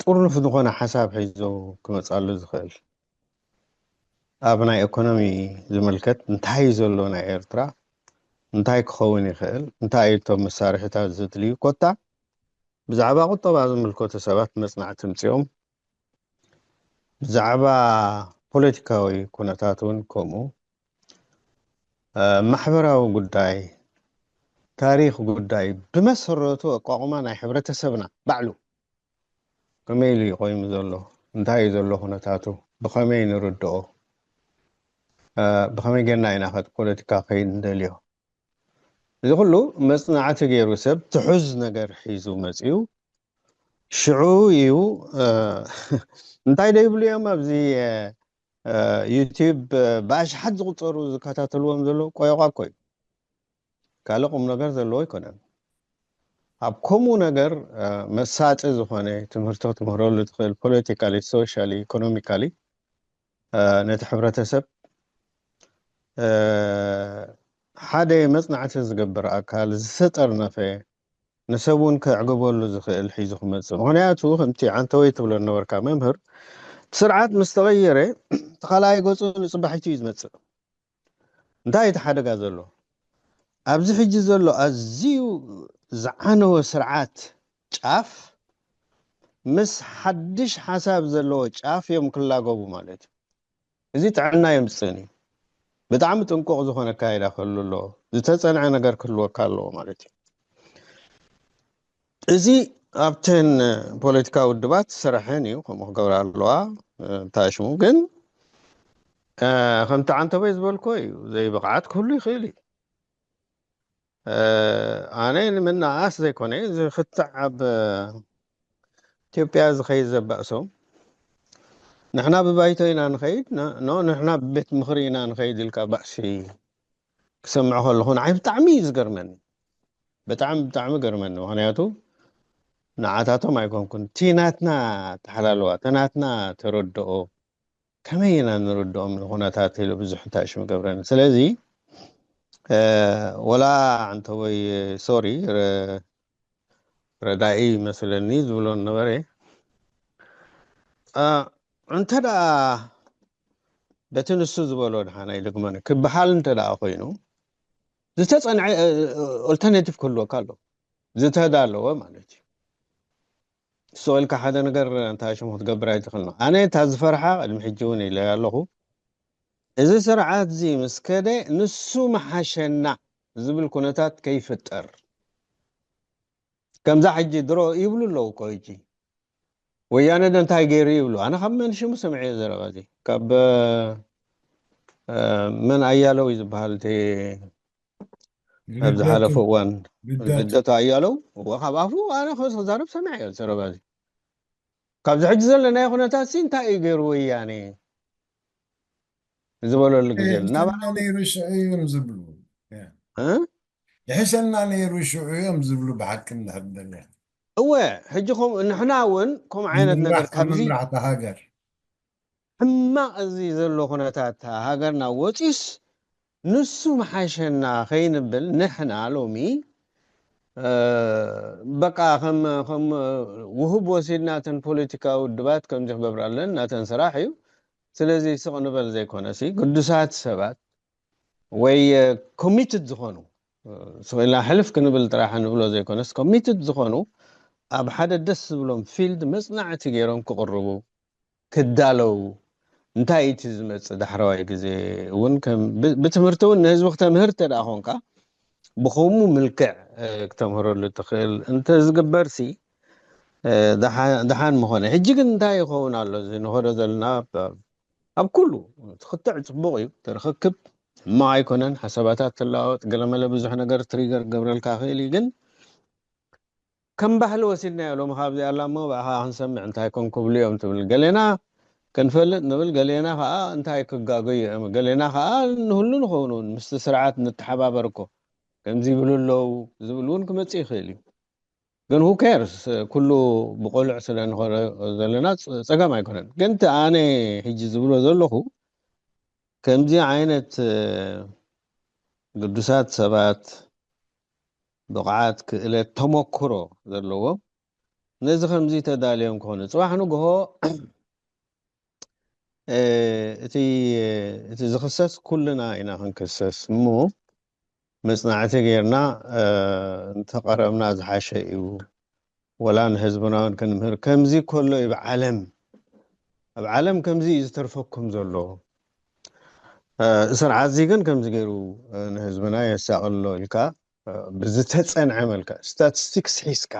ጥርኑፍ ዝኾነ ሓሳብ ሒዞ ክመጻሉ ዝኽእል። ኣብ ናይ ኢኮኖሚ ዝምልከት እንታይ እዩ ዘሎ ናይ ኤርትራ፣ እንታይ ክኸውን ይኽእል፣ እንታይ እዩ እቶም መሳርሒታት ዘድልዩ፣ ኮታ ብዛዕባ ቁጠባ ዝምልከቱ ሰባት መጽናዕቲ ምጽኦም፣ ብዛዕባ ፖለቲካዊ ኩነታት እውን ከምኡ፣ እ፣ ማሕበራዊ ጉዳይ፣ ታሪኽ ጉዳይ፣ ብመሰረቱ ኣቋቑማ ናይ ሕብረተሰብና ባዕሉ ከመይ ኢሉ እዩ ቆይሙ ዘሎ፣ እንታይ እዩ ዘሎ ኩነታቱ፣ ብኸመይ ንርድኦ፣ እ፣ ብኸመይ ጌርና ኢና ከ ፖለቲካ ከይድ ንደልዮ። እዚ ኩሉ መጽናዕቲ ገይሩ ሰብ ትሑዝ ነገር ሒዙ መጺኡ፣ ሽዑ እዩ፣ እ፣ እንታይ ዶ ይብሉ እዮም ኣብዚ፣ እ፣ ዩቲዩብ፣ እ፣ ብኣሽሓት ዝቑጸሩ ዝከታተልዎም ዘለዉ ቆየቋ እኮ እዩ። ካልእ ቁም ነገር ዘለዎ ኣይኮነን። ኣብ ከምኡ ነገር፣ እ፣ መሳጢ ዝኾነ ትምህርቲ ክትምህረሉ ትኽእል፣ ፖለቲካሊ፣ ሶሻሊ፣ ኢኮኖሚካሊ፣ እ፣ ነቲ ሕብረተሰብ፣ እ፣ ሓደ መጽናዕቲ ዝገብር ኣካል ዝተጠርነፈ፣ ንሰብ እውን ከዕግበሉ ዝኽእል ሒዙ ክመጽእ። ምኽንያቱ ከምቲ ዓንተወይ ትብሎ ነበርካ መምህር፣ እቲ ስርዓት ምስ ተቐየረ፣ እቲ ካልኣይ ገጹ ንጽባሒቱ እዩ ዝመጽእ። እንታይ እቲ ሓደጋ ዘሎ? ኣብዚ ሕጂ ዘሎ ኣዝዩ ዝዓነወ ስርዓት ጫፍ ምስ ሓድሽ ሓሳብ ዘለዎ ጫፍ እዮም ክላገቡ ማለት እዩ። እዚ ጥዕና የምጽእን እዩ። ብጣዕሚ ጥንቁቕ ዝኾነ ኣካይዳ ክህሉ ኣለዎ። ዝተጸንዐ ነገር ክህልወካ ኣለዎ ማለት እዩ። እዚ ኣብተን ፖለቲካዊ ውድባት ዝሰርሐን እዩ፣ ከምኡ ክገብራ ኣለዋ። እ፣ እንታይ ሽሙ ግን፣ እ፣ ከምቲ ዓንተበይ ዝበልኮ እዩ፣ ዘይብቕዓት ክህሉ ይኽእል እዩ። እ፣ ኣነ ንምንኣኣስ ዘይኮነ፣ እዚ ክትዕ ኣብ ኢትዮጵያ ዝኸይድ ዘባእሶም፣ ንሕና ብባይቶ ኢና ንኸይድ፣ ኖ፣ ኖ፣ ንሕና ብቤት ምኽሪ ኢና ንኸይድ ኢልካ ባእሲ ክሰምዕ ከለኹ ንዓይ ብጣዕሚ እዩ ዝገርመኒ። ብጣዕሚ፣ ብጣዕሚ ገርመኒ። ምኽንያቱ ንዓታቶም ኣይኮንኩን። እቲ ናትና ኣተሓላልዋ፣ እቲ ናትና ተረድኦ፣ ከመይ ኢና ንርድኦም ንኹነታት ኢሉ ብዙሕ እንታይ ሽም ገብረኒ። ስለዚ፣ እ፣ ወላ ዓንተቦይ፣ ሶሪ፣ ረ-፣ ረዳኢ ይመስለኒ ዝብሎ ነበረ። እ፣ እንተ ደኣ በቲ ንሱ ዝበሎ ድሓን ኣይደግመን ክበሃል እንተ ደኣ ኮይኑ፣ ዝተጸንዐ፣ እ፣ ኦልተርናቲቭ ክህልወካ ኣሎ። ዝተዳለወ ማለት እዩ። ስቕ ኢልካ ሓደ ነገር እንታይ ሽሙ ክትገብር ኣይትኽእልን። ኣነ እታ ዝፈርሓ ቅድሚ ሕጂ እውን ኢለያ ኣለኹ። እዚ ስርዓት እዚ ምስ ከደ ንሱ መሓሸና ዝብል ኩነታት ከይፍጠር። ከምዛ ሕጂ ድሮ ይብሉ ኣለዉ እኮ ሕጂ። ወያነ ዶ እንታይ ገይሩ ይብሉ። ኣነ ካብ መን ሽሙ ሰሚዐ ዘረባ እዚ? ካብ፣ እ፣ መን ኣያለው እዩ ዝበሃል እቲ ኣብ ዝሓለፈ እዋን ልደቱ። ልደቱ ኣያለው፣ እወ፣ ካብ ኣፉ ኣነ ከ ክዛረብ ሰሚዐ እየ ዘረባ እዚ። ካብዚ ሕጂ ዘለናዮ ኩነታት ሲ እንታይ እዩ ገይሩ ወያነ ዝበለሉ ግዜ ኣሎ። ናባና ይሕሸና ነይሩ ሽዑ እዮም ዝብሉ። ያ። እ? ይሕሸና ነይሩ ሽዑ እዮም ዝብሉ ብሓቂ እንድሕር ደሊኻ። እወ፣ ሕጂ ከም-፣ ንሕና እውን ከምኡ ዓይነት ነገር ንምምራሕ፣ ካብ ካብዚ ምምራሕ እታ ሃገር። ሕማቕ እዚ ዘሎ ኩነታት ሃገርና ወፂስ ንሱ መሓሸና ከይንብል ንሕና ሎሚ በቃ ከም ከም ውህብ ወሲድና እተን ፖለቲካዊ ውድባት ከምዚ ክገብር ኣለና እተን ስራሕ እዩ። ስለዚ ስቕ ንበል ዘይኮነሲ ግዱሳት ሰባት ወይ ኮሚትድ ዝኾኑ ስቕ ኢልና ሕልፍ ክንብል ጥራሕ ንብሎ ዘይኮነስ ኮሚትድ ዝኾኑ ኣብ ሓደ ደስ ዝብሎም ፊልድ መፅናዕቲ ገይሮም ክቕርቡ ክዳለው እንታይ እቲ ዝመፅእ ዳሕረዋይ ግዜ እውን ከም ብ- ብትምህርቲ እውን ንህዝቢ ክተምህር እንተ ደኣ ኮንካ ብኸምኡ ምልክዕ እ፣ ክተምህረሉ ትኽእል እንተ ዝግበር ሲ እ፣ ደሓ- ደሓን ምኾነ። ሕጂ ግን እንታይ ይኸውን ኣሎ እዚ ንኸዶ ዘለና ኣብ- ኣብ ኩሉ ትኽትዕ ፅቡቕ እዩ ተርኽክብ ሕማቕ ኣይኮነን። ሓሳባታት ትለዋወጥ ገለመለ ብዙሕ ነገር ትሪገር ክገብረልካ ክእል እዩ ግን ከም ባህሊ ወሲድናዮ ሎሚ ካብዚ ኣላ እሞ ብኣኻ ክንሰምዕ እንታይ ኮን ክብሉ እዮም ትብል ገሌና ክንፈልጥ ንብል ገሌና ከዓ እንታይ ክጋገዩ እዮም ገሌና ከዓ ንህሉ ንኸውን እውን ምስቲ ስርዓት ንተሓባበር እኮ ከምዚ ይብሉ ኣለዉ ዝብል እውን ክመፅእ ይኽእል እዩ ግን who cares ኩሉ ብቆልዕ ስለ ንኾነ ዘለና ፅ- ፀገም ኣይኮነን ግን እቲ ኣነ ሕጂ ዝብሎ ዘለኹ ከምዚ ዓይነት እ፣ ግዱሳት ሰባት ብቕዓት ክእለት ተመክሮ ዘለዎም ነዚ ከምዚ ተዳልዮም ክኾኑ ፅባሕ ንግሆ እ፣ እቲ እቲ ዝኽሰስ ኩልና ኢና ክንክሰስ እሞ መፅናዕቲ ጌርና እ፣ እንተቐረብና ዝሓሸ እዩ ወላ ንህዝብና እውን ክንምህር ከምዚ ከሎ እዩ ብዓለም ኣብ ዓለም ከምዚ እዩ ዝተርፈኩም ዘሎ እ፣ ስርዓት እዚ ግን ከምዚ ገይሩ እ፣ ንህዝብና የሳቕሎ ኢልካ እ፣ ብዝተፀንዐ መልክዕ ስታቲስቲክስ ሒዝካ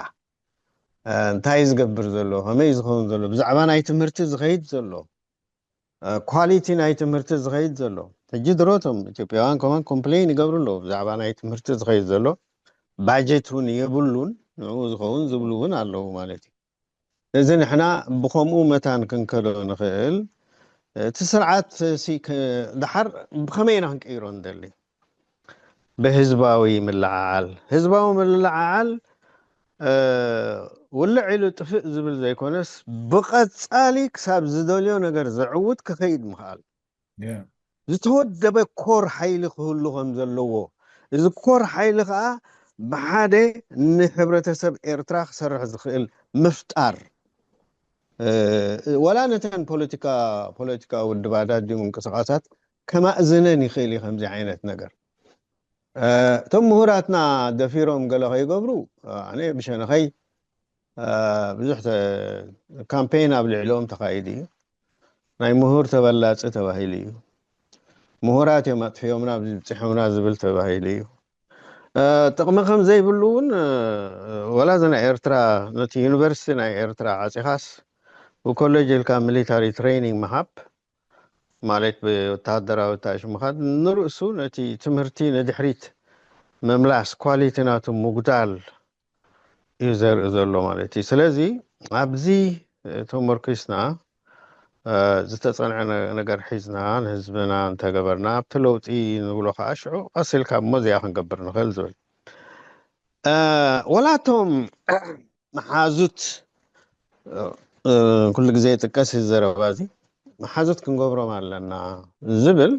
እ፣ እንታይ እዩ ዝገብር ዘሎ ከመይ እዩ ዝኸውን ዘሎ ብዛዕባ ናይ ትምህርቲ ዝኸይድ ዘሎ ኳሊቲ ናይ ትምህርቲ ዝኸይድ ዘሎ ሕጂ ድሮቶም ኢትዮጵያውያን ከማን ኮምፕሌን ይገብሩ ኣለዉ ብዛዕባ ናይ ትምህርቲ ዝኸይድ ዘሎ ባጀት እውን የብሉን ንኡ ዝኸውን ዝብሉ እውን ኣለዉ ማለት እዩ እዚ ንሕና ብከምኡ መታን ክንከዶ ንኽእል እቲ ስርዓት ሲ- ክ- ድሓር ብኸመይ ኢና ክንቀይሮ ንደሊ ብህዝባዊ ምልዓዓል ህዝባዊ ምልዓዓል እ፣ ውልዕ ኢሉ ጥፍእ ዝብል ዘይኮነስ ብቐጻሊ ክሳብ ዝደልዮ ነገር ዘዕውት ክኸይድ ምኽኣል ዝተወደበ ኮር ሓይሊ ክህሉ ከም ዘለዎ እዚ ኮር ሓይሊ ከዓ ብሓደ ንሕብረተሰብ ኤርትራ ክሰርሕ ዝኽእል ምፍጣር እ፣ ወላ ነተን ፖለቲካ ፖለቲካዊ ውድባታት ድዩ ምንቅስቃሳት ከማእዝነን ይኽእል እዩ ከምዚ ዓይነት ነገር እ፣ እቶም ምሁራትና ደፊሮም ገለ ከይገብሩ እ፣ ኣነ ብሸነኸይ እ፣ ብዙሕ ተ- ካምፔን ኣብ ልዕሊኦም ተኻይዱ እዩ ናይ ምሁር ተበላፂ ተባሂሉ እዩ ምሁራት እዮም ኣጥፊኦምና ኣብዚ ብፅሖምና ዝብል ተባሂሉ እዩ እ፣ ጥቕሚ ከም ዘይብሉ እውን እ፣ ወላ እዚ ናይ ኤርትራ ነቲ ዩኒቨርሲቲ ናይ ኤርትራ ዓፂኻስ ብኮሌጅ ኢልካ ሚሊታሪ ትሬኒንግ ምሃብ ማለት ብወተሃደራዊ ኣታሽምኻት ንርእሱ ነቲ ትምህርቲ ንድሕሪት ምምላስ ኳሊቲ ናቱ ምጉዳል እዩ ዘርኢ ዘሎ ማለት እዩ ስለዚ ኣብዚ ተመርኪስና ዝተፀንዐ ነገር ሒዝና ንህዝብና እንተገበርና ኣብቲ ለውጢ ንብሎ ከዓ ሽዑ ቀሲልካ እሞ እዚኣ ክንገብር ንኽእል ዝብል ወላቶም መሓዙት ኩሉ ግዜ ይጥቀስ እዚ ዘረባ እዚ መሓዙት ክንገብሮም ኣለና ዝብል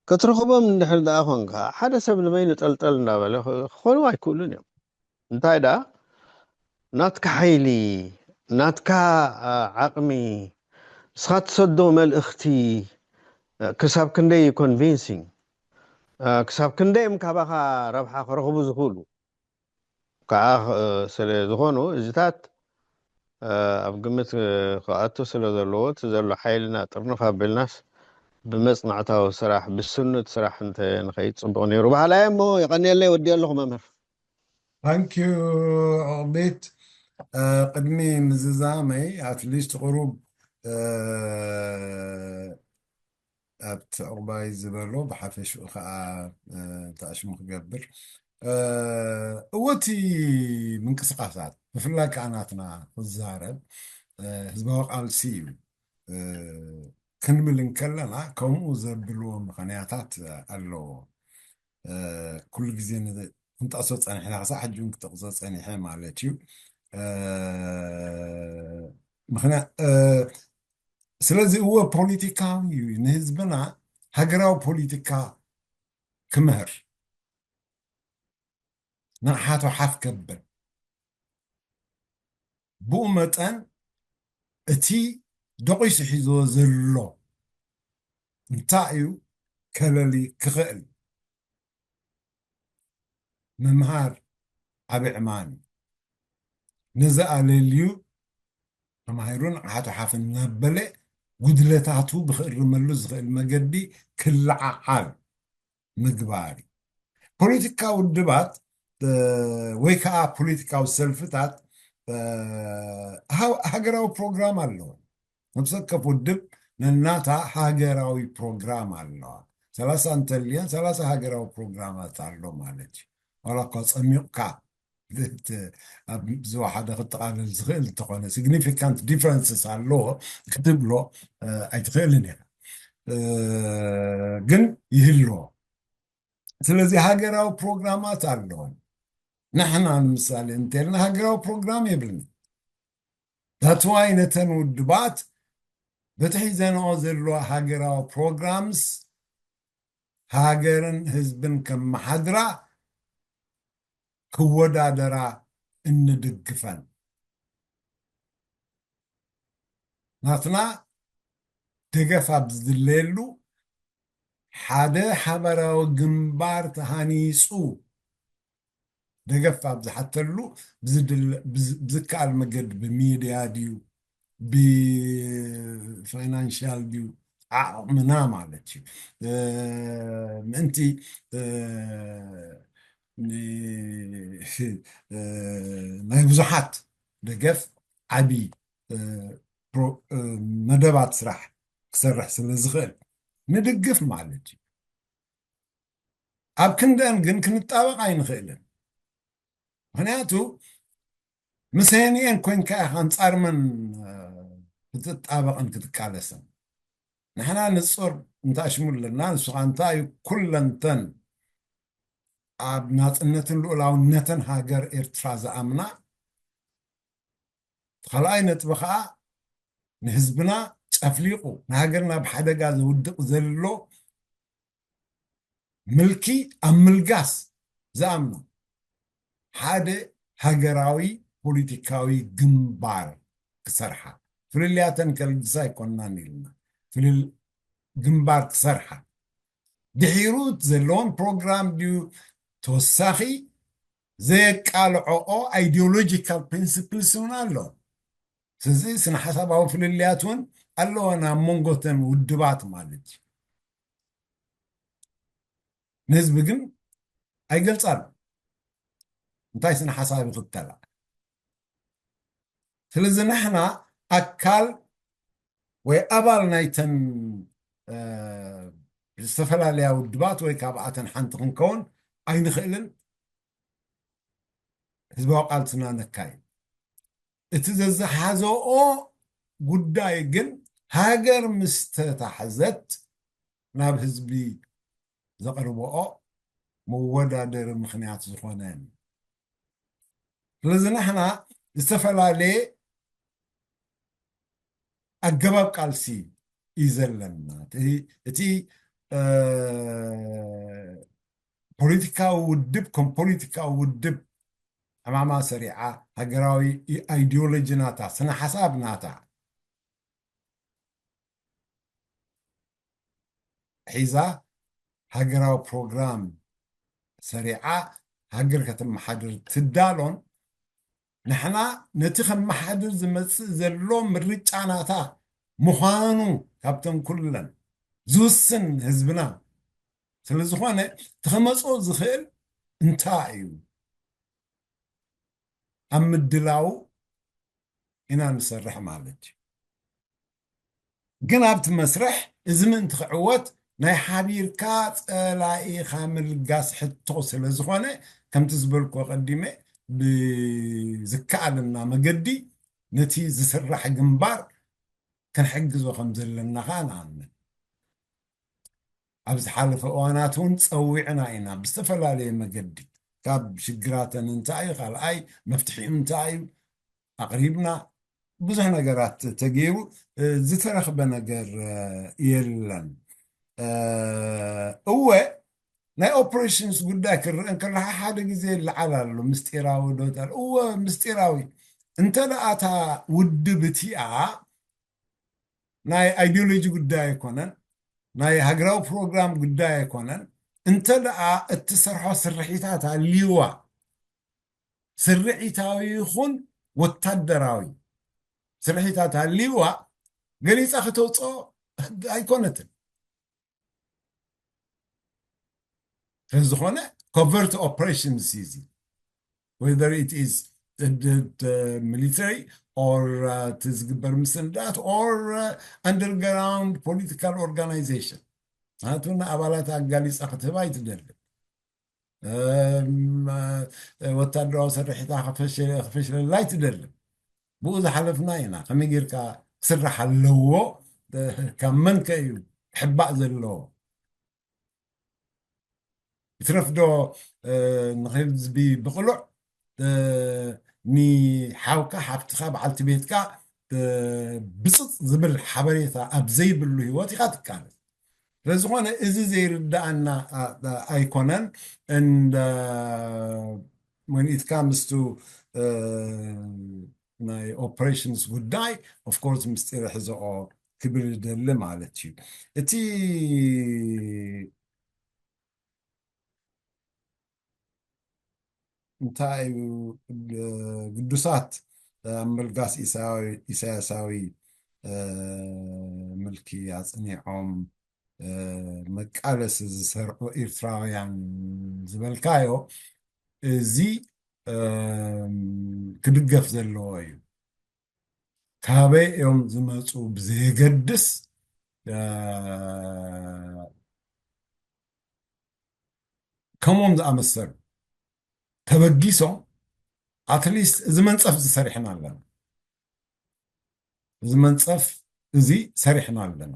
ክትረኽቦም እንድሕር ደኣ ኮንካ ሓደ ሰብ ንበይኑ ጠልጠል እንዳበለ ክኾኑ ኣይክእሉን እዮም እንታይ ደኣ ናትካ ሓይሊ ናትካ ዓቕሚ ንስኻ ትሰዶ መልእኽቲ ክሳብ ክንደይ ኮንቪንሲንግ ክሳብ ክንደይ እዮም ካባኻ ረብሓ ክረኽቡ ዝኽእሉ ከዓ ስለ ዝኾኑ እዚታት ኣብ ግምት ክኣቱ ስለ ዘለዎ እቲ ዘሎ ሓይልና ጥርንፍ ኣቢልናስ ብመፅናዕታዊ ስራሕ ብስኑት ስራሕ እንተ ንኸይድ ፅቡቕ ነይሩ በሃላይ እሞ የቐንየለይ ወዲኦ ኣለኹ መምህር ታንኪዩ ኦቤት ቅድሚ ምዝዛመይ ኣትሊስት ቁሩብ ኣብቲ ዕቑባይ ዝበሎ ብሓፈሽኡ ከዓ ተኣሽሙ ክገብር እወቲ ምንቅስቃሳት ብፍላይ ከዓ ናትና ክዛረብ ህዝባዊ ቃልሲ እዩ ክንብል እንከለና ከምኡ ዘብልዎ ምኽንያታት ኣለዎ ኩሉ ግዜ ክንጠቕሶ ፀኒሕና ክሳብ ሕጂ እውን ክጠቕሶ ፀኒሐ ማለት እዩ ምክንያት ስለዚ እወ ፖለቲካዊ እዩ፣ ንህዝብና ሃገራዊ ፖለቲካ ክምህር፣ ንቕሓቱ ሓፍ ከብል፣ ብኡ መጠን እቲ ደቂሱ ሒዞ ዘሎ እንታይ እዩ ከለሊ ክኽእል ምምሃር ዓቢ ዕማን እዩ። ነዚ ኣለልዩ ተማሂሩ ንቕሓቱ ሓፍ እናበለ ጉድለታቱ ብክእርመሉ ዝኽእል መገዲ ክለዓዓል ምግባር እዩ። ፖለቲካ ውድባት ወይ ከዓ ፖለቲካዊ ሰልፍታት ሃገራዊ ፕሮግራም ኣለዎ። ነብሰ ወከፍ ውድብ ነናታ ሃገራዊ ፕሮግራም ኣለዋ። ሰላሳ እንተልየን ሰላሳ ሃገራዊ ፕሮግራማት ኣሎ ማለት እዩ። ዋላ እኳ ፀሚቕካ ዝወሓደ ክጠቓልል ዝኽእል እንተኾነ ሲግኒፊካንት ዲፍረንስስ ኣለዎ ክትብሎ ኣይትኽእልን ኢኻ፣ ግን ይህልዎ። ስለዚ ሃገራዊ ፕሮግራማት ኣለዎን። ንሕና ንምሳሌ እንተልና ሃገራዊ ፕሮግራም የብልና። ዳትዋይ ነተን ውድባት በቲ ሒዘንኦ ዘለዋ ሃገራዊ ፕሮግራምስ ሃገርን ህዝብን ከመሓድራ ክወዳደራ እንድግፈን። ናትና ደገፍ ኣብ ዝድለየሉ ሓደ ሓበራዊ ግንባር ተሃኒፁ ደገፍ ኣብ ዝሓተሉ ብዝድለ- ብዝ- ብዝከኣል መገዲ ብሚድያ ድዩ ብፋይናንሻል ድዩ ዓቕምና ማለት እዩ። ምእንቲ ናይ ብዙሓት ደገፍ ዓቢ መደባት ስራሕ ክሰርሕ ስለ ዝኽእል ንድግፍ ማለት እዩ። ኣብ ክንደን ግን ክንጣበቕ ኣይንኽእልን። ምክንያቱ ምስ ሄንኤን ኮንካ ኢኻ ኣንጻር መን ክትጣበቕን ክትቃለስን። ንሕና ንጹር እንታሽሙ ኣለና፣ ንሱ ከዓ እንታይ እዩ ኩለንተን ኣብ ናጽነትን ልኡላውነትን ሃገር ኤርትራ ዝኣምና፣ እቲ ካልኣይ ነጥቢ ከዓ ንህዝብና ጨፍሊቑ ንሃገርና ብሓደጋ ዘውድቕ ዘሎ ምልኪ ኣብ ምልጋስ ዝኣምኑ ሓደ ሃገራዊ ፖለቲካዊ ግንባር ክሰርሓ፣ ፍልልያተን ከልግሳ ኣይኮናን ኢልና፣ ፍልል- ግንባር ክሰርሓ፣ ድሒሩ ዘለዎን ፕሮግራም ድዩ ተወሳኺ ዘየቃልዐኦ ኣይዲዮሎጂካል ፕሪንስፕልስ እውን ኣሎ። ስለዚ ስነ ሓሳባዊ ፍልልያት እውን ኣለወን ኣብ መንጎተን ውድባት ማለት እዩ። ንህዝቢ ግን ኣይገልጻሉ እንታይ ስነ ሓሳብ ይኽተላ። ስለዚ ንሕና ኣካል ወይ ኣባል ናይተን ዝተፈላለያ ውድባት ወይ ካብኣተን ሓንቲ ክንከውን ኣይንኽእልን። ህዝባዊ ቃልስና ነካይድ። እቲ ዘዘሓዘኦ ጉዳይ ግን ሃገር ምስ ተታሕዘት ናብ ህዝቢ ዘቕርብኦ መወዳደሪ ምኽንያት ዝኾነ ስለዚ ንሕና ዝተፈላለየ ኣገባብ ቃልሲ እዩ ዘለና። እቲ ፖለቲካዊ ውድብ ከም ፖለቲካዊ ውድብ ዕማማ ሰሪዓ ሃገራዊ ኣይዲዮሎጂ ናታ ስነ ሓሳብ ናታ ሒዛ ሃገራዊ ፕሮግራም ሰሪዓ ሃገር ከተመሓድር ትዳሎን ንሕና ነቲ ከመሓድር ዝመፅእ ዘሎ ምርጫ ናታ ምዃኑ ካብተን ኩለን ዝውስን ህዝብና ስለ ዝኾነ እቲ ከመፅኦ ዝኽእል እንታይ እዩ ኣብ ምድላው ኢና ንሰርሕ ማለት እዩ። ግን ኣብቲ መስርሕ እዚ ምእንቲ ክዕወት ናይ ሓቢርካ ጸላኢኻ ምልጋስ ሕቶ ስለ ዝኾነ ከምቲ ዝበልኩ ቀዲመ ብዝከኣለና መገዲ ነቲ ዝስራሕ ግንባር ክንሕግዞ ከም ዘለና ከዓ ንኣምን። ኣብ ዝሓለፈ እዋናት እውን ጸዊዕና ኢና ብዝተፈላለየ መገዲ ካብ ሽግራተን እንታይ እዩ ካልኣይ መፍትሒኡ እንታይ እዩ ኣቕሪብና ብዙሕ ነገራት ተገይሩ፣ እ፣ ዝተረኽበ ነገር፣ እ፣ የለን። እ፣ እወ፣ ናይ ኦፕሬሽንስ ጉዳይ ክረአ እንከሎ፣ ሓደ ግዜ ይለዓል ኣሎ፣ ምስጢራዊ ዶ ተል-፣ እወ፣ ምስጢራዊ። እንተ ደኣ እታ ውድብ እቲኣ ናይ ኣይዲዮሎጂ ጉዳይ ኣይኮነን፣ ናይ ሃገራዊ ፕሮግራም ጉዳይ ኣይኮነን። እንተ ደኣ እትሰርሖ ስርሒታት ኣልይዋ፣ ስርዒታዊ ይኹን ወታደራዊ ስርሒታት ኣልይዋ፣ ገሊጻ ከተውፅኦ ኣይኮነትን። ስለዝኾነ፣ ኮቨርት ኦፕሬሽንስ እዩ እዚ። Whether it is the, the, the military or, uh, እቲ ዝግበር ምስንዳት or, uh, underground political organization። ምክንያቱ ንኣባላት ኣጋሊጻ ክትህብ ኣይትደልን። እም፣ ወታደራዊ ስርሒታ ክፈሽ-፣ ክፈሽለላ ኣይትደልን። ብኡ ዝሓለፍና ኢና። ከመይ ጌርካ ክስራሕ ኣለዎ? ካብ መን ከ እዩ ክሕባእ ዘለዎ? ይትረፍ ዶ፣ እ፣ ንህዝቢ ብቕሉዕ፣ እ፣ ንሓውካ፣ ሓፍትኻ፣ በዓልቲ ቤትካ፣ እ፣ ብጽጽ ዝብል ሓበሬታ ኣብ ዘይብሉ ህይወት ኢኻ ትቃለስ። ስለዝኾነ እዚ ዘይርድኣና፣ ኣ-፣ ኣ-፣ ኣይኮነን። And, እ፣ when it comes to፣ እ፣ ናይ ኦፕሬሽንስ ጉዳይ፣ of course፣ ምስጢር ሕዘኦ ክብል ይደሊ ማለት እዩ። እቲ እንታይ እዩ፣ ግ-፣ ግዱሳት ኣብ መልጋስ ኢሳያዊ-፣ ኢሳያሳዊ፣ እ፣ ምልኪ ኣጽኒዖም፣ እ፣ መቃለሲ ዝሰርዑ ኤርትራውያን ዝበልካዮ፣ እዚ፣ እም፣ ክድገፍ ዘለዎ እዩ። ካበይ እዮም ዝመጹ ብዘየገድስ፣ እ፣ ከምኦም ዝኣመሰሉ ተበጊሶም፣ ኣትሊስት እዚ መንጸፍ እዚ ሰሪሕና ኣለና፣ እዚ መንጸፍ እዚ ሰሪሕና ኣለና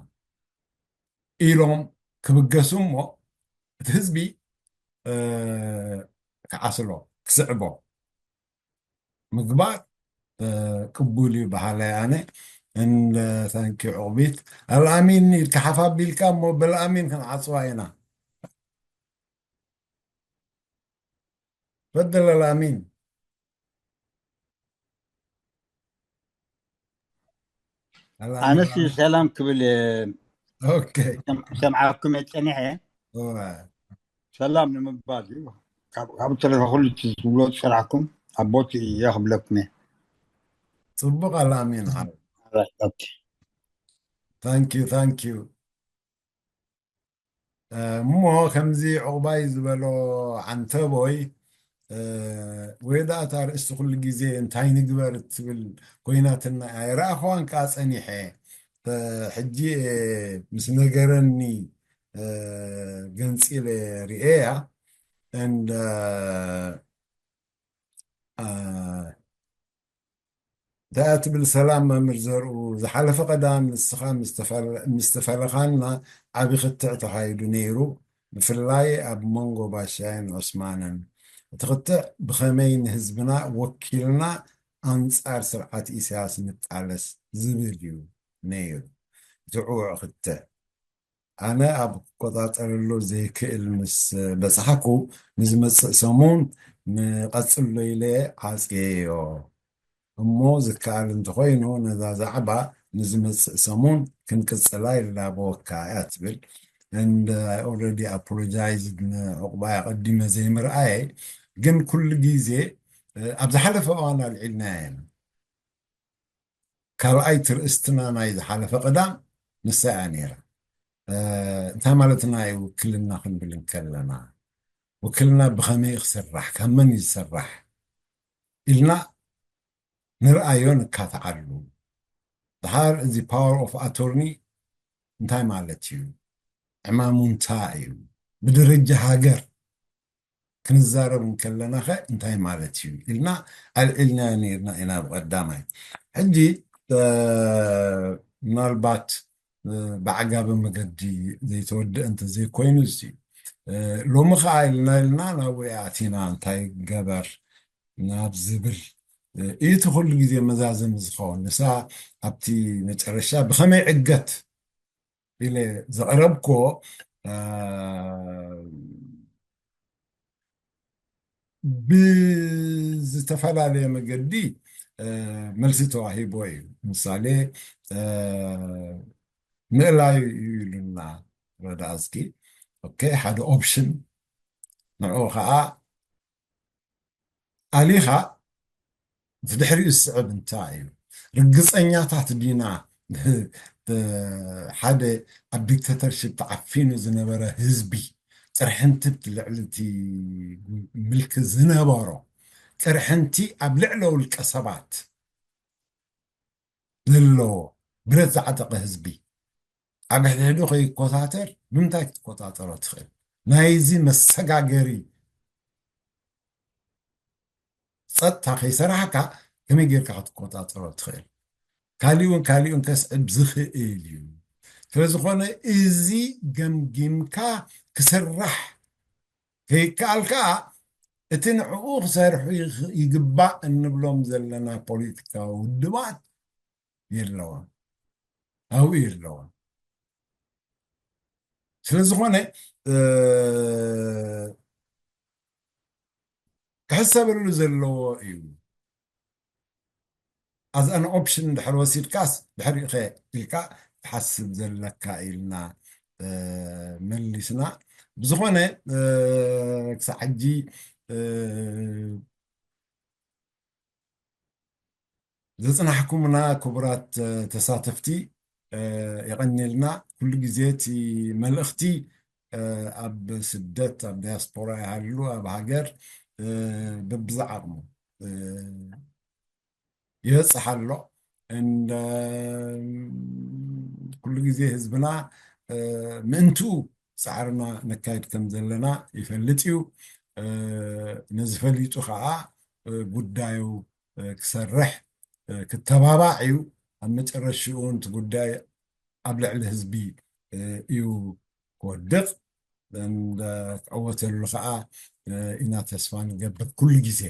ኢሎም ክብገሱ እሞ፣ እቲ ህዝቢ፣ እ፣ ክዓስሎ፣ ክስዕቦ ምግባር፣ እ፣ ቅቡል እዩ በሃላይ ኣነ። And, እ፣ thank you ዑቕቢት። ኣልኣሚን ኢልካ ሓፍ ኣቢልካ እሞ፣ በልኣሚን ክንዓጽዋ ኢና። ፈደል ኣልኣሚን። ኣልኣሚን። ኣነስ ሰላም ክብል፣ እ፣ ኦኬ። ሰም-፣ ሰምዓኩም እየ ጸኒሐ። እዋ። ሰላም ንምባል እዩ። ካብ፣ ካብ ተረፈ ኩሉ እቲ ዝብሎ ዝሰራሕኩም ኣቦት እየ ክብለኩም እየ። ጽቡቕ ኣልኣሚን ሓው። Alright, okay. Thank you, thank you። እ፣ እሞ ከምዚ ዑቕባይ ዝበሎ ዓንተቦይ፣ እ፣ ወይ ደኣ እታ ኣርእስቲ ኩሉ ግዜ እንታይ ንግበር እትብል ኮይናትና ኣይረኣኽዋን ከኣ ጸኒሐ። እ፣ ሕጂ፣ እ፣ ምስ ነገረኒ፣ እ፣ ገንጺለ ርእየያ። And, እ፣ እ፣ እንታይ እያ ትብል? ሰላም መምህር ዘርኡ፣ ዝሓለፈ ቀዳም ንስኻ ምስ ተፈለ-፣ ምስ ተፈለኻና ዓቢ ክትዕ ተኻይዱ ነይሩ፣ ብፍላይ ኣብ መንጎ ባሻይን ዑስማንን። እቲ ክትዕ ብኸመይ ንህዝብና ወኪልና ኣንጻር ስርዓት ኢሳያስ ንቃለስ ዝብል እዩ ነይሩ። እቲ ዕዉዕ ክትዕ። ኣነ ኣብ ክቆጻጸረሉ ዘይክእል ምስ በጻሕኩ፣ ንዝመጽእ ሰሙን ንቐጽሎ ኢለ ዓጽየዮ። እሞ ዝከኣል እንተኾይኑ፣ ነዛ ዛዕባ ንዝመጽእ ሰሙን ክንቅጽላ ይላበወካ እያ ትብል። And I already apologized ንዕቑባይ ኣቐዲመ ዘይምርኣየ፣ ግን ኩሉ ግዜ፣ እ፣ ኣብ ዝሓለፈ እዋን ኣልዒልናያ ኢና። ካልኣይ ትርእስትና ናይ ዝሓለፈ ቀዳም ንሳ እያ ነይራ። እ፣ እንታይ ማለትና እዩ ውክልና ክንብል እንከለና? ውክልና ብኸመይ ክስራሕ፣ ካብ መን እዩ ዝስራሕ ኢልና ንርኣዮ፣ ንካትዓሉ። ድሓር እዚ ፓወር ኦፍ ኣቶርኒ እንታይ ማለት እዩ? ዕማሙ እንታይ እዩ? ብደረጃ ሃገር ክንዛረብ እንከለና ኸ እንታይ ማለት እዩ ኢልና ኣልዒልና ነይርና ኢና ብቐዳማይ። ሕጂ፣ እ፣ ምናልባት፣ እ፣ ብዓጋቢ መገዲ ዘይተወድአ እንተዘይኮይኑ፣ እዚ፣ እ፣ ሎሚ ኸዓ ኢልና ኢልና ናብኡ ኣቲና፣ እንታይ ገበር ናብ ዝብል፣ እዩ እቲ ኩሉ ግዜ መዛዘሚ ዝኸውን። ንሳ ኣብቲ መጨረሻ ብኸመይ ዕገት ኢለ ዘቕረብኮ ብዝተፈላለየ መገዲ መልሲ ተዋሂቦ እዩ። ምሳሌ ምእላይ እዩ ኢሉና ረዳእዝጊ። ኦኬ፣ ሓደ ኦፕሽን ንዕኡ ከዓ ኣሊኻ እቲ ድሕሪኡ ዝስዕብ እንታይ እዩ? ርግፀኛታት ዲና ሓደ ኣብ ዲክተተርሽፕ ተዓፊኑ ዝነበረ ህዝቢ ቅርሕንቲ ልዕሊ እቲ ምልኪ ዝነበሮ ቅርሕንቲ ኣብ ልዕለ ውልቀ ሰባት ዘለዎ ብረት ዝዓጠቐ ህዝቢ ኣብ ሕድሕዱ ከይቆታተር ብምንታይ ክትቆጣጠሮ ትኽእል? ናይዚ መሰጋገሪ ፀጥታ ከይሰራሕካ ከመይ ጌርካ ክትቆጣጠሮ ትኽእል? ካሊኡን ካሊኡን ከስዕብ ዝኽእል እዩ። ስለዝኾነ እዚ ገምጊምካ ክስራሕ ከይከኣል ከዓ እቲ ንዕኡ ክሰርሑ ይግባእ እንብሎም ዘለና ፖለቲካዊ ውድባት የለውን፣ ኣብኡ የለውን። ስለዝኾነ ክሕሰበሉ ዘለዎ እዩ። ኣዝኣን ኦፕሽን ድሕር ወሲድካስ ድሕሪኸ ኢልካ ትሓስብ ዘለካ ኢልና መሊስና። ብዝኾነ ክሳዕ ሕጂ ዘጽናሕኩምና ክቡራት ተሳተፍቲ የቐንየልና። ኩሉ ግዜ እቲ መልእኽቲ ኣብ ስደት ኣብ ዲያስፖራ ይሃሉ ኣብ ሃገር በብዝዓቕሙ ይበፅሕ ኣሎ። እንደ ኩሉ ግዜ ህዝብና ምእንቱ ፃዕርና ነካይድ ከም ዘለና ይፈልጥ እዩ። ነዚ ፈሊጡ ከዓ ጉዳዩ ክሰርሕ ክተባባዕ እዩ። ኣብ መጨረሽኡ እቲ ጉዳይ ኣብ ልዕሊ ህዝቢ እዩ ክወድቕ። ክዕወተሉ ከዓ ኢና ተስፋ ንገብር። ኩሉ ግዜ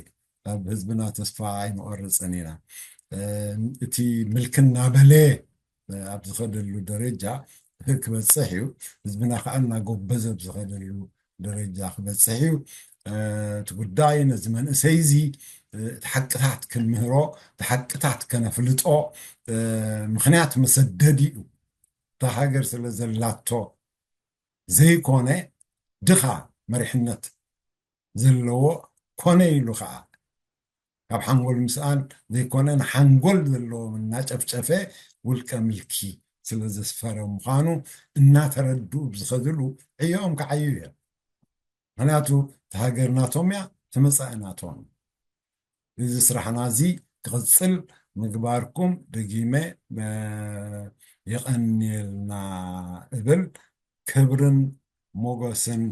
ኣብ ህዝብና ተስፋ ኣይንቆርፅን ኢና። እቲ ምልክና በለ ኣብ ዝኸደሉ ደረጃ ክበፅሕ እዩ። ህዝብና ከዓ እናጎበዘ ኣብ ዝኸደሉ ደረጃ ክበፅሕ እዩ። እቲ ጉዳይ ነዚ መንእሰይ እዚ እቲ ሓቅታት ክንምህሮ፣ እቲ ሓቅታት ከነፍልጦ ምኽንያት መሰደዲኡ እታ ሃገር ስለ ዘላቶ ዘይኮነ ድኻ መሪሕነት ዘለዎ ኮነ ኢሉ ከዓ ካብ ሓንጎል ምስኣን ዘይኮነ ንሓንጎል ዘለዎም እናጨፍጨፈ ውልቀ ምልኪ ስለ ዘስፈረ ምዃኑ እናተረድኡ ብዝኸድሉ ዕዮኦም ክዓዩ እዮም። ምክንያቱ እቲ ሃገር ናቶም እያ፣ እቲ መፃኢ ናቶም። እዚ ስራሕና እዚ ክቕፅል ምግባርኩም ደጊመ የቐንየልና እብል። ክብርን ሞገስን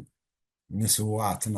ንስዋኣትና።